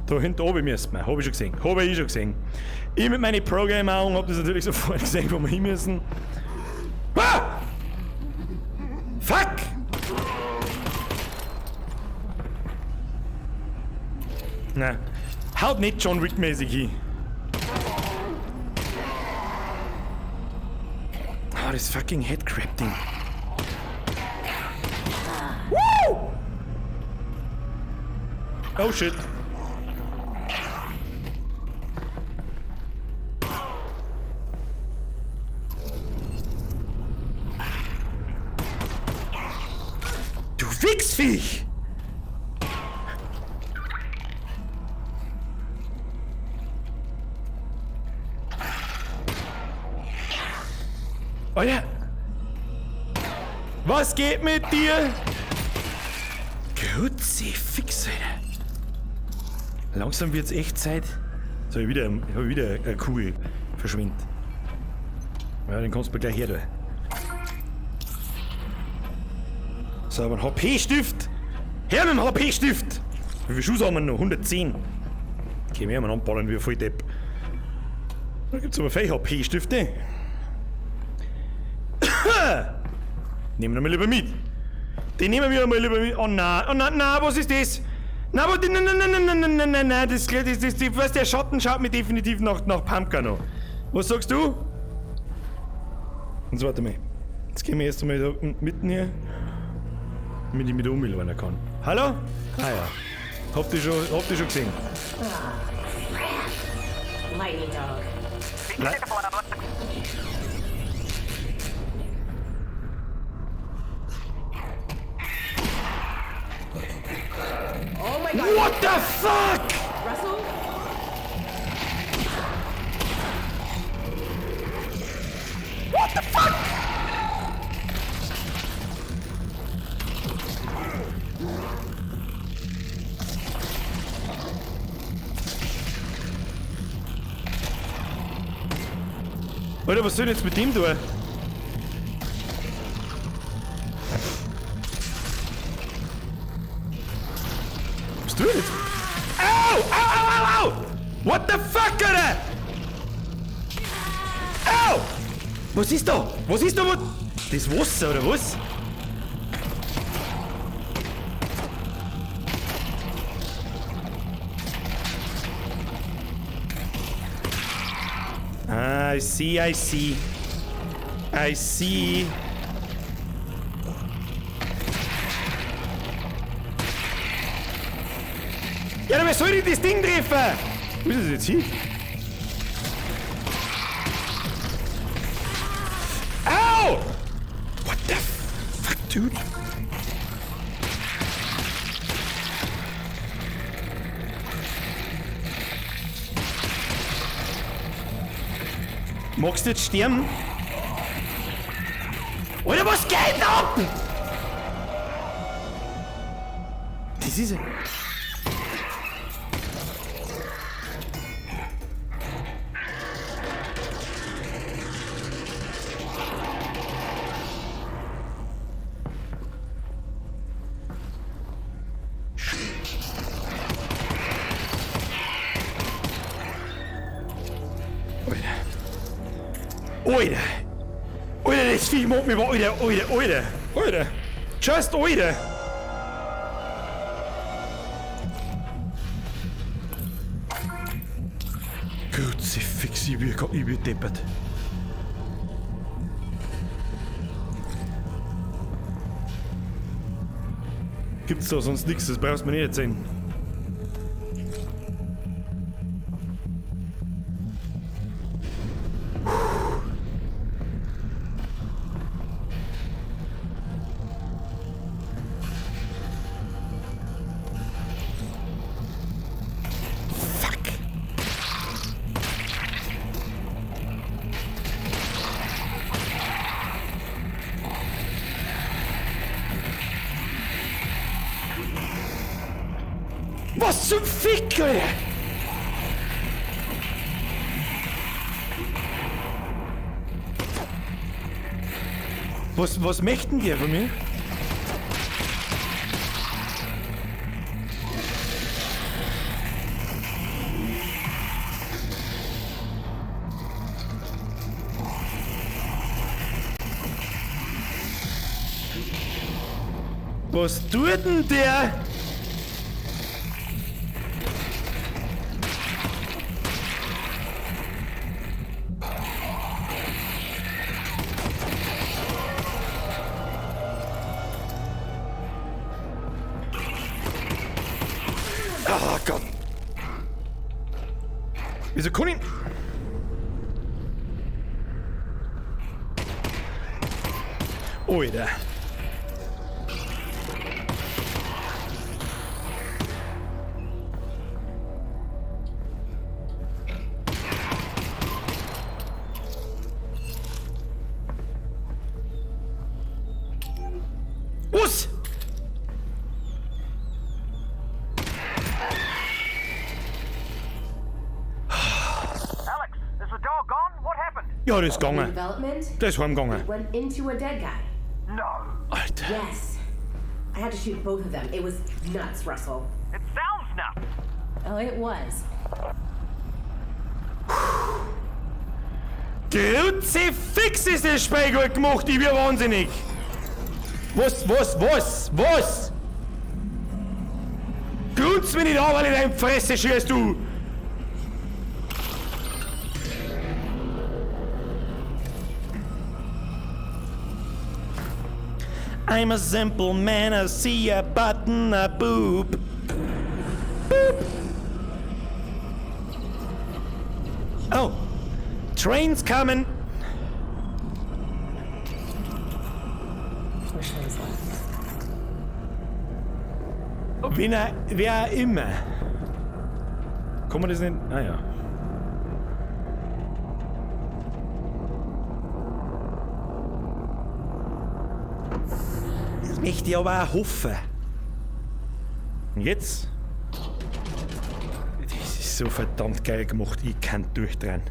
Da hinten oben müssen wir. Hab ich schon gesehen. Hab ich schon gesehen. Ich mit meinen Pro-Game-Augen hab das natürlich sofort gesehen, wo wir hin müssen. Ah! Fuck! Na, haut nicht John Wick-mäßig hin. Ah, das fucking Headcrab-Ding. Woo! Oh shit. Du Wichsviech! Alter! Was geht mit dir? Kruzifix, Alter. Langsam wird's echt Zeit. So, ich wieder eine Kugel verschwindet. Ja, den kommst du mir gleich her, du. So, aber ein HP-Stift! Her mit dem HP-Stift! Wie viel Schuss haben wir noch? 110. Okay, wir haben anballern wie voll Depp. Da gibt's aber viele HP-Stifte. Nehmen wir mal lieber mit. Den nehmen wir mal lieber mit. Oh nein, oh nein, nein, was ist das? Nein, aber, nein, nein, nein, nein, nein, nein, nein, nein, das, was, der Schatten schaut mir definitiv nach Pumpkin an. Was sagst du? Und so, warte mal. Jetzt gehen wir erst einmal da mitten hier, damit ich mich da umlaufen kann. Hallo? Ah ja. Habt ihr schon gesehen? Lightning Dog. Oh my God. What the fuck? Russell? What the fuck? Alter, was soll ich jetzt mit dem tun? Was tue ich jetzt? Au! Au, au, au, au! What the fuck, Alter? Au! Was ist da? Was ist da? Das Wasser, oder was? Ah, I see, I see. I see. Ja, aber soll ich das Ding treffen? Wo ist das jetzt hin? Au! What the fuck, dude? Magst du jetzt sterben? Alter, was geht ab? Das ist... Alter. Alter, das Viech macht mich... Alter, Alter, Alter. Alter. Just Alter. Kruzifix, ich bin deppert. Gibt's da sonst nichts, das brauchst du mir nicht erzählen. Was zum Fick, Alter? Was möchten die von mir? Was tut denn der? Oh Gott. Wieso kann ich... Alter. Was? Alex, is the dog gone? What happened? Ja, das ist gegangen. Development? Das ist heimgegangen. It went into a dead guy. No. Alter. Yes. I had to shoot both of them. It was nuts, Russell. It sounds nuts. Oh, it was. Kruzifix ist das Spiel gut gemacht, ich bin wahnsinnig. Was? Grunz mich nicht an, weil ich deine Fresse schießt, du! I'm a simple man, I see a button, a boop. Boop. Oh, train's coming. Wish I was left. Wen er, wer immer. Kann man das nicht? Ah ja. Das möchte ich aber auch hoffen. Und jetzt? Das ist so verdammt geil gemacht, ich kann durchdrehen.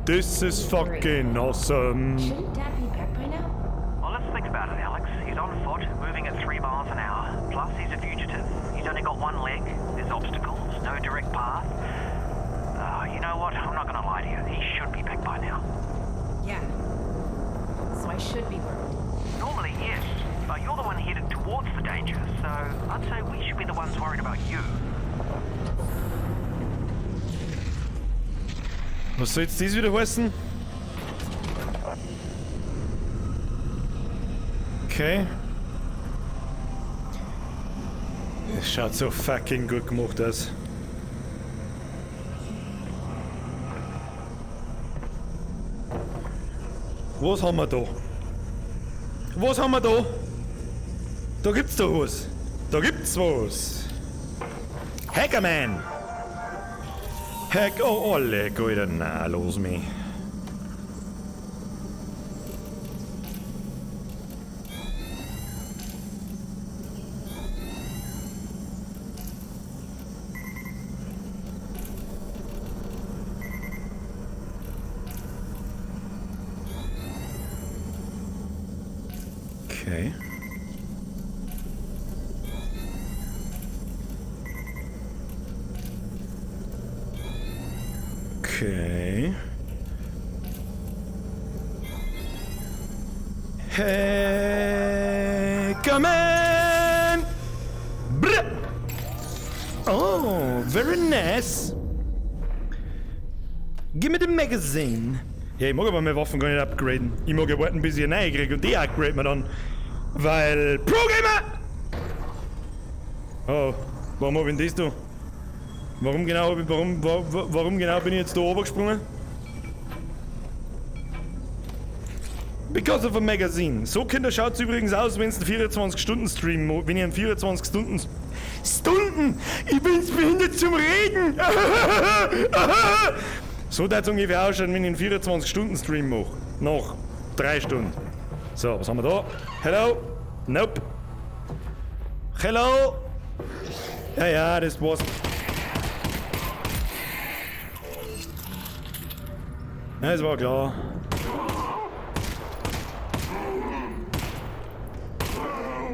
This is fucking awesome. Shouldn't Dad be back by now? Well, let's think about it, Alex. He's on foot, moving at 3 miles an hour. Plus, he's a fugitive. He's only got one leg. There's obstacles, no direct path. You know what? I'm not gonna lie to you. He should be back by now. Yeah. So I should be worried. Normally, yes. But you're the one headed towards the danger, so I'd say we should be the ones worried about you. Was soll jetzt das wieder heißen? Okay. Es schaut so fucking gut gemacht aus. Was haben wir da? Was haben wir da? Da gibt's doch was. Da gibt's was. Hackerman! Hack, oh, alle, Alter, na, los mich. Okay. Okay. Hackerman! Brr. Oh, very nice. Give me the magazine. Ja, ich mag aber meine Waffen gar nicht upgraden. Ich mag ja warten, bis ich eine neue kriege und die upgraden wir dann. Weil Pro-Gamer! Oh, warum hab ich denn das da? Warum genau, warum genau bin ich jetzt da runtergesprungen? Because of a magazine. So, Kinder, schaut's übrigens aus, wenn's einen 24-Stunden-Stream wenn ich einen 24 Stunden... Stunden! Ich bin's behindert zum Reden! So darf's ungefähr ausschauen, wenn ich einen 24-Stunden-Stream mach. Nach 3 Stunden. So, was haben wir da? Hello? Nope. Hello? Ja, ja, das war's. Ja, das war klar.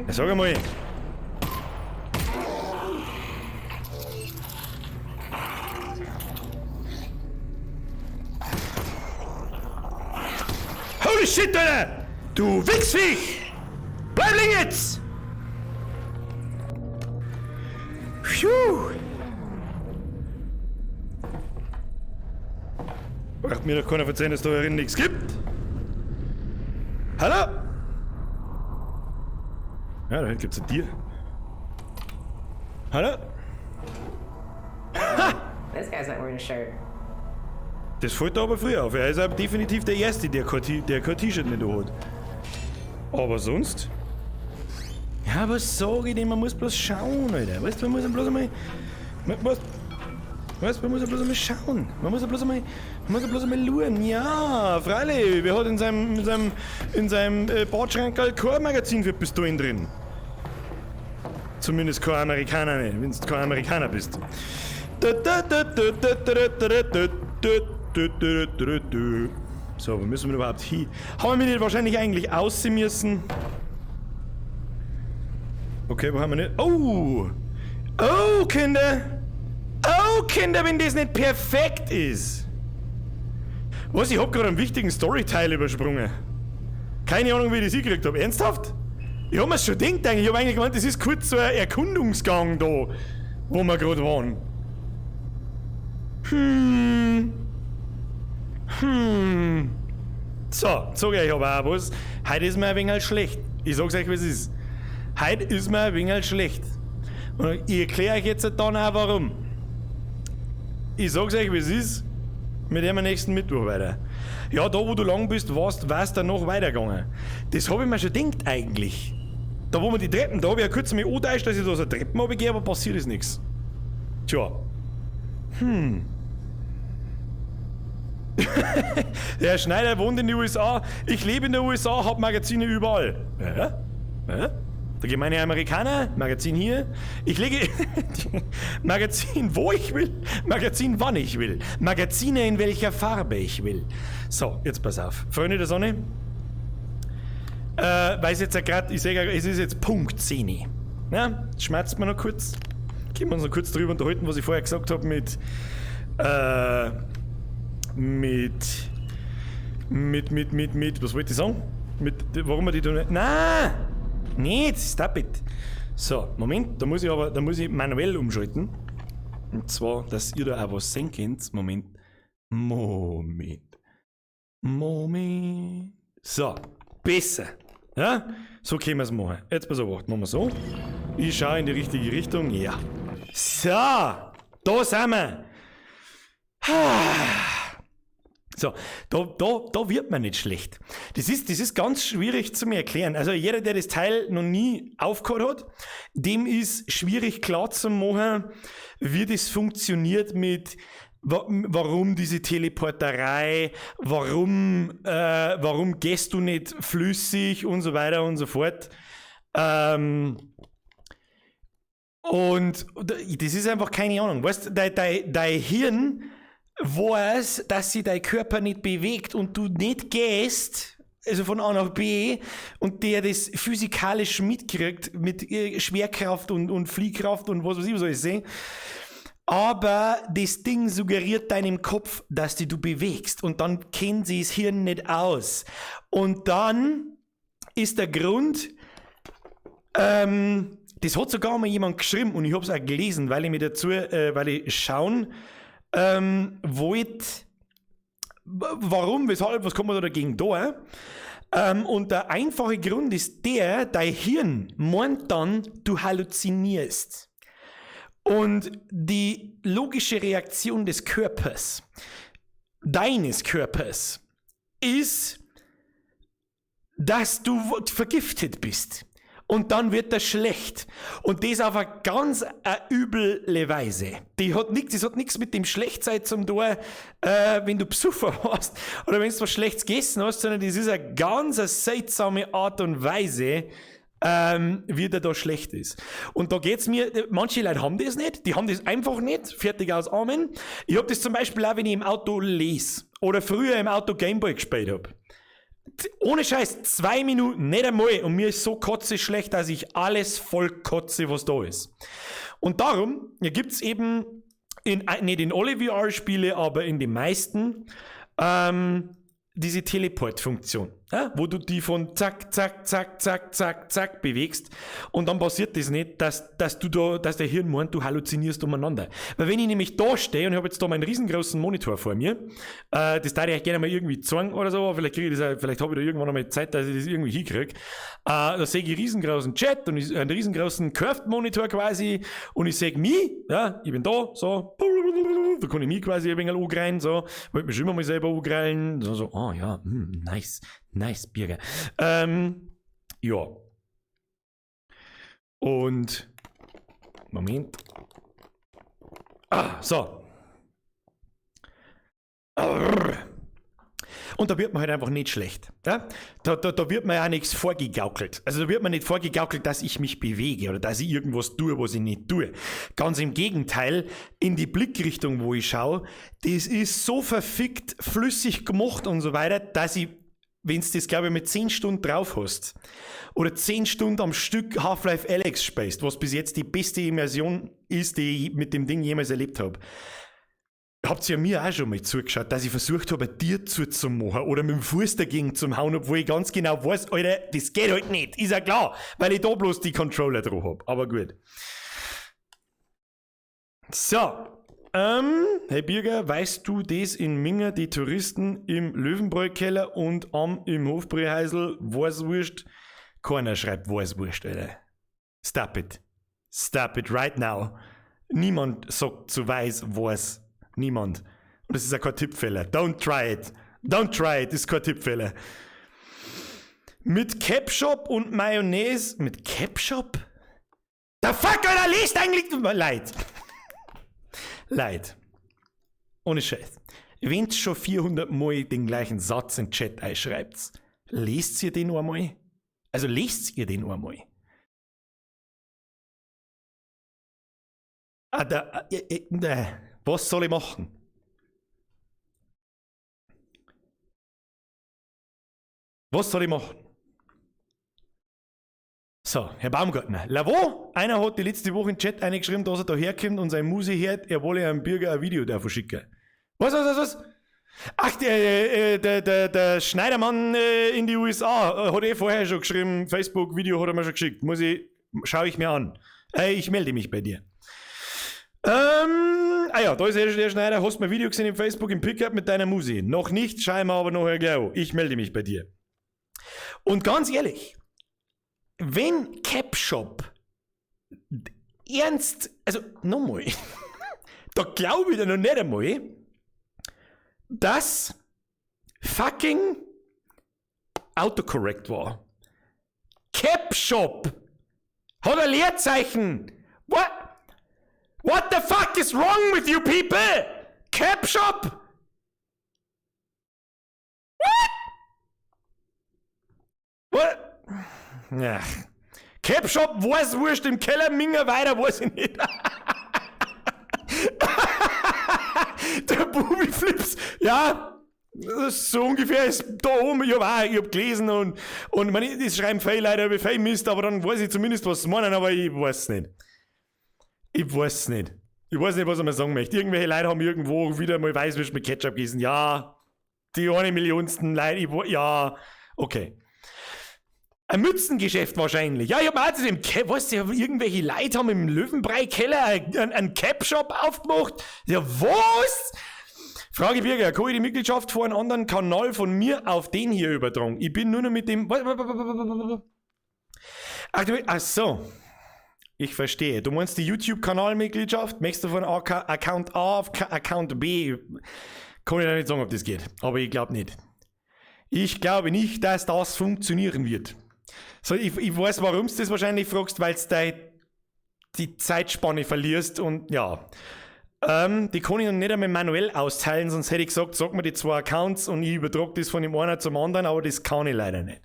Ja, sag einmal. Holy shit, Alter! Du Wichsviech! Bleib liegen jetzt! Phew! Braucht mir doch keiner erzählen, dass da drin nichts gibt. Hallo? Ja, da hinten gibt's ein Tier. Hallo? Ha! This guy's not wearing a shirt. Das fällt da aber früh auf. Er ist aber definitiv der Erste, der kein T-Shirt nicht hat. Aber sonst? Ja, was sag ich denn? Man muss bloß schauen, Alter. Weißt du, man muss ja bloß einmal... Weißt du, man muss ja bloß einmal schauen. Man muss ja bloß einmal... Man muss ja bloß einmal schauen. Ja, freilich. Wer hat in seinem Badschrank kein Magazin für Pistolen drin? Zumindest kein Amerikaner nicht, wenn du kein Amerikaner bist. So, wo müssen wir überhaupt hin? Haben wir nicht wahrscheinlich eigentlich aussehen müssen? Okay, wo haben wir nicht? Oh! Oh, Kinder! Oh, Kinder, wenn das nicht perfekt ist! Was, ich hab gerade einen wichtigen Storyteil übersprungen. Keine Ahnung, wie ich das hingekriegt hab. Ernsthaft? Ich hab mir's schon gedacht eigentlich. Ich hab eigentlich gemeint, das ist kurz so ein Erkundungsgang da, wo wir gerade waren. So, sag ich euch aber auch was. Heute ist mir ein wenig schlecht. Ich sag's euch, wie es ist. Heute ist mir ein wenig schlecht. Und ich erkläre euch jetzt dann auch, warum. Ich sag's euch, wie es ist. Mit dem nächsten Mittwoch weiter. Ja, da wo du lang bist, warst dann noch weitergegangen. Das hab ich mir schon gedacht eigentlich. Da wo wir die Treppen, da hab ich ja kurz mal angetäuscht, dass ich da so Treppen runtergehe, aber passiert ist nichts. Tja. Der Herr Schneider wohnt in den USA, ich lebe in den USA, hab Magazine überall. Ja? Ja? Der gemeine Amerikaner, Magazin hier. Ich lege Magazin, wo ich will, Magazin, wann ich will, Magazine, in welcher Farbe ich will. So, jetzt pass auf. Freunde der Sonne, weiß jetzt ja gerade, ich sehe, es ist jetzt Punkt 10. Ja, schmerzt mir noch kurz. Können wir uns noch kurz drüber unterhalten, was ich vorher gesagt habe mit was wollte ich sagen? Mit, warum wir die da nicht. Nein! Nicht, stop it! So, Moment, da muss ich manuell umschalten. Und zwar, dass ihr da auch was sehen könnt. Moment. Moment. Moment. So, besser. Ja? So können wir es machen. Jetzt pass auf, machen wir so. Ich schaue in die richtige Richtung. Ja. So, da sind wir. So, da wird man nicht schlecht. Das ist ganz schwierig zu mir erklären. Also jeder, der das Teil noch nie aufgehört hat, dem ist schwierig klar zu machen, wie das funktioniert mit warum diese Teleporterei, warum gehst du nicht flüssig und so weiter und so fort. Und das ist einfach keine Ahnung. Weißt, dein Hirn weiß, dass sich dein Körper nicht bewegt und du nicht gehst, also von A nach B, und der das physikalisch mitkriegt mit Schwerkraft und Fliehkraft und was weiß ich, was soll ich sehen. Aber das Ding suggeriert deinem Kopf, dass du dich bewegst, und dann kennt sie das Hirn nicht aus. Und dann ist der Grund, das hat sogar mal jemand geschrieben und ich hab's auch gelesen, weil ich mir dazu, weil ich schauen wollte, warum, weshalb, was kann man da dagegen tun? Und der einfache Grund ist der, dein Hirn meint dann, du halluzinierst. Und die logische Reaktion des Körpers, deines Körpers, ist, dass du vergiftet bist. Und dann wird das schlecht. Und das auf eine ganz üble Weise. Das hat nichts mit dem Schlechtsein zum tun, wenn du Besucher hast oder wenn du was Schlechtes gegessen hast, sondern das ist eine ganz seltsame Art und Weise, wie der da schlecht ist. Und da geht's mir, manche Leute haben das nicht, die haben das einfach nicht, fertig aus Amen. Ich hab das zum Beispiel auch, wenn ich im Auto lese oder früher im Auto Gameboy gespielt hab. Ohne Scheiß, 2 Minuten, nicht einmal, und mir ist so kotze schlecht, dass ich alles voll kotze, was da ist. Und darum gibt's eben, nicht in alle VR-Spiele, aber in den meisten, diese Teleport-Funktion, ja, wo du die von zack, zack, zack, zack, zack, zack bewegst, und dann passiert das nicht, dass der Hirn meint, du halluzinierst umeinander. Weil wenn ich nämlich da stehe und ich habe jetzt da meinen riesengroßen Monitor vor mir, das darf ich euch gerne mal irgendwie zeigen oder so, vielleicht kriege ich das, vielleicht habe ich da irgendwann einmal Zeit, dass ich das irgendwie hinkriege. Da sehe ich einen riesengroßen Chat und einen riesengroßen Curved Monitor quasi, und ich sehe mich, ja, ich bin da, so, da kann ich mich quasi ein wenig angreilen, so, wollte mich schon immer mal selber angreilen, so, oh ja, nice. Nice, Birger. Ja. Und Moment. Ah, so. Und da wird man halt einfach nicht schlecht. Ja? Da wird man ja nichts vorgegaukelt. Also da wird man nicht vorgegaukelt, dass ich mich bewege oder dass ich irgendwas tue, was ich nicht tue. Ganz im Gegenteil, in die Blickrichtung, wo ich schaue, das ist so verfickt flüssig gemacht und so weiter, dass ich, wenn du das, glaube ich, mit 10 Stunden drauf hast oder 10 Stunden am Stück Half-Life Alyx spielst, was bis jetzt die beste Immersion ist, die ich mit dem Ding jemals erlebt habe. Habt ihr mir auch schon mal zugeschaut, dass ich versucht habe, ein Tier zuzumachen oder mit dem Fuß dagegen zu hauen, obwohl ich ganz genau weiß, Alter, das geht halt nicht, ist ja klar, weil ich da bloß die Controller drauf hab. Aber gut. So. Hey Birger, weißt du das in Minga, die Touristen im Löwenbräukeller und im Hofbräuhäusl, Weißwurst? Keiner schreibt Weißwurst, Alter. Stop it. Stop it right now. Niemand sagt zu weiß, was. Niemand. Und das ist auch kein Tippfehler. Don't try it. Don't try it, das ist kein Tippfehler. Mit Ketchup und Mayonnaise. Mit Ketchup? Der fuck, Alter, liest eigentlich. Leid. Leid. Ohne Scheiß. Wenn's schon 400 Mal den gleichen Satz in den Chat einschreibt, lest ihr den einmal? Also lest ihr den einmal? Ah, da, was soll ich machen? Was soll ich machen? So, Herr Baumgartner. Lavo, einer hat die letzte Woche in den Chat eingeschrieben, dass er da herkommt und sein Muse hört, er wolle einem Bürger ein Video davon schicken. Was? Ach, der Schneidermann in die USA hat eh vorher schon geschrieben, Facebook-Video hat er mir schon geschickt. Schaue ich mir an. Ich melde mich bei dir. Ah ja, da ist eh schon der Schneider. Hast mein Video gesehen im Facebook im Pickup mit deiner Musi? Noch nicht, scheinbar aber noch gleich. Ich melde mich bei dir. Und ganz ehrlich, wenn Capshop ernst, also nochmal, da glaube ich dir noch nicht einmal, dass fucking Autocorrect war. Capshop hat ein Leerzeichen. What? What the fuck is wrong with you people? Capshop? What? What? Ja. Capshop weiß wurscht im Keller, Minger weiter weiß ich nicht. Der Bubi Flips, ja, so ungefähr ist da oben. Ich hab auch, ich hab gelesen und man, das schreiben viele Leute über viel Mist, aber dann weiß ich zumindest, was sie meinen, aber ich weiß es nicht. Ich weiß es nicht. Ich weiß nicht, was ich mal sagen möchte. Irgendwelche Leute haben irgendwo wieder mal Weißwurst mit Ketchup gegessen. Ja, die eine Millionsten Leute, ich, ja, okay. Ein Mützengeschäft wahrscheinlich. Ja, ich hab mir auch das im Cap, weißt du, irgendwelche Leute haben im Löwenbräu-Keller einen Cap-Shop aufgemacht. Ja, was? Frage Birger, kann ich die Mitgliedschaft vor einem anderen Kanal von mir auf den hier übertragen? Ich bin nur noch mit dem... Ach, du, ach so. Ich verstehe. Du meinst die YouTube-Kanal-Mitgliedschaft? Möchtest du von Account A auf Account B? Kann ich dir nicht sagen, ob das geht. Aber ich glaub nicht. Ich glaube nicht, dass das funktionieren wird. So, ich weiß, warum du das wahrscheinlich fragst, weil du die Zeitspanne verlierst und ja. Die kann ich noch nicht einmal manuell austeilen, sonst hätte ich gesagt, sag mir die zwei Accounts und ich übertrage das von dem einen zum anderen, aber das kann ich leider nicht.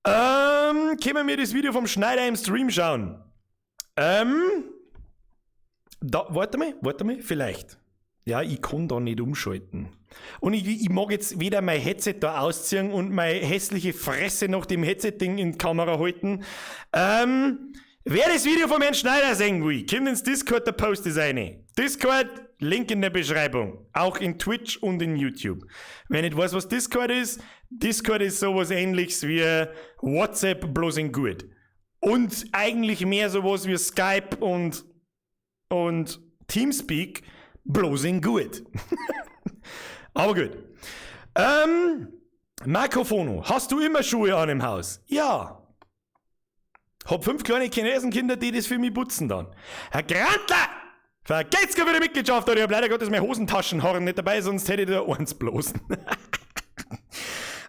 Können wir das Video vom Schneider im Stream schauen? Da, warte mal, vielleicht. Ja, ich kann da nicht umschalten. Und ich mag jetzt weder mein Headset da ausziehen und meine hässliche Fresse nach dem Headset-Ding in die Kamera halten. Wer das Video von Herrn Schneider sehen will, kommt ins Discord, der Post ist eine. Discord, Link in der Beschreibung. Auch in Twitch und in YouTube. Wer nicht weiß, was Discord ist, Discord ist sowas ähnliches wie WhatsApp, bloß in gut. Und eigentlich mehr sowas wie Skype und Teamspeak, bloß in gut. Aber gut. Marco Fono, hast du immer Schuhe an im Haus? Ja. Hab 5 kleine Chinesenkinder, die das für mich putzen dann. Herr Grantler! Vergeht's gar wieder Mitgliedschaft, oder ich hab leider Gottes meine Hosentaschenhorn nicht dabei, sonst hätte ich da eins bloßen.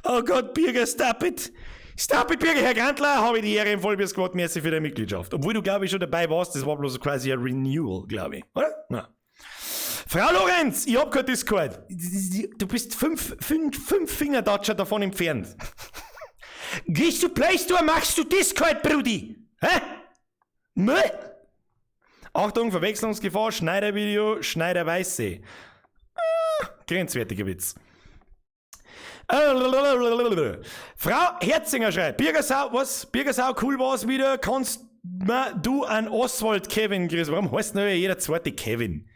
Oh Gott, Birger, stop it! Stop it, Birger! Herr Grantler, habe ich die Ehre im Vollbier Squad, merci für deine Mitgliedschaft. Obwohl du, glaube ich, schon dabei warst, das war bloß quasi ein Renewal, glaube ich, oder? Na. Frau Lorenz, ich hab kein Discord. Du bist 5 Fingerdatscher davon entfernt. Gehst du Play Store, machst du Discord, Brudi? Hä? Mö? Achtung, Verwechslungsgefahr, Schneider-Video, Schneider-Weiße. Ah, grenzwertiger Witz. Frau Herzinger schreibt, Birgersau, was? Birgersau, cool war's wieder. Kannst du an Oswald Kevin grüßen? Warum heißt denn jeder zweite Kevin?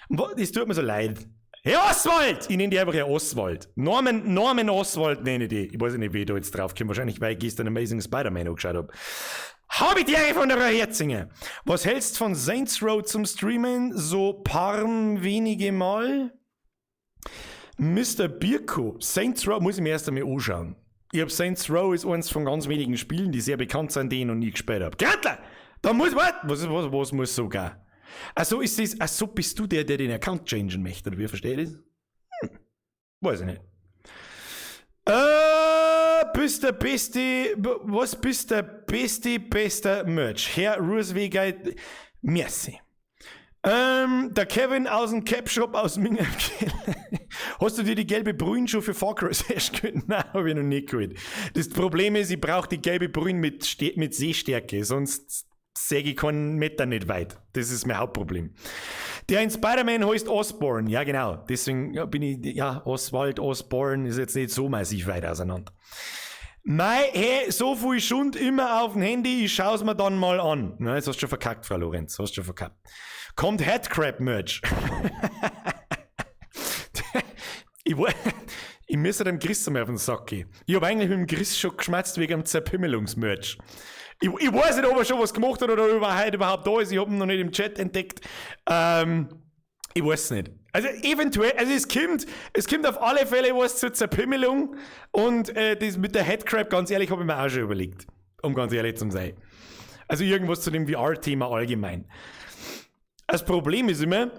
Das tut mir so leid. Herr Oswald! Ich nenne dich einfach Herr Oswald. Norman Oswald nenne ich dich. Ich weiß nicht, wie ich da jetzt drauf komme. Wahrscheinlich, weil ich gestern Amazing Spider-Man angeschaut habe. Hab ich die Ehre von der Frau Herzinger. Was hältst du von Saints Row zum Streamen? So paar wenige Mal? Mr. Birko. Saints Row muss ich mir erst einmal anschauen. Ich hab Saints Row ist eins von ganz wenigen Spielen, die sehr bekannt sind, die ich noch nie gespielt habe. Grantler! Da muss was muss so gehen? Also ist das, also bist du der, der den Account changen möchte, oder wie verstehe ich das? Weiß ich nicht. Bist der beste, was bist der beste, bester Merch? Herr Rursweger, merci. Der Kevin aus dem Cap-Shop aus Minga. Hast du dir die gelbe Brühen schon für Far Cry 6 geholt? Nein, hab ich noch nicht geholt. Das Problem ist, ich brauche die gelbe Brühen mit Sehstärke, sonst sehe ich keinen Meter nicht weit. Das ist mein Hauptproblem. Der in Spider-Man heißt Osborn. Ja, genau. Deswegen bin ich, ja, Oswald, Osborn ist jetzt nicht so massiv weit auseinander. Mei, hey, so viel Schund immer auf dem Handy, ich schau's mir dann mal an. Na, jetzt hast du schon verkackt, Frau Lorenz. Hast du schon verkackt. Kommt Headcrab-Merch. Ich, ich müsste dem Chris einmal auf den Sack gehen. Ich hab eigentlich mit dem Chris schon geschmerzt wegen dem Zerpimmelungsmerch. Ich weiß nicht, ob er schon was gemacht hat oder ob er heute überhaupt da ist. Ich hab ihn noch nicht im Chat entdeckt. Ich weiß nicht. Also eventuell, also es kommt auf alle Fälle was zur Zerpimmelung und das mit der Headcrab, ganz ehrlich, habe ich mir auch schon überlegt. Um ganz ehrlich zu sein. Also irgendwas zu dem VR-Thema allgemein. Das Problem ist immer,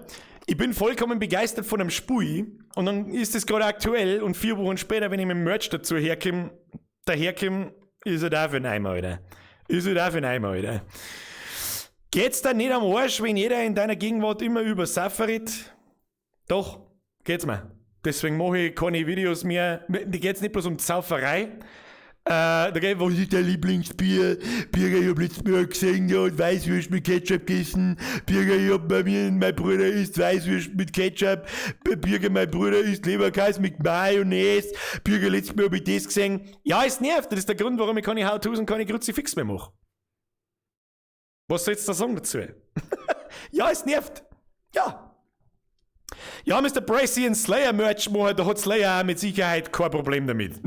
ich bin vollkommen begeistert von einem Spiel und dann ist es gerade aktuell und 4 Wochen später, wenn ich mit dem Merch dazu herkomme, daherkomme, ist er da für einen Eimer, Alter. Ist er da für einen Eimer, Alter. Geht's da nicht am Arsch, wenn jeder in deiner Gegenwart immer über Saufen redet? Doch, geht's mir. Deswegen mache ich keine Videos mehr. Die geht's nicht bloß um Sauferei. Da geht, was ist dein Lieblingsbier? Birger, ich hab letztes Mal gesehen, der hat Weißwürst mit Ketchup gegessen. Birger, ich hab bei mir, mein Bruder isst Weißwürst mit Ketchup. Birger, mein Bruder isst Leberkäse mit Mayonnaise. Birger, letztes Mal hab ich das gesehen. Ja, es nervt. Das ist der Grund, warum ich keine How-Tos und keine Kruzifix mehr mache. Was sollst du da sagen dazu? Ja, es nervt. Ja. Ja, Mr. Bracy ein Slayer-Merch machen, da hat Slayer auch mit Sicherheit kein Problem damit.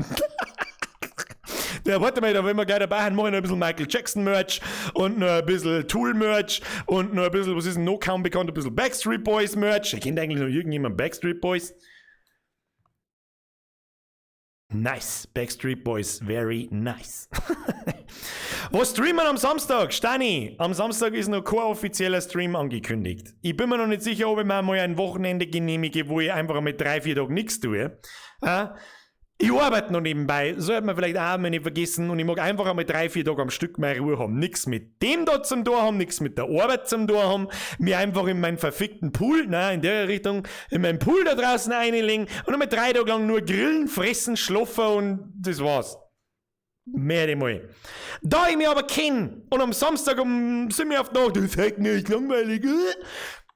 Ja, warte mal, da wenn wir gleich dabei haben, mache ich noch ein bisschen Michael Jackson Merch und noch ein bisschen Tool Merch und noch ein bisschen, was ist denn noch kaum bekannt, ein bisschen Backstreet Boys Merch. Kennt eigentlich noch irgendjemand Backstreet Boys? Nice. Backstreet Boys, very nice. Was streamen am Samstag? Stani, am Samstag ist noch kein offizieller Stream angekündigt. Ich bin mir noch nicht sicher, ob ich mir mal ein Wochenende genehmige, wo ich einfach mit 3, 4 Tagen nichts tue. Ich arbeite noch nebenbei, sollte man vielleicht auch mal nicht vergessen, und ich mag einfach einmal 3, 4 Tage am Stück meine Ruhe haben. Nix mit dem da zum Tor haben, nix mit der Arbeit zum Tor haben, mir einfach in meinen verfickten Pool, nein, in der Richtung, in meinen Pool da draußen einlegen und einmal 3 Tage lang nur grillen, fressen, schlafen und das war's. Mehr nicht mal. Da ich mich aber kenne und am Samstag um 7 Uhr auf die Nacht, das ist mir langweilig,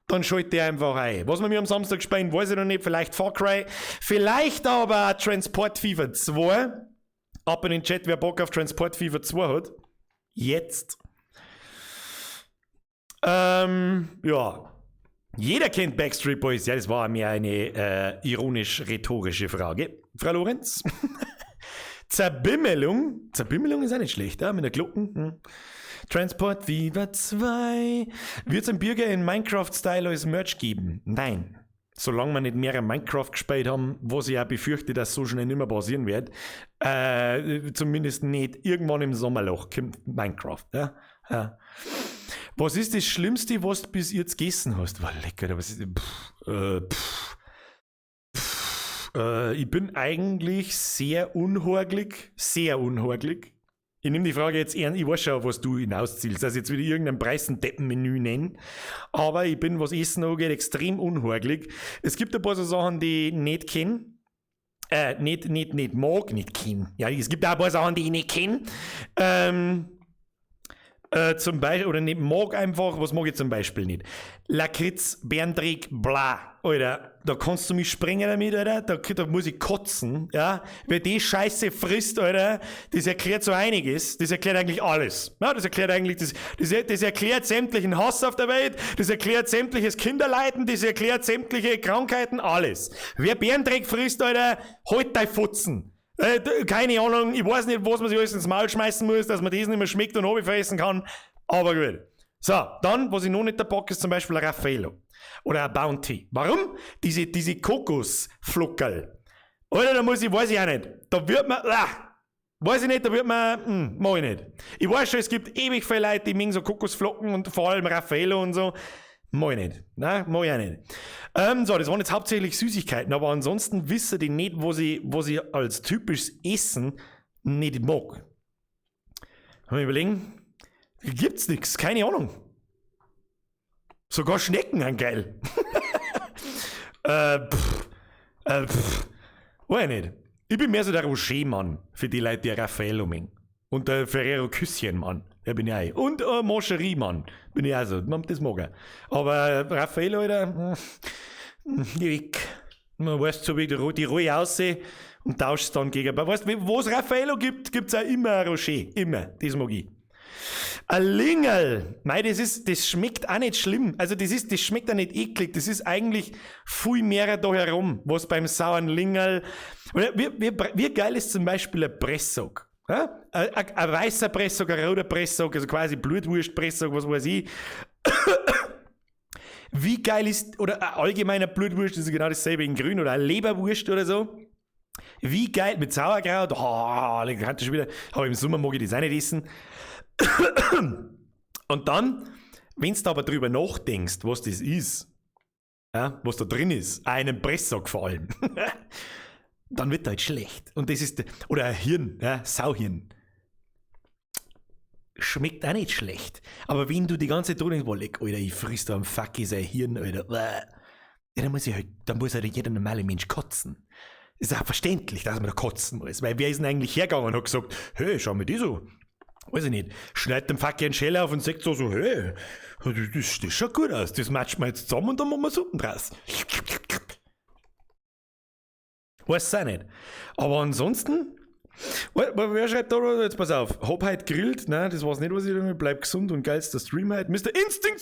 dann schalte ich einfach ein. Was wir mir am Samstag spielen, weiß ich noch nicht. Vielleicht Far Cry, vielleicht aber auch Transport Fever 2. Ab in den Chat, wer Bock auf Transport Fever 2 hat. Jetzt. Ja. Jeder kennt Backstreet Boys. Ja, das war mir eine ironisch-rhetorische Frage. Frau Lorenz? Zerbimmelung. Zerbimmelung ist auch nicht schlecht, ja? Mit der Glocken. Transport Fever 2. Wird es ein Birger in Minecraft-Style als Merch geben? Nein. Solange wir nicht mehrere Minecraft gespielt haben, was ich auch befürchte, dass so schnell nicht mehr passieren wird. Zumindest nicht. Irgendwann im Sommerloch kommt Minecraft. Ja? Ja. Was ist das Schlimmste, was du bis jetzt gegessen hast? War lecker. Was ist, pff, pff, pff, ich bin eigentlich sehr unhorgelig. Sehr unhorgelig. Ich nehme die Frage jetzt ernst, ich weiß schon, was du hinauszielst, dass ich jetzt wieder irgendein Preisendeppenmenü nennen. Aber ich bin, was Essen angeht, extrem unhorgelig. Es gibt ein paar so Sachen, die ich nicht kenne. Nicht mag, nicht kenn. Ja, es gibt auch ein paar Sachen, die ich nicht kenne. Zum Beispiel, oder nicht mag einfach, was mag ich zum Beispiel nicht? Lakritz, Bärndreck, bla. Alter, da kannst du mich sprengen damit, Alter. Da muss ich kotzen, ja. Wer die Scheiße frisst, Alter, das erklärt so einiges. Das erklärt eigentlich alles. Ja, das erklärt eigentlich, das erklärt sämtlichen Hass auf der Welt, das erklärt sämtliches Kinderleiden, das erklärt sämtliche Krankheiten, alles. Wer Bärndreck frisst, Alter, halt dein Fotzen. Keine Ahnung, ich weiß nicht, was man sich alles ins Maul schmeißen muss, dass man das nicht mehr schmeckt und fressen kann, aber gut. So, dann, was ich noch nicht pack, ist zum Beispiel ein Raffaello oder ein Bounty. Warum? Diese Kokosflockerl. Alter, da muss ich, weiß ich auch nicht. Da wird man, ah, weiß ich nicht, da wird man, mag ich nicht. Ich weiß schon, es gibt ewig viele Leute, die mögen so Kokosflocken und vor allem Raffaello und so. Mag ich nicht. Nein, mag ich auch nicht. So, das waren jetzt hauptsächlich Süßigkeiten, aber ansonsten wissen die nicht, was ich als typisches Essen nicht mag. Mal überlegen. Gibt's nichts, keine Ahnung. Sogar Schnecken sind geil. Pff, pff, weiß ich nicht. Ich bin mehr so der Rocher-Mann für die Leute, die Raffaello mögen. Und der Ferrero Küsschen-Mann, der bin ich auch. Und Mon Chéri-Mann bin ich auch so. Das mag ich. Aber Raffaello, Alter, weg. Man weiß so, wie die Ruhe aussehen und tauscht dann gegen. Aber weißt du, wo es Raffaello gibt, gibt es auch immer ein Rocher. Immer. Das mag ich. Ein Lingerl. Mei, das schmeckt auch nicht schlimm. Also das schmeckt auch nicht eklig. Das ist eigentlich viel mehr da herum, was beim sauren Lingerl. Oder wie geil ist zum Beispiel ein Presssack? Ja? Ein weißer Presssack, ein roter Presssack, also quasi Blutwurst-Presssack, was weiß ich. Wie geil ist, oder ein allgemeiner Blutwurst, das ist genau dasselbe in grün, oder eine Leberwurst oder so. Wie geil, mit Sauerkraut, oh, ich kann schon wieder, aber im Sommer mag ich das auch nicht essen. Und dann, wenn du aber drüber nachdenkst, was das ist, ja, was da drin ist, auch in einem Presssack vor allem, dann wird halt schlecht. Und das ist, oder ein Hirn, ja, Sauhirn. Schmeckt auch nicht schlecht. Aber wenn du die ganze Zeit denkst, boah, leck, Alter, ich friss da am Fuck sein Hirn, Alter. Bäh. Ja, dann muss ich halt, dann muss halt jeder normale Mensch kotzen. Ist auch verständlich, dass man da kotzen muss. Weil wer ist denn eigentlich hergegangen und hat gesagt, hey, schau mir die so. Weiß ich nicht. Schneidet dem fucking einen Schäler auf und sagt so, hey, das schaut gut aus. Das matchen wir jetzt zusammen und dann machen wir Suppen draus. Weiß auch nicht. Aber ansonsten, wer schreibt da, jetzt pass auf, hab heut grillt, nein, das war's nicht, was ich irgendwie, bleib gesund und geilster Stream heut. Mister Instinct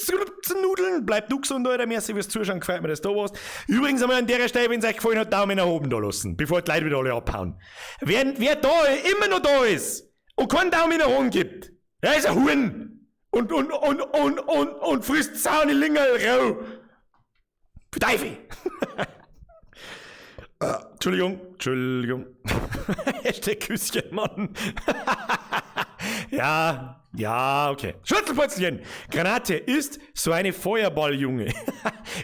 Nudeln, bleib du gesund, Alter, merci fürs Zuschauen, gefällt mir, dass du da warst. Übrigens einmal an der Stelle, wenn's euch gefallen hat, Daumen nach oben da lassen, bevor die Leute wieder alle abhauen. Wer da immer noch da ist und keinen Daumen nach oben gibt, der ist ein Huhn und frisst saune Lingerl rau. Für Teufel! Entschuldigung, Entschuldigung. Hashtag Küsschen, Mann. Ja, ja, okay. Schüttelputzelchen. Granate ist so eine Feuerball-Junge.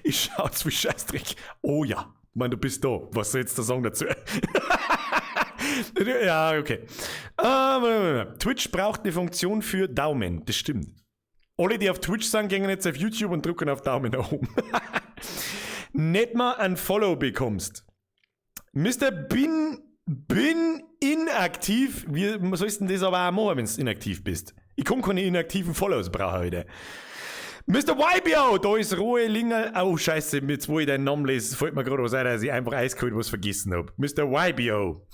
Ich schau's wie Scheißdreck. Oh ja. Ich mein, du bist da. Was soll jetzt der Song dazu? Ja, okay. Twitch braucht eine Funktion für Daumen. Das stimmt. Alle, die auf Twitch sind, gehen jetzt auf YouTube und drücken auf Daumen nach oben. Nicht mal ein Follow bekommst. Mister Bin inaktiv. Wie sollst du denn das aber auch machen, wenn du inaktiv bist? Ich kann keine inaktiven Follows brauchen heute. Mister YBO, da ist Ruhe Lingerl. Oh, scheiße, jetzt wo ich deinen Namen lese, fällt mir gerade was ein, dass ich einfach eiskalt was vergessen hab. Mister YBO.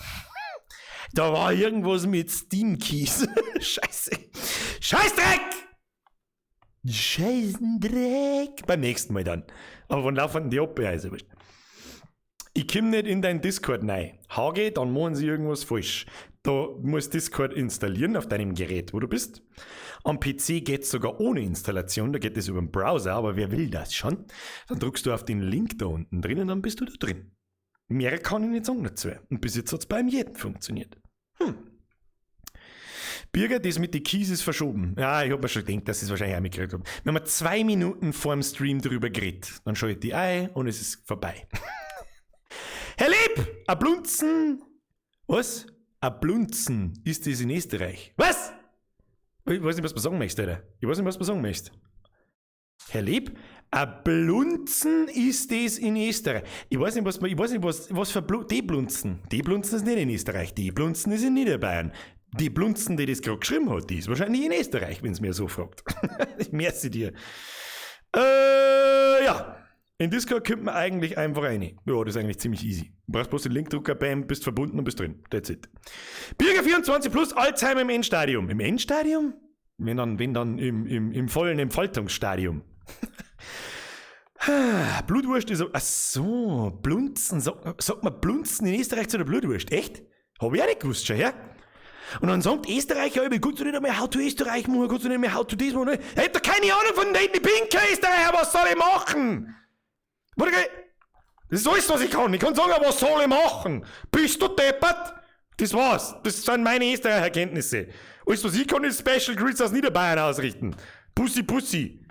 Da war irgendwas mit Steam Keys. Scheiße. Scheißdreck! Scheißendreck. Beim nächsten Mal dann. Aber wann laufen die ab? Ja, ist ja wurscht. Ich komm nicht in dein Discord rein. HG, dann machen sie irgendwas falsch. Da musst Discord installieren auf deinem Gerät, wo du bist. Am PC geht's sogar ohne Installation, da geht es über den Browser, aber wer will das schon? Dann drückst du auf den Link da unten drin und dann bist du da drin. Mehr kann ich nicht sagen dazu. Und bis jetzt hat's beim jedem funktioniert. Birger, das mit den Keys ist verschoben. Ja, ich hab mir schon gedacht, dass ich es wahrscheinlich auch mitgekriegt hab. Wenn man 2 Minuten vorm Stream drüber geredet, dann schalte ich ein und es ist vorbei. Herr Lieb, a Blunzen. Was? A Blunzen ist das in Österreich. Was? Ich weiß nicht, was du sagen möchtest, Alter. Ich weiß nicht, was du sagen möchtest. Herr Lieb, a Blunzen ist das in Österreich. Ich weiß nicht, was für die Blunzen. Die Blunzen ist nicht in Österreich. Die Blunzen ist in Niederbayern. Die Blunzen, die das gerade geschrieben hat, die ist wahrscheinlich in Österreich, wenn's mir so fragt. Ich merci dir. Ja. In Discord kommt man eigentlich einfach rein. Ja, das ist eigentlich ziemlich easy. Du brauchst bloß den Linkdrucker, bam, bist verbunden und bist drin. That's it. Birger 24 plus Alzheimer im Endstadium. Im Endstadium? Wenn dann im vollen Entfaltungsstadium. Blutwurst ist... Ach so, Blunzen. Sagt man Blunzen in Österreich zu der Blutwurst? Echt? Hab ich auch nicht gewusst schon, ja? Und dann sagt Österreicher, ich kannst du nicht einmal How to Österreich machen, kannst du nicht mehr How to das machen. Ich hab doch keine Ahnung von denen, ich bin kein Österreicher, was soll ich machen? Das ist alles, was ich kann. Ich kann sagen, was soll ich machen? Bist du deppert? Das war's. Das sind meine Österreicher-Kenntnisse. Alles, was ich kann, ist Special Greets aus Niederbayern ausrichten. Pussy, Pussy.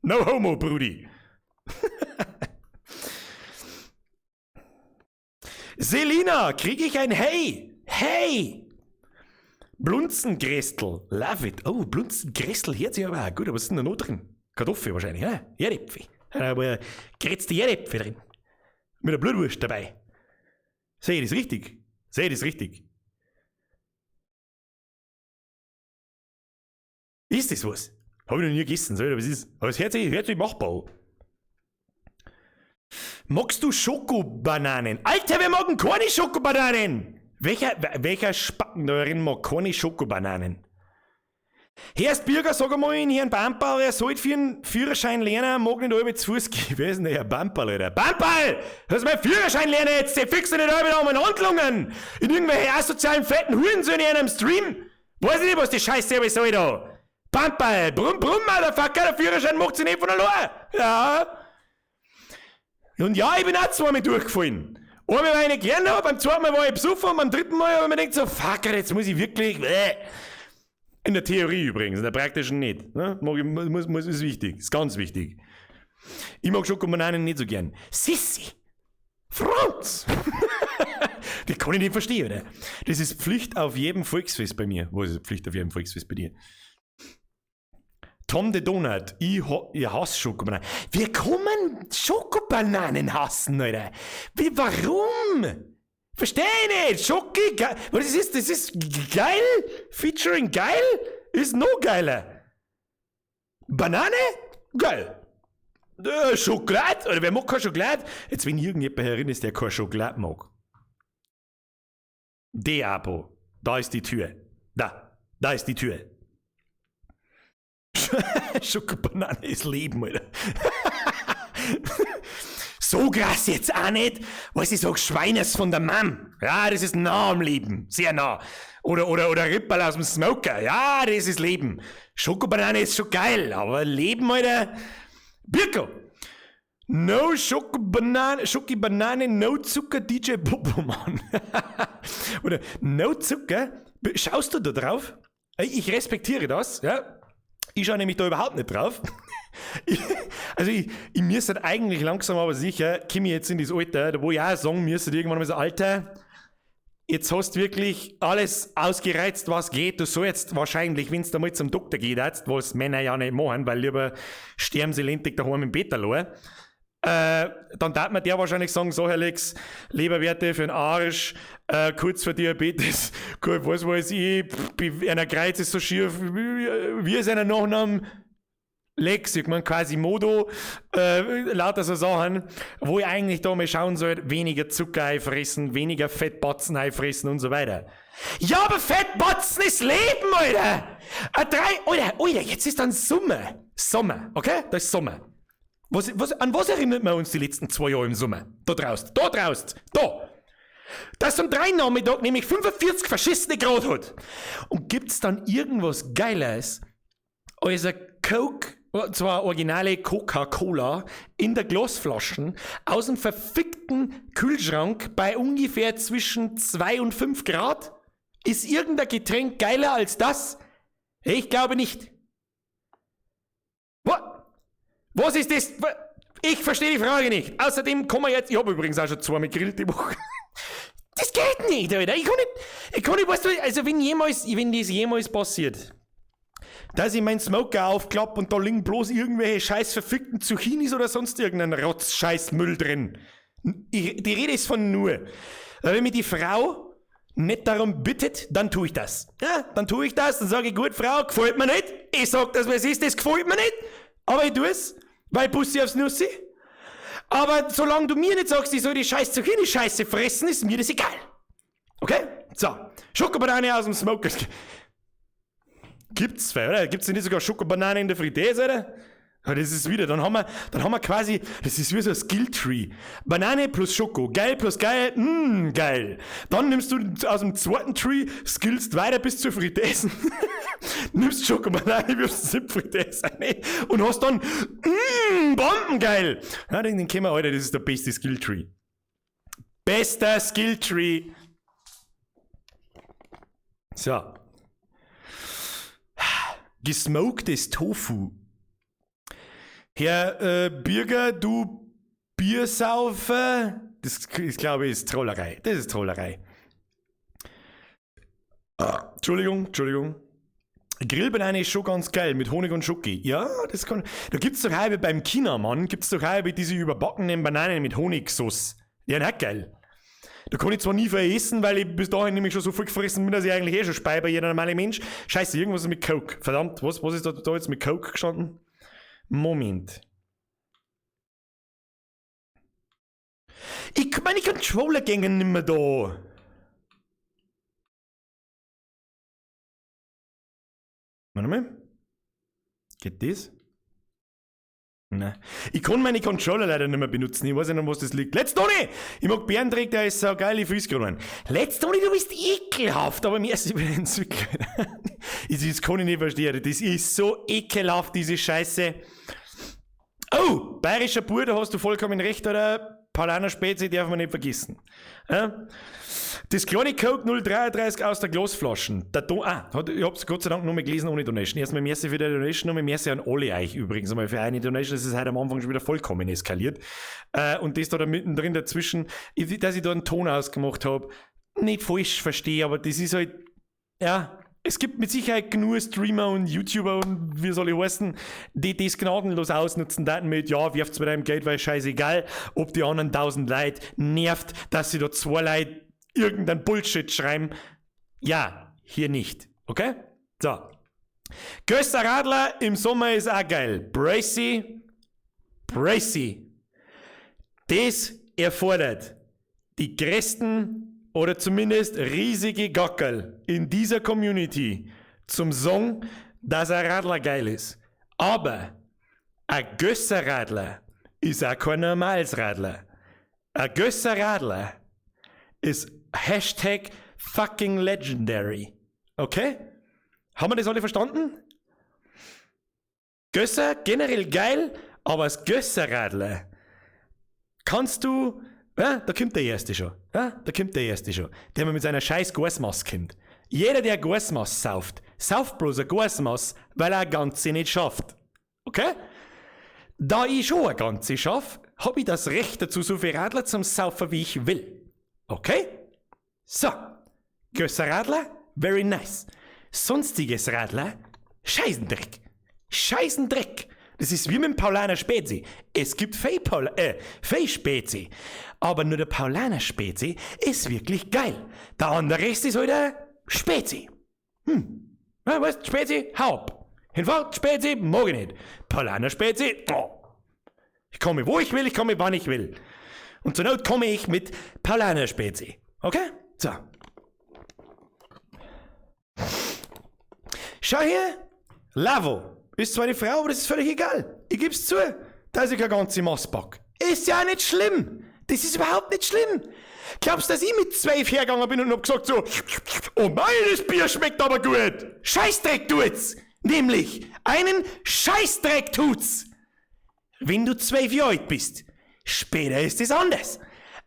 No homo, Brudi. Selina, krieg ich ein Hey? Hey! Blunzengrästl. Love it. Oh, Blunzengrästl hört sich aber auch gut. Aber was ist denn da noch drin? Kartoffel wahrscheinlich, ne? Erdäpfel. Aber gerätzte Erdäpfel drin. Mit der Blutwurst dabei. Sehe ich das richtig? Sehe ich das richtig? Ist das was? Hab ich noch nie gegessen, so, aber es ist. Aber es hört sich machbar an. Magst du Schokobananen? Alter, wir mögen keine Schokobananen! Welcher Spacken da drin mag keine Schokobananen? Herrst Bürger, sag einmal in Herrn Bamperl, er sollte für einen Führerschein lernen, mag nicht alle zu Fuß gehen. Wer ist denn der Herr Bamperl, Alter? Bamperl! Lass mein Führerschein lernen jetzt, der fixt nicht alle wieder um Handlungen! In irgendwelche asozialen, fetten Hurensöhne in einem Stream! Weiß ich nicht, was die Scheiße aber soll da! Bamperl! Brumm, brumm, Motherfucker, der Führerschein macht sich nicht von allein! Ja! Und ja, ich bin auch zweimal durchgefallen. Einmal war ich nicht gelernt habe, beim zweiten Mal war ich besoffen und beim dritten Mal habe ich mir gedacht so, fuck, jetzt muss ich wirklich, bäh. In der Theorie übrigens, in der praktischen nicht. Ne? Mag ich, muss, muss, ist wichtig, ist ganz wichtig. Ich mag Schokobananen nicht so gern. Sissi! Franz! Das kann ich nicht verstehen, oder? Das ist Pflicht auf jedem Volksfest bei mir. Was ist Pflicht auf jedem Volksfest bei dir? Tom the Donut, ich hasse Schokobananen. Wir kommen Schokobananen hassen, Alter. Wie, warum? Versteh ich nicht. Schoki, geil. Was das ist, das ist geil. Featuring geil ist noch geiler. Banane? Geil. Schokolade? Oder wer mag keine Schokolade? Jetzt, wenn irgendjemand herin ist, der keine Schokolade mag. De-Abo. Da ist die Tür. Da. Da ist die Tür. Schokobanane ist Leben, Alter. So krass jetzt auch nicht. Was ich sag, Schweines von der Mam. Ja, das ist nah am Leben. Sehr nah. Oder Ripperl aus dem Smoker. Ja, das ist Leben. Schokobanane ist schon geil, aber Leben, Alter. Birko. No Schokobanane, Schokobanane, no Zucker, DJ Popoman. Oder no Zucker. Schaust du da drauf? Ich respektiere das, ja. Ich schaue nämlich da überhaupt nicht drauf. Ich müsste eigentlich langsam aber sicher, komme ich jetzt in das Alter, wo ich auch sagen müsste, irgendwann mal so, Alter, jetzt hast du wirklich alles ausgereizt, was geht. Du sollst wahrscheinlich, wenn du mal zum Doktor geht, was Männer ja nicht machen, weil lieber sterben sie lentig daheim im Bett allein. Dann darf man der wahrscheinlich sagen, so Herr Lex, Leberwerte für den Arsch, kurz vor Diabetes, was weiß ich, einer Kreuz ist so schief, wie ist einer Nachname? Lex, ich mein Quasimodo, lauter so Sachen, wo ich eigentlich da mal schauen soll, weniger Zucker einfressen, weniger Fettbatzen einfressen und so weiter. Ja, aber Fettbatzen ist Leben, Alter! Alter, jetzt ist dann Sommer. Sommer, okay? Da ist Sommer. An was erinnert man uns die letzten 2 Jahre im Sommer? Da draußen, da draußen, da! Dass um 3 Nachmittag nämlich 45 verschissene Grad hat. Und gibt's dann irgendwas Geileres als ein Coke, und zwar originale Coca-Cola, in der Glasflaschen aus dem verfickten Kühlschrank bei ungefähr zwischen 2 und 5 Grad? Ist irgendein Getränk geiler als das? Ich glaube nicht. Was ist das? Ich verstehe die Frage nicht. Außerdem kommen wir jetzt... Ich habe übrigens auch schon 2-mal gegrillt die Woche. Das geht nicht, Alter. Ich kann nicht, weißt du, also wenn das jemals passiert, dass ich meinen Smoker aufklappe und da liegen bloß irgendwelche scheiß verfickten Zucchinis oder sonst irgendein Rotz-Scheiß-Müll drin. Die Rede ist von nur. Wenn mich die Frau nicht darum bittet, dann tue ich das. Ja, dann tue ich das, dann sage ich, gut, Frau, gefällt mir nicht. Ich sag das, was ist, das gefällt mir nicht. Aber ich tue es, weil Bussi aufs Nussi. Aber solange du mir nicht sagst, ich soll die scheiß Zucchini-Scheiße fressen, ist mir das egal. Okay? So. Schokobanane aus dem Smoker. Gibt's zwei, oder? Gibt's denn nicht sogar Schokobanane in der Fritteuse, oder? Ja, das ist wieder, dann haben wir quasi, das ist wie so ein Skilltree. Banane plus Schoko, geil plus geil, geil. Dann nimmst du aus dem zweiten Tree, skillst weiter bis zur Fritteuse. Nimmst Schokobanane, wirfst sie in die Fritteuse rein und hast dann, bombengeil. Ja, den kennen wir heute, das ist der beste Skilltree. Bester Skilltree. So. Gesmoktes Tofu. Herr Bürger, du Biersaufer. Das ist, glaube ich, ist Trollerei. Das ist Trollerei. Ah, Entschuldigung. Grillbanane ist schon ganz geil mit Honig und Schoki. Ja, das kann. Da gibt's doch halbe beim Chinamann, gibt's doch halbe diese überbackenen Bananen mit Honigsauce. Die sind auch geil. Da kann ich zwar nie viel essen, weil ich bis dahin nämlich schon so viel gefressen bin, dass ich eigentlich eh schon spei bei jeder normale Mensch. Scheiße, irgendwas ist mit Coke. Verdammt, was ist da jetzt mit Coke gestanden? Moment. Meine Controller gängen nicht mehr da. Warte mal. Geht das? Nein. Ich kann meine Controller leider nicht mehr benutzen. Ich weiß nicht, an was das liegt. Let's Tony! Ich mag Bärendreck, der ist so geil, ich fühl's gerade. Let's Tony, du bist ekelhaft, aber mir ist über den Zwicker. Das kann ich nicht verstehen. Das ist so ekelhaft, diese Scheiße. Oh, bayerischer Bur, da hast du vollkommen recht, oder? Paulaner Spezi darf man nicht vergessen. Ja? Das kleine Coke 0,33 aus der Glasflaschen. Der Do ah, hat, ich hab's Gott sei Dank nur mal gelesen ohne Donation. Erstmal merci für die Donation, nochmal merci an alle euch übrigens einmal für eine Donation. Das ist heute am Anfang schon wieder vollkommen eskaliert. Und das da, da mittendrin dazwischen, dass ich da einen Ton ausgemacht hab, nicht falsch verstehe, aber das ist halt, ja, es gibt mit Sicherheit genug Streamer und YouTuber und wie soll ich heißen, die das gnadenlos ausnutzen, daten mit, ja, wirft's mit deinem Geld, weil scheißegal, ob die anderen 1000 Leute nervt, dass sie da zwei Leute irgendein Bullshit schreiben. Ja, hier nicht. Okay? So. Gösser Radler im Sommer ist auch geil. Bracy, Bracy. Das erfordert die größten oder zumindest riesige Gackerl in dieser Community zum Song, dass ein Radler geil ist. Aber ein Gösser Radler ist auch kein normales Radler. Ein Gösser Radler ist Hashtag fucking legendary. Okay? Haben wir das alle verstanden? Gösser generell geil, aber das Gösser Radler kannst du, ja, da kommt der Erste schon. Ja, da kommt der Erste schon. Der mit seiner scheiß Gasmaß kommt. Jeder, der Gasmaß sauft, sauft bloß ein Gasmaß, weil er eine ganze nicht schafft. Okay? Da ich schon eine ganze schaff, hab ich das Recht dazu, so viel Radler zum Saufen, wie ich will. Okay? So. Gösser Radler, very nice. Sonstiges Radler, Scheißendreck. Scheißendreck. Das ist wie mit dem Paulaner Spezi. Es gibt viel Spezi. Aber nur der Paulaner Spezi ist wirklich geil. Der andere Rest ist halt ein Spezi. Ja, weißt, Spezi, hau ab. Hinfort, Spezi, mag ich nicht. Paulaner Spezi, oh. Ich komme, wo ich will, ich komme, wann ich will. Und zur Not komme ich mit Paulaner Spezi. Okay? So. Schau her, Lavo. Ist zwar eine Frau, aber das ist völlig egal. Ich geb's zu, dass ich keine ganze Mass pack. Ist ja auch nicht schlimm. Das ist überhaupt nicht schlimm. Glaubst du, dass ich mit 12 hergegangen bin und hab gesagt so, oh meines Bier schmeckt aber gut. Scheißdreck tut's. Nämlich, einen Scheißdreck tut's. Wenn du 12 Jahre alt bist. Später ist es anders.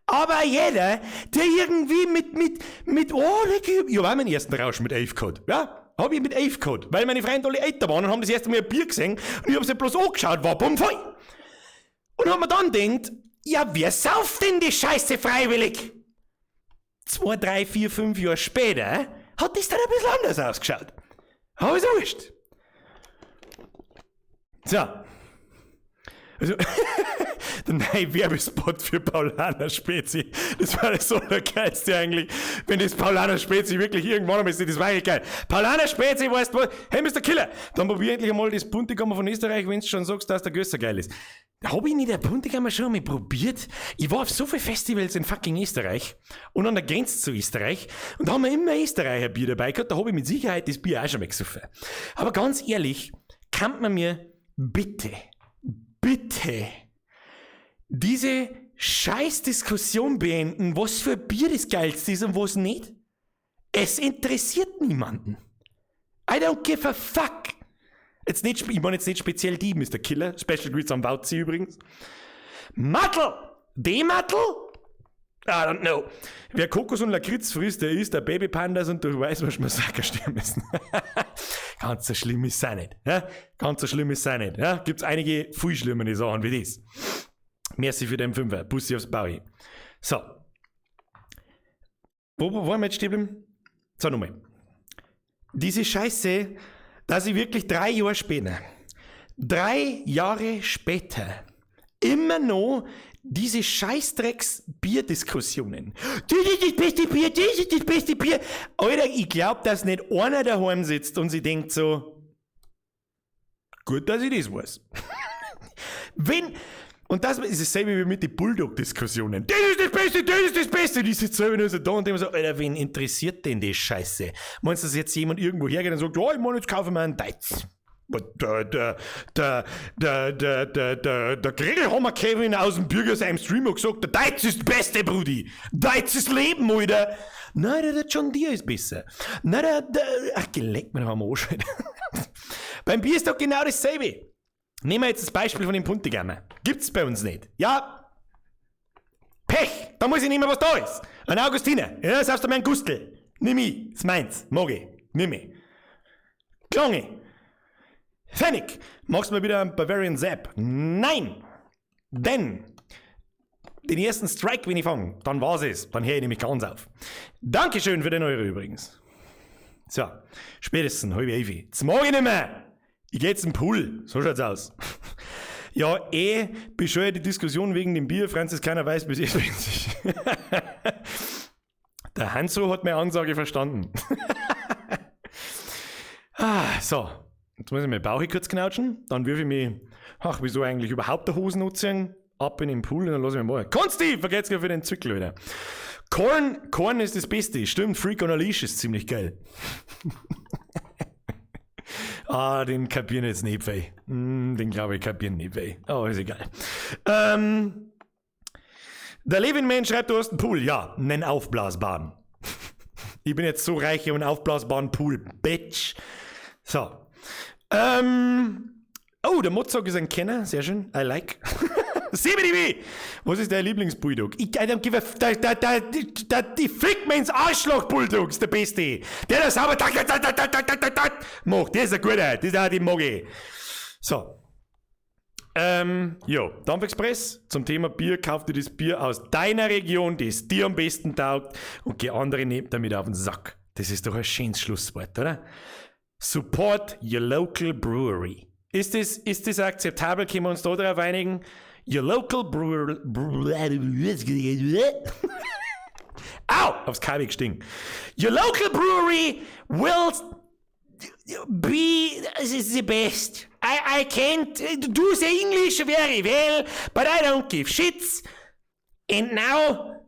Aber jeder, der irgendwie mit, oh, ich hab auch meinen ersten Rausch mit 11 gehabt. Ja? Hab ich mit 11 gehabt, weil meine Freunde alle älter waren und haben das erste Mal ein Bier gesehen und ich hab sie bloß angeschaut, war bummvoll. Und hab mir dann gedacht, ja, wer sauft denn die Scheiße freiwillig? 2, 3, 4, 5 Jahre später hat das dann ein bisschen anders ausgeschaut. Aber ist wurscht. So. Also, der neue Werbespot für Paulaner Spezi. Das war das Allergeilste eigentlich. Wenn das Paulaner Spezi wirklich irgendwann einmal ist, das war eigentlich geil. Paulaner Spezi, weißt du was? Hey, Mister Killer, dann probier endlich einmal das Puntigammer von Österreich, wenn du schon sagst, dass der Gösser geil ist. Hab ich nicht der Puntigammer schon einmal probiert? Ich war auf so vielen Festivals in fucking Österreich und an der Grenze zu Österreich und da haben wir immer Österreicher Bier dabei gehabt, da hab ich mit Sicherheit das Bier auch schon mal gesoffen. Aber ganz ehrlich, kann man mir bitte, bitte diese Scheißdiskussion beenden, was für Bier das Geilste ist und was nicht? Es interessiert niemanden. I don't give a fuck. Jetzt nicht, ich meine jetzt nicht speziell die, Mister Killer. Special Greets am Wauzi übrigens. Mattel! Die Mattel? I don't know. Wer Kokos und Lakritz frisst, der isst der Babypandas und durch Weißwurst Massaker sterben müssen. Ganz so schlimm ist es auch nicht. Ja? Ganz so schlimm ist es auch nicht. Ja? Gibt's einige viel schlimmere Sachen wie das. Merci für den Fünfer. Bussi aufs Baui. So. Wo waren wir jetzt stehen geblieben? So, nochmal. Diese Scheiße, dass ich wirklich 3 Jahre später, 3 Jahre später, immer noch diese Scheißdrecks-Bierdiskussionen. Das ist das beste Bier, das ist das beste Bier. Alter, ich glaub, dass nicht einer daheim sitzt und sich denkt so, gut, dass ich das weiß. Wenn, Und das ist dasselbe wie mit den Bulldog-Diskussionen. Das ist das Beste, das ist das Beste. Die sitzen selber nur so da und denken so, Alter, wen interessiert denn die Scheiße? Meinst du, dass jetzt jemand irgendwo hergeht und sagt, ja, ich meine, jetzt kaufe ich mir einen Deutz? Der Grillhammer Kevin aus dem Bürger seinem Stream hat gesagt, der Deutz ist das Beste, Brudi. Deutz ist Leben, Alter. Nein, der John Deere ist besser. Nein, ach, geleckt mir am Arsch, Alter. Beim Bier ist doch genau dasselbe. Nehmen wir jetzt das Beispiel von dem Puntigammer. Gibt's bei uns nicht. Ja, Pech, da muss ich nehmen, was da ist. Ein Augustiner, ja, das heißt mein Gustl. Nimm ich, ist meins, mag ich, nimm ich. Klange. Fertig. Machst du mal wieder einen Bavarian Zap? Nein! Denn den ersten Strike, wenn ich fange, dann war's es. Dann höre ich nämlich ganz auf. Dankeschön für den Euro übrigens. So, spätestens 10:30. Jetzt mag ich nicht mehr. Ich geh jetzt in den Pool. So schaut's aus. Ja, bescheuert die Diskussion wegen dem Bier. Franzis, keiner weiß, bis ich. Der Hanso hat meine Ansage verstanden. Ah, so. Jetzt muss ich meinen Bauch kurz knautschen. Dann wirf ich mich, ach, wieso eigentlich überhaupt die Hosen anziehen? Ab in den Pool und dann lass ich mich mal. Konsti, vergesst für den Zyklus wieder. Korn ist das Beste. Stimmt, Freak on a Leash ist ziemlich geil. Ah, den kapieren jetzt nicht weh. Den glaube ich kapieren nicht weh. Aber ist egal. Der Levin Man schreibt, du hast einen Pool. Ja, einen aufblasbaren. Ich bin jetzt so reich, ich habe einen aufblasbaren Pool. Bitch. So. Oh, der Mozart ist ein Kenner. Sehr schön. I like. CBDB! Was ist dein Lieblingsbulldog? Ich, I don't give a... Die Fick mir ins Arschloch Bulldog ist der Beste. Der das sauber macht. Der ist ein guter. Das ist auch die mag ich. So. Jo, Dampf Express zum Thema Bier. Kauf dir das Bier aus deiner Region, das dir am besten taugt, und geh andere nehmt damit auf den Sack. Das ist doch ein schönes Schlusswort, oder? Support your local brewery. Ist das akzeptabel? Können wir uns da darauf einigen? Your local brewery. Au! Aufs Kabel gestiegen. Your local brewery will be the best. I can't do the English very well, but I don't give shits. And now,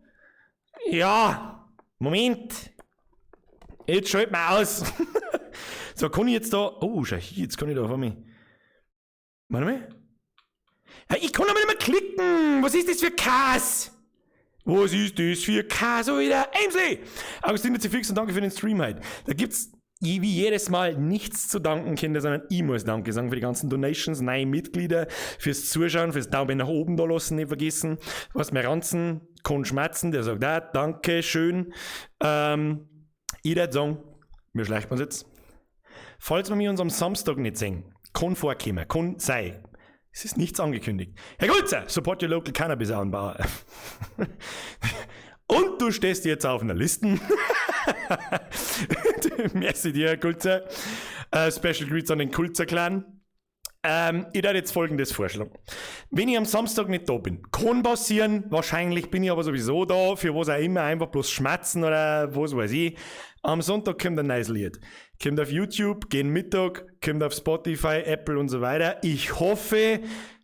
ja, Moment. Jetzt schalt mal aus. So, kann ich jetzt da. Oh, schau hier, jetzt kann ich da vor mir. Warte mal. Ich kann aber nicht mehr klicken. Was ist das für Kass? Was ist das für Kass? So wieder. Aimsley! Augustine C. Fix und danke für den Stream heute. Da gibt's wie jedes Mal nichts zu danken, Kinder, sondern ich muss Danke sagen für die ganzen Donations, neue Mitglieder, fürs Zuschauen, fürs Daumen nach oben da lassen, nicht vergessen. Was mir ranzen, kann schmerzen, der sagt, ah, danke schön. Ich würde sagen, wir schleichen uns jetzt. Falls wir uns am Samstag nicht sehen, kann vorkommen, kann sein. Es ist nichts angekündigt. Herr Gulzer, support your local cannabis Anbauer. Und du stehst jetzt auf einer Liste. Merci dir, Herr Kulzer. Special Greets an den Kulzer-Clan. Ich werde jetzt Folgendes vorschlagen. Wenn ich am Samstag nicht da bin, kann passieren, wahrscheinlich bin ich aber sowieso da, für was auch immer, einfach bloß schmerzen oder was weiß ich. Am Sonntag kommt ein neues Lied. Kommt auf YouTube, gegen Mittag, kommt auf Spotify, Apple und so weiter. Ich hoffe,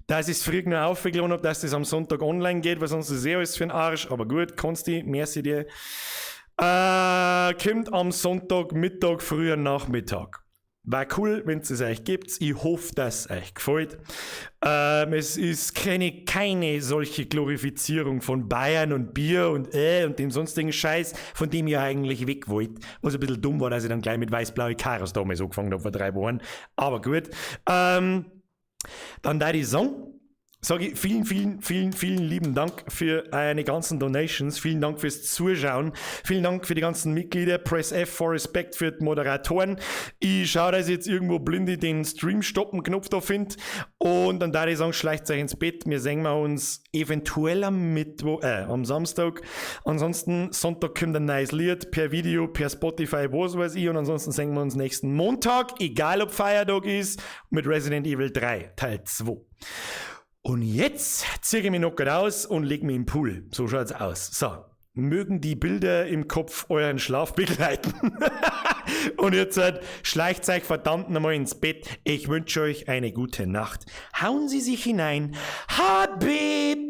dass ich es früh genug aufgeladen habe, dass das am Sonntag online geht, weil sonst ist eh alles für den Arsch. Aber gut, Konsti, merci dir. Kommt am Sonntag, Mittag, früher Nachmittag. War cool, wenn es euch gibt. Ich hoffe, dass es euch gefällt. Es ist keine solche Glorifizierung von Bayern und Bier und dem sonstigen Scheiß, von dem ihr eigentlich weg wollt. Was ein bisschen dumm war, dass ich dann gleich mit weiß-blaue Karos damals angefangen habe vor 3 Wochen. Aber gut. Dann da die Song. Sage ich vielen, vielen, vielen, vielen lieben Dank für eure ganzen Donations. Vielen Dank fürs Zuschauen. Vielen Dank für die ganzen Mitglieder. Press F for Respect für die Moderatoren. Ich schaue, dass ich jetzt irgendwo blinde den Stream-Stoppen-Knopf da finde. Und dann da ich sagen, schleicht euch ins Bett. Wir sehen wir uns eventuell am Mittwoch, am Samstag. Ansonsten Sonntag kommt ein neues Lied per Video, per Spotify, was weiß ich. Und ansonsten sehen wir uns nächsten Montag, egal ob Feiertag ist, mit Resident Evil 3, Teil 2. Und jetzt ziehe ich mich noch raus und leg mich im Pool. So schaut's aus. So, mögen die Bilder im Kopf euren Schlaf begleiten. Und jetzt halt, schleicht euch verdammt nochmal ins Bett. Ich wünsche euch eine gute Nacht. Hauen Sie sich hinein. HB!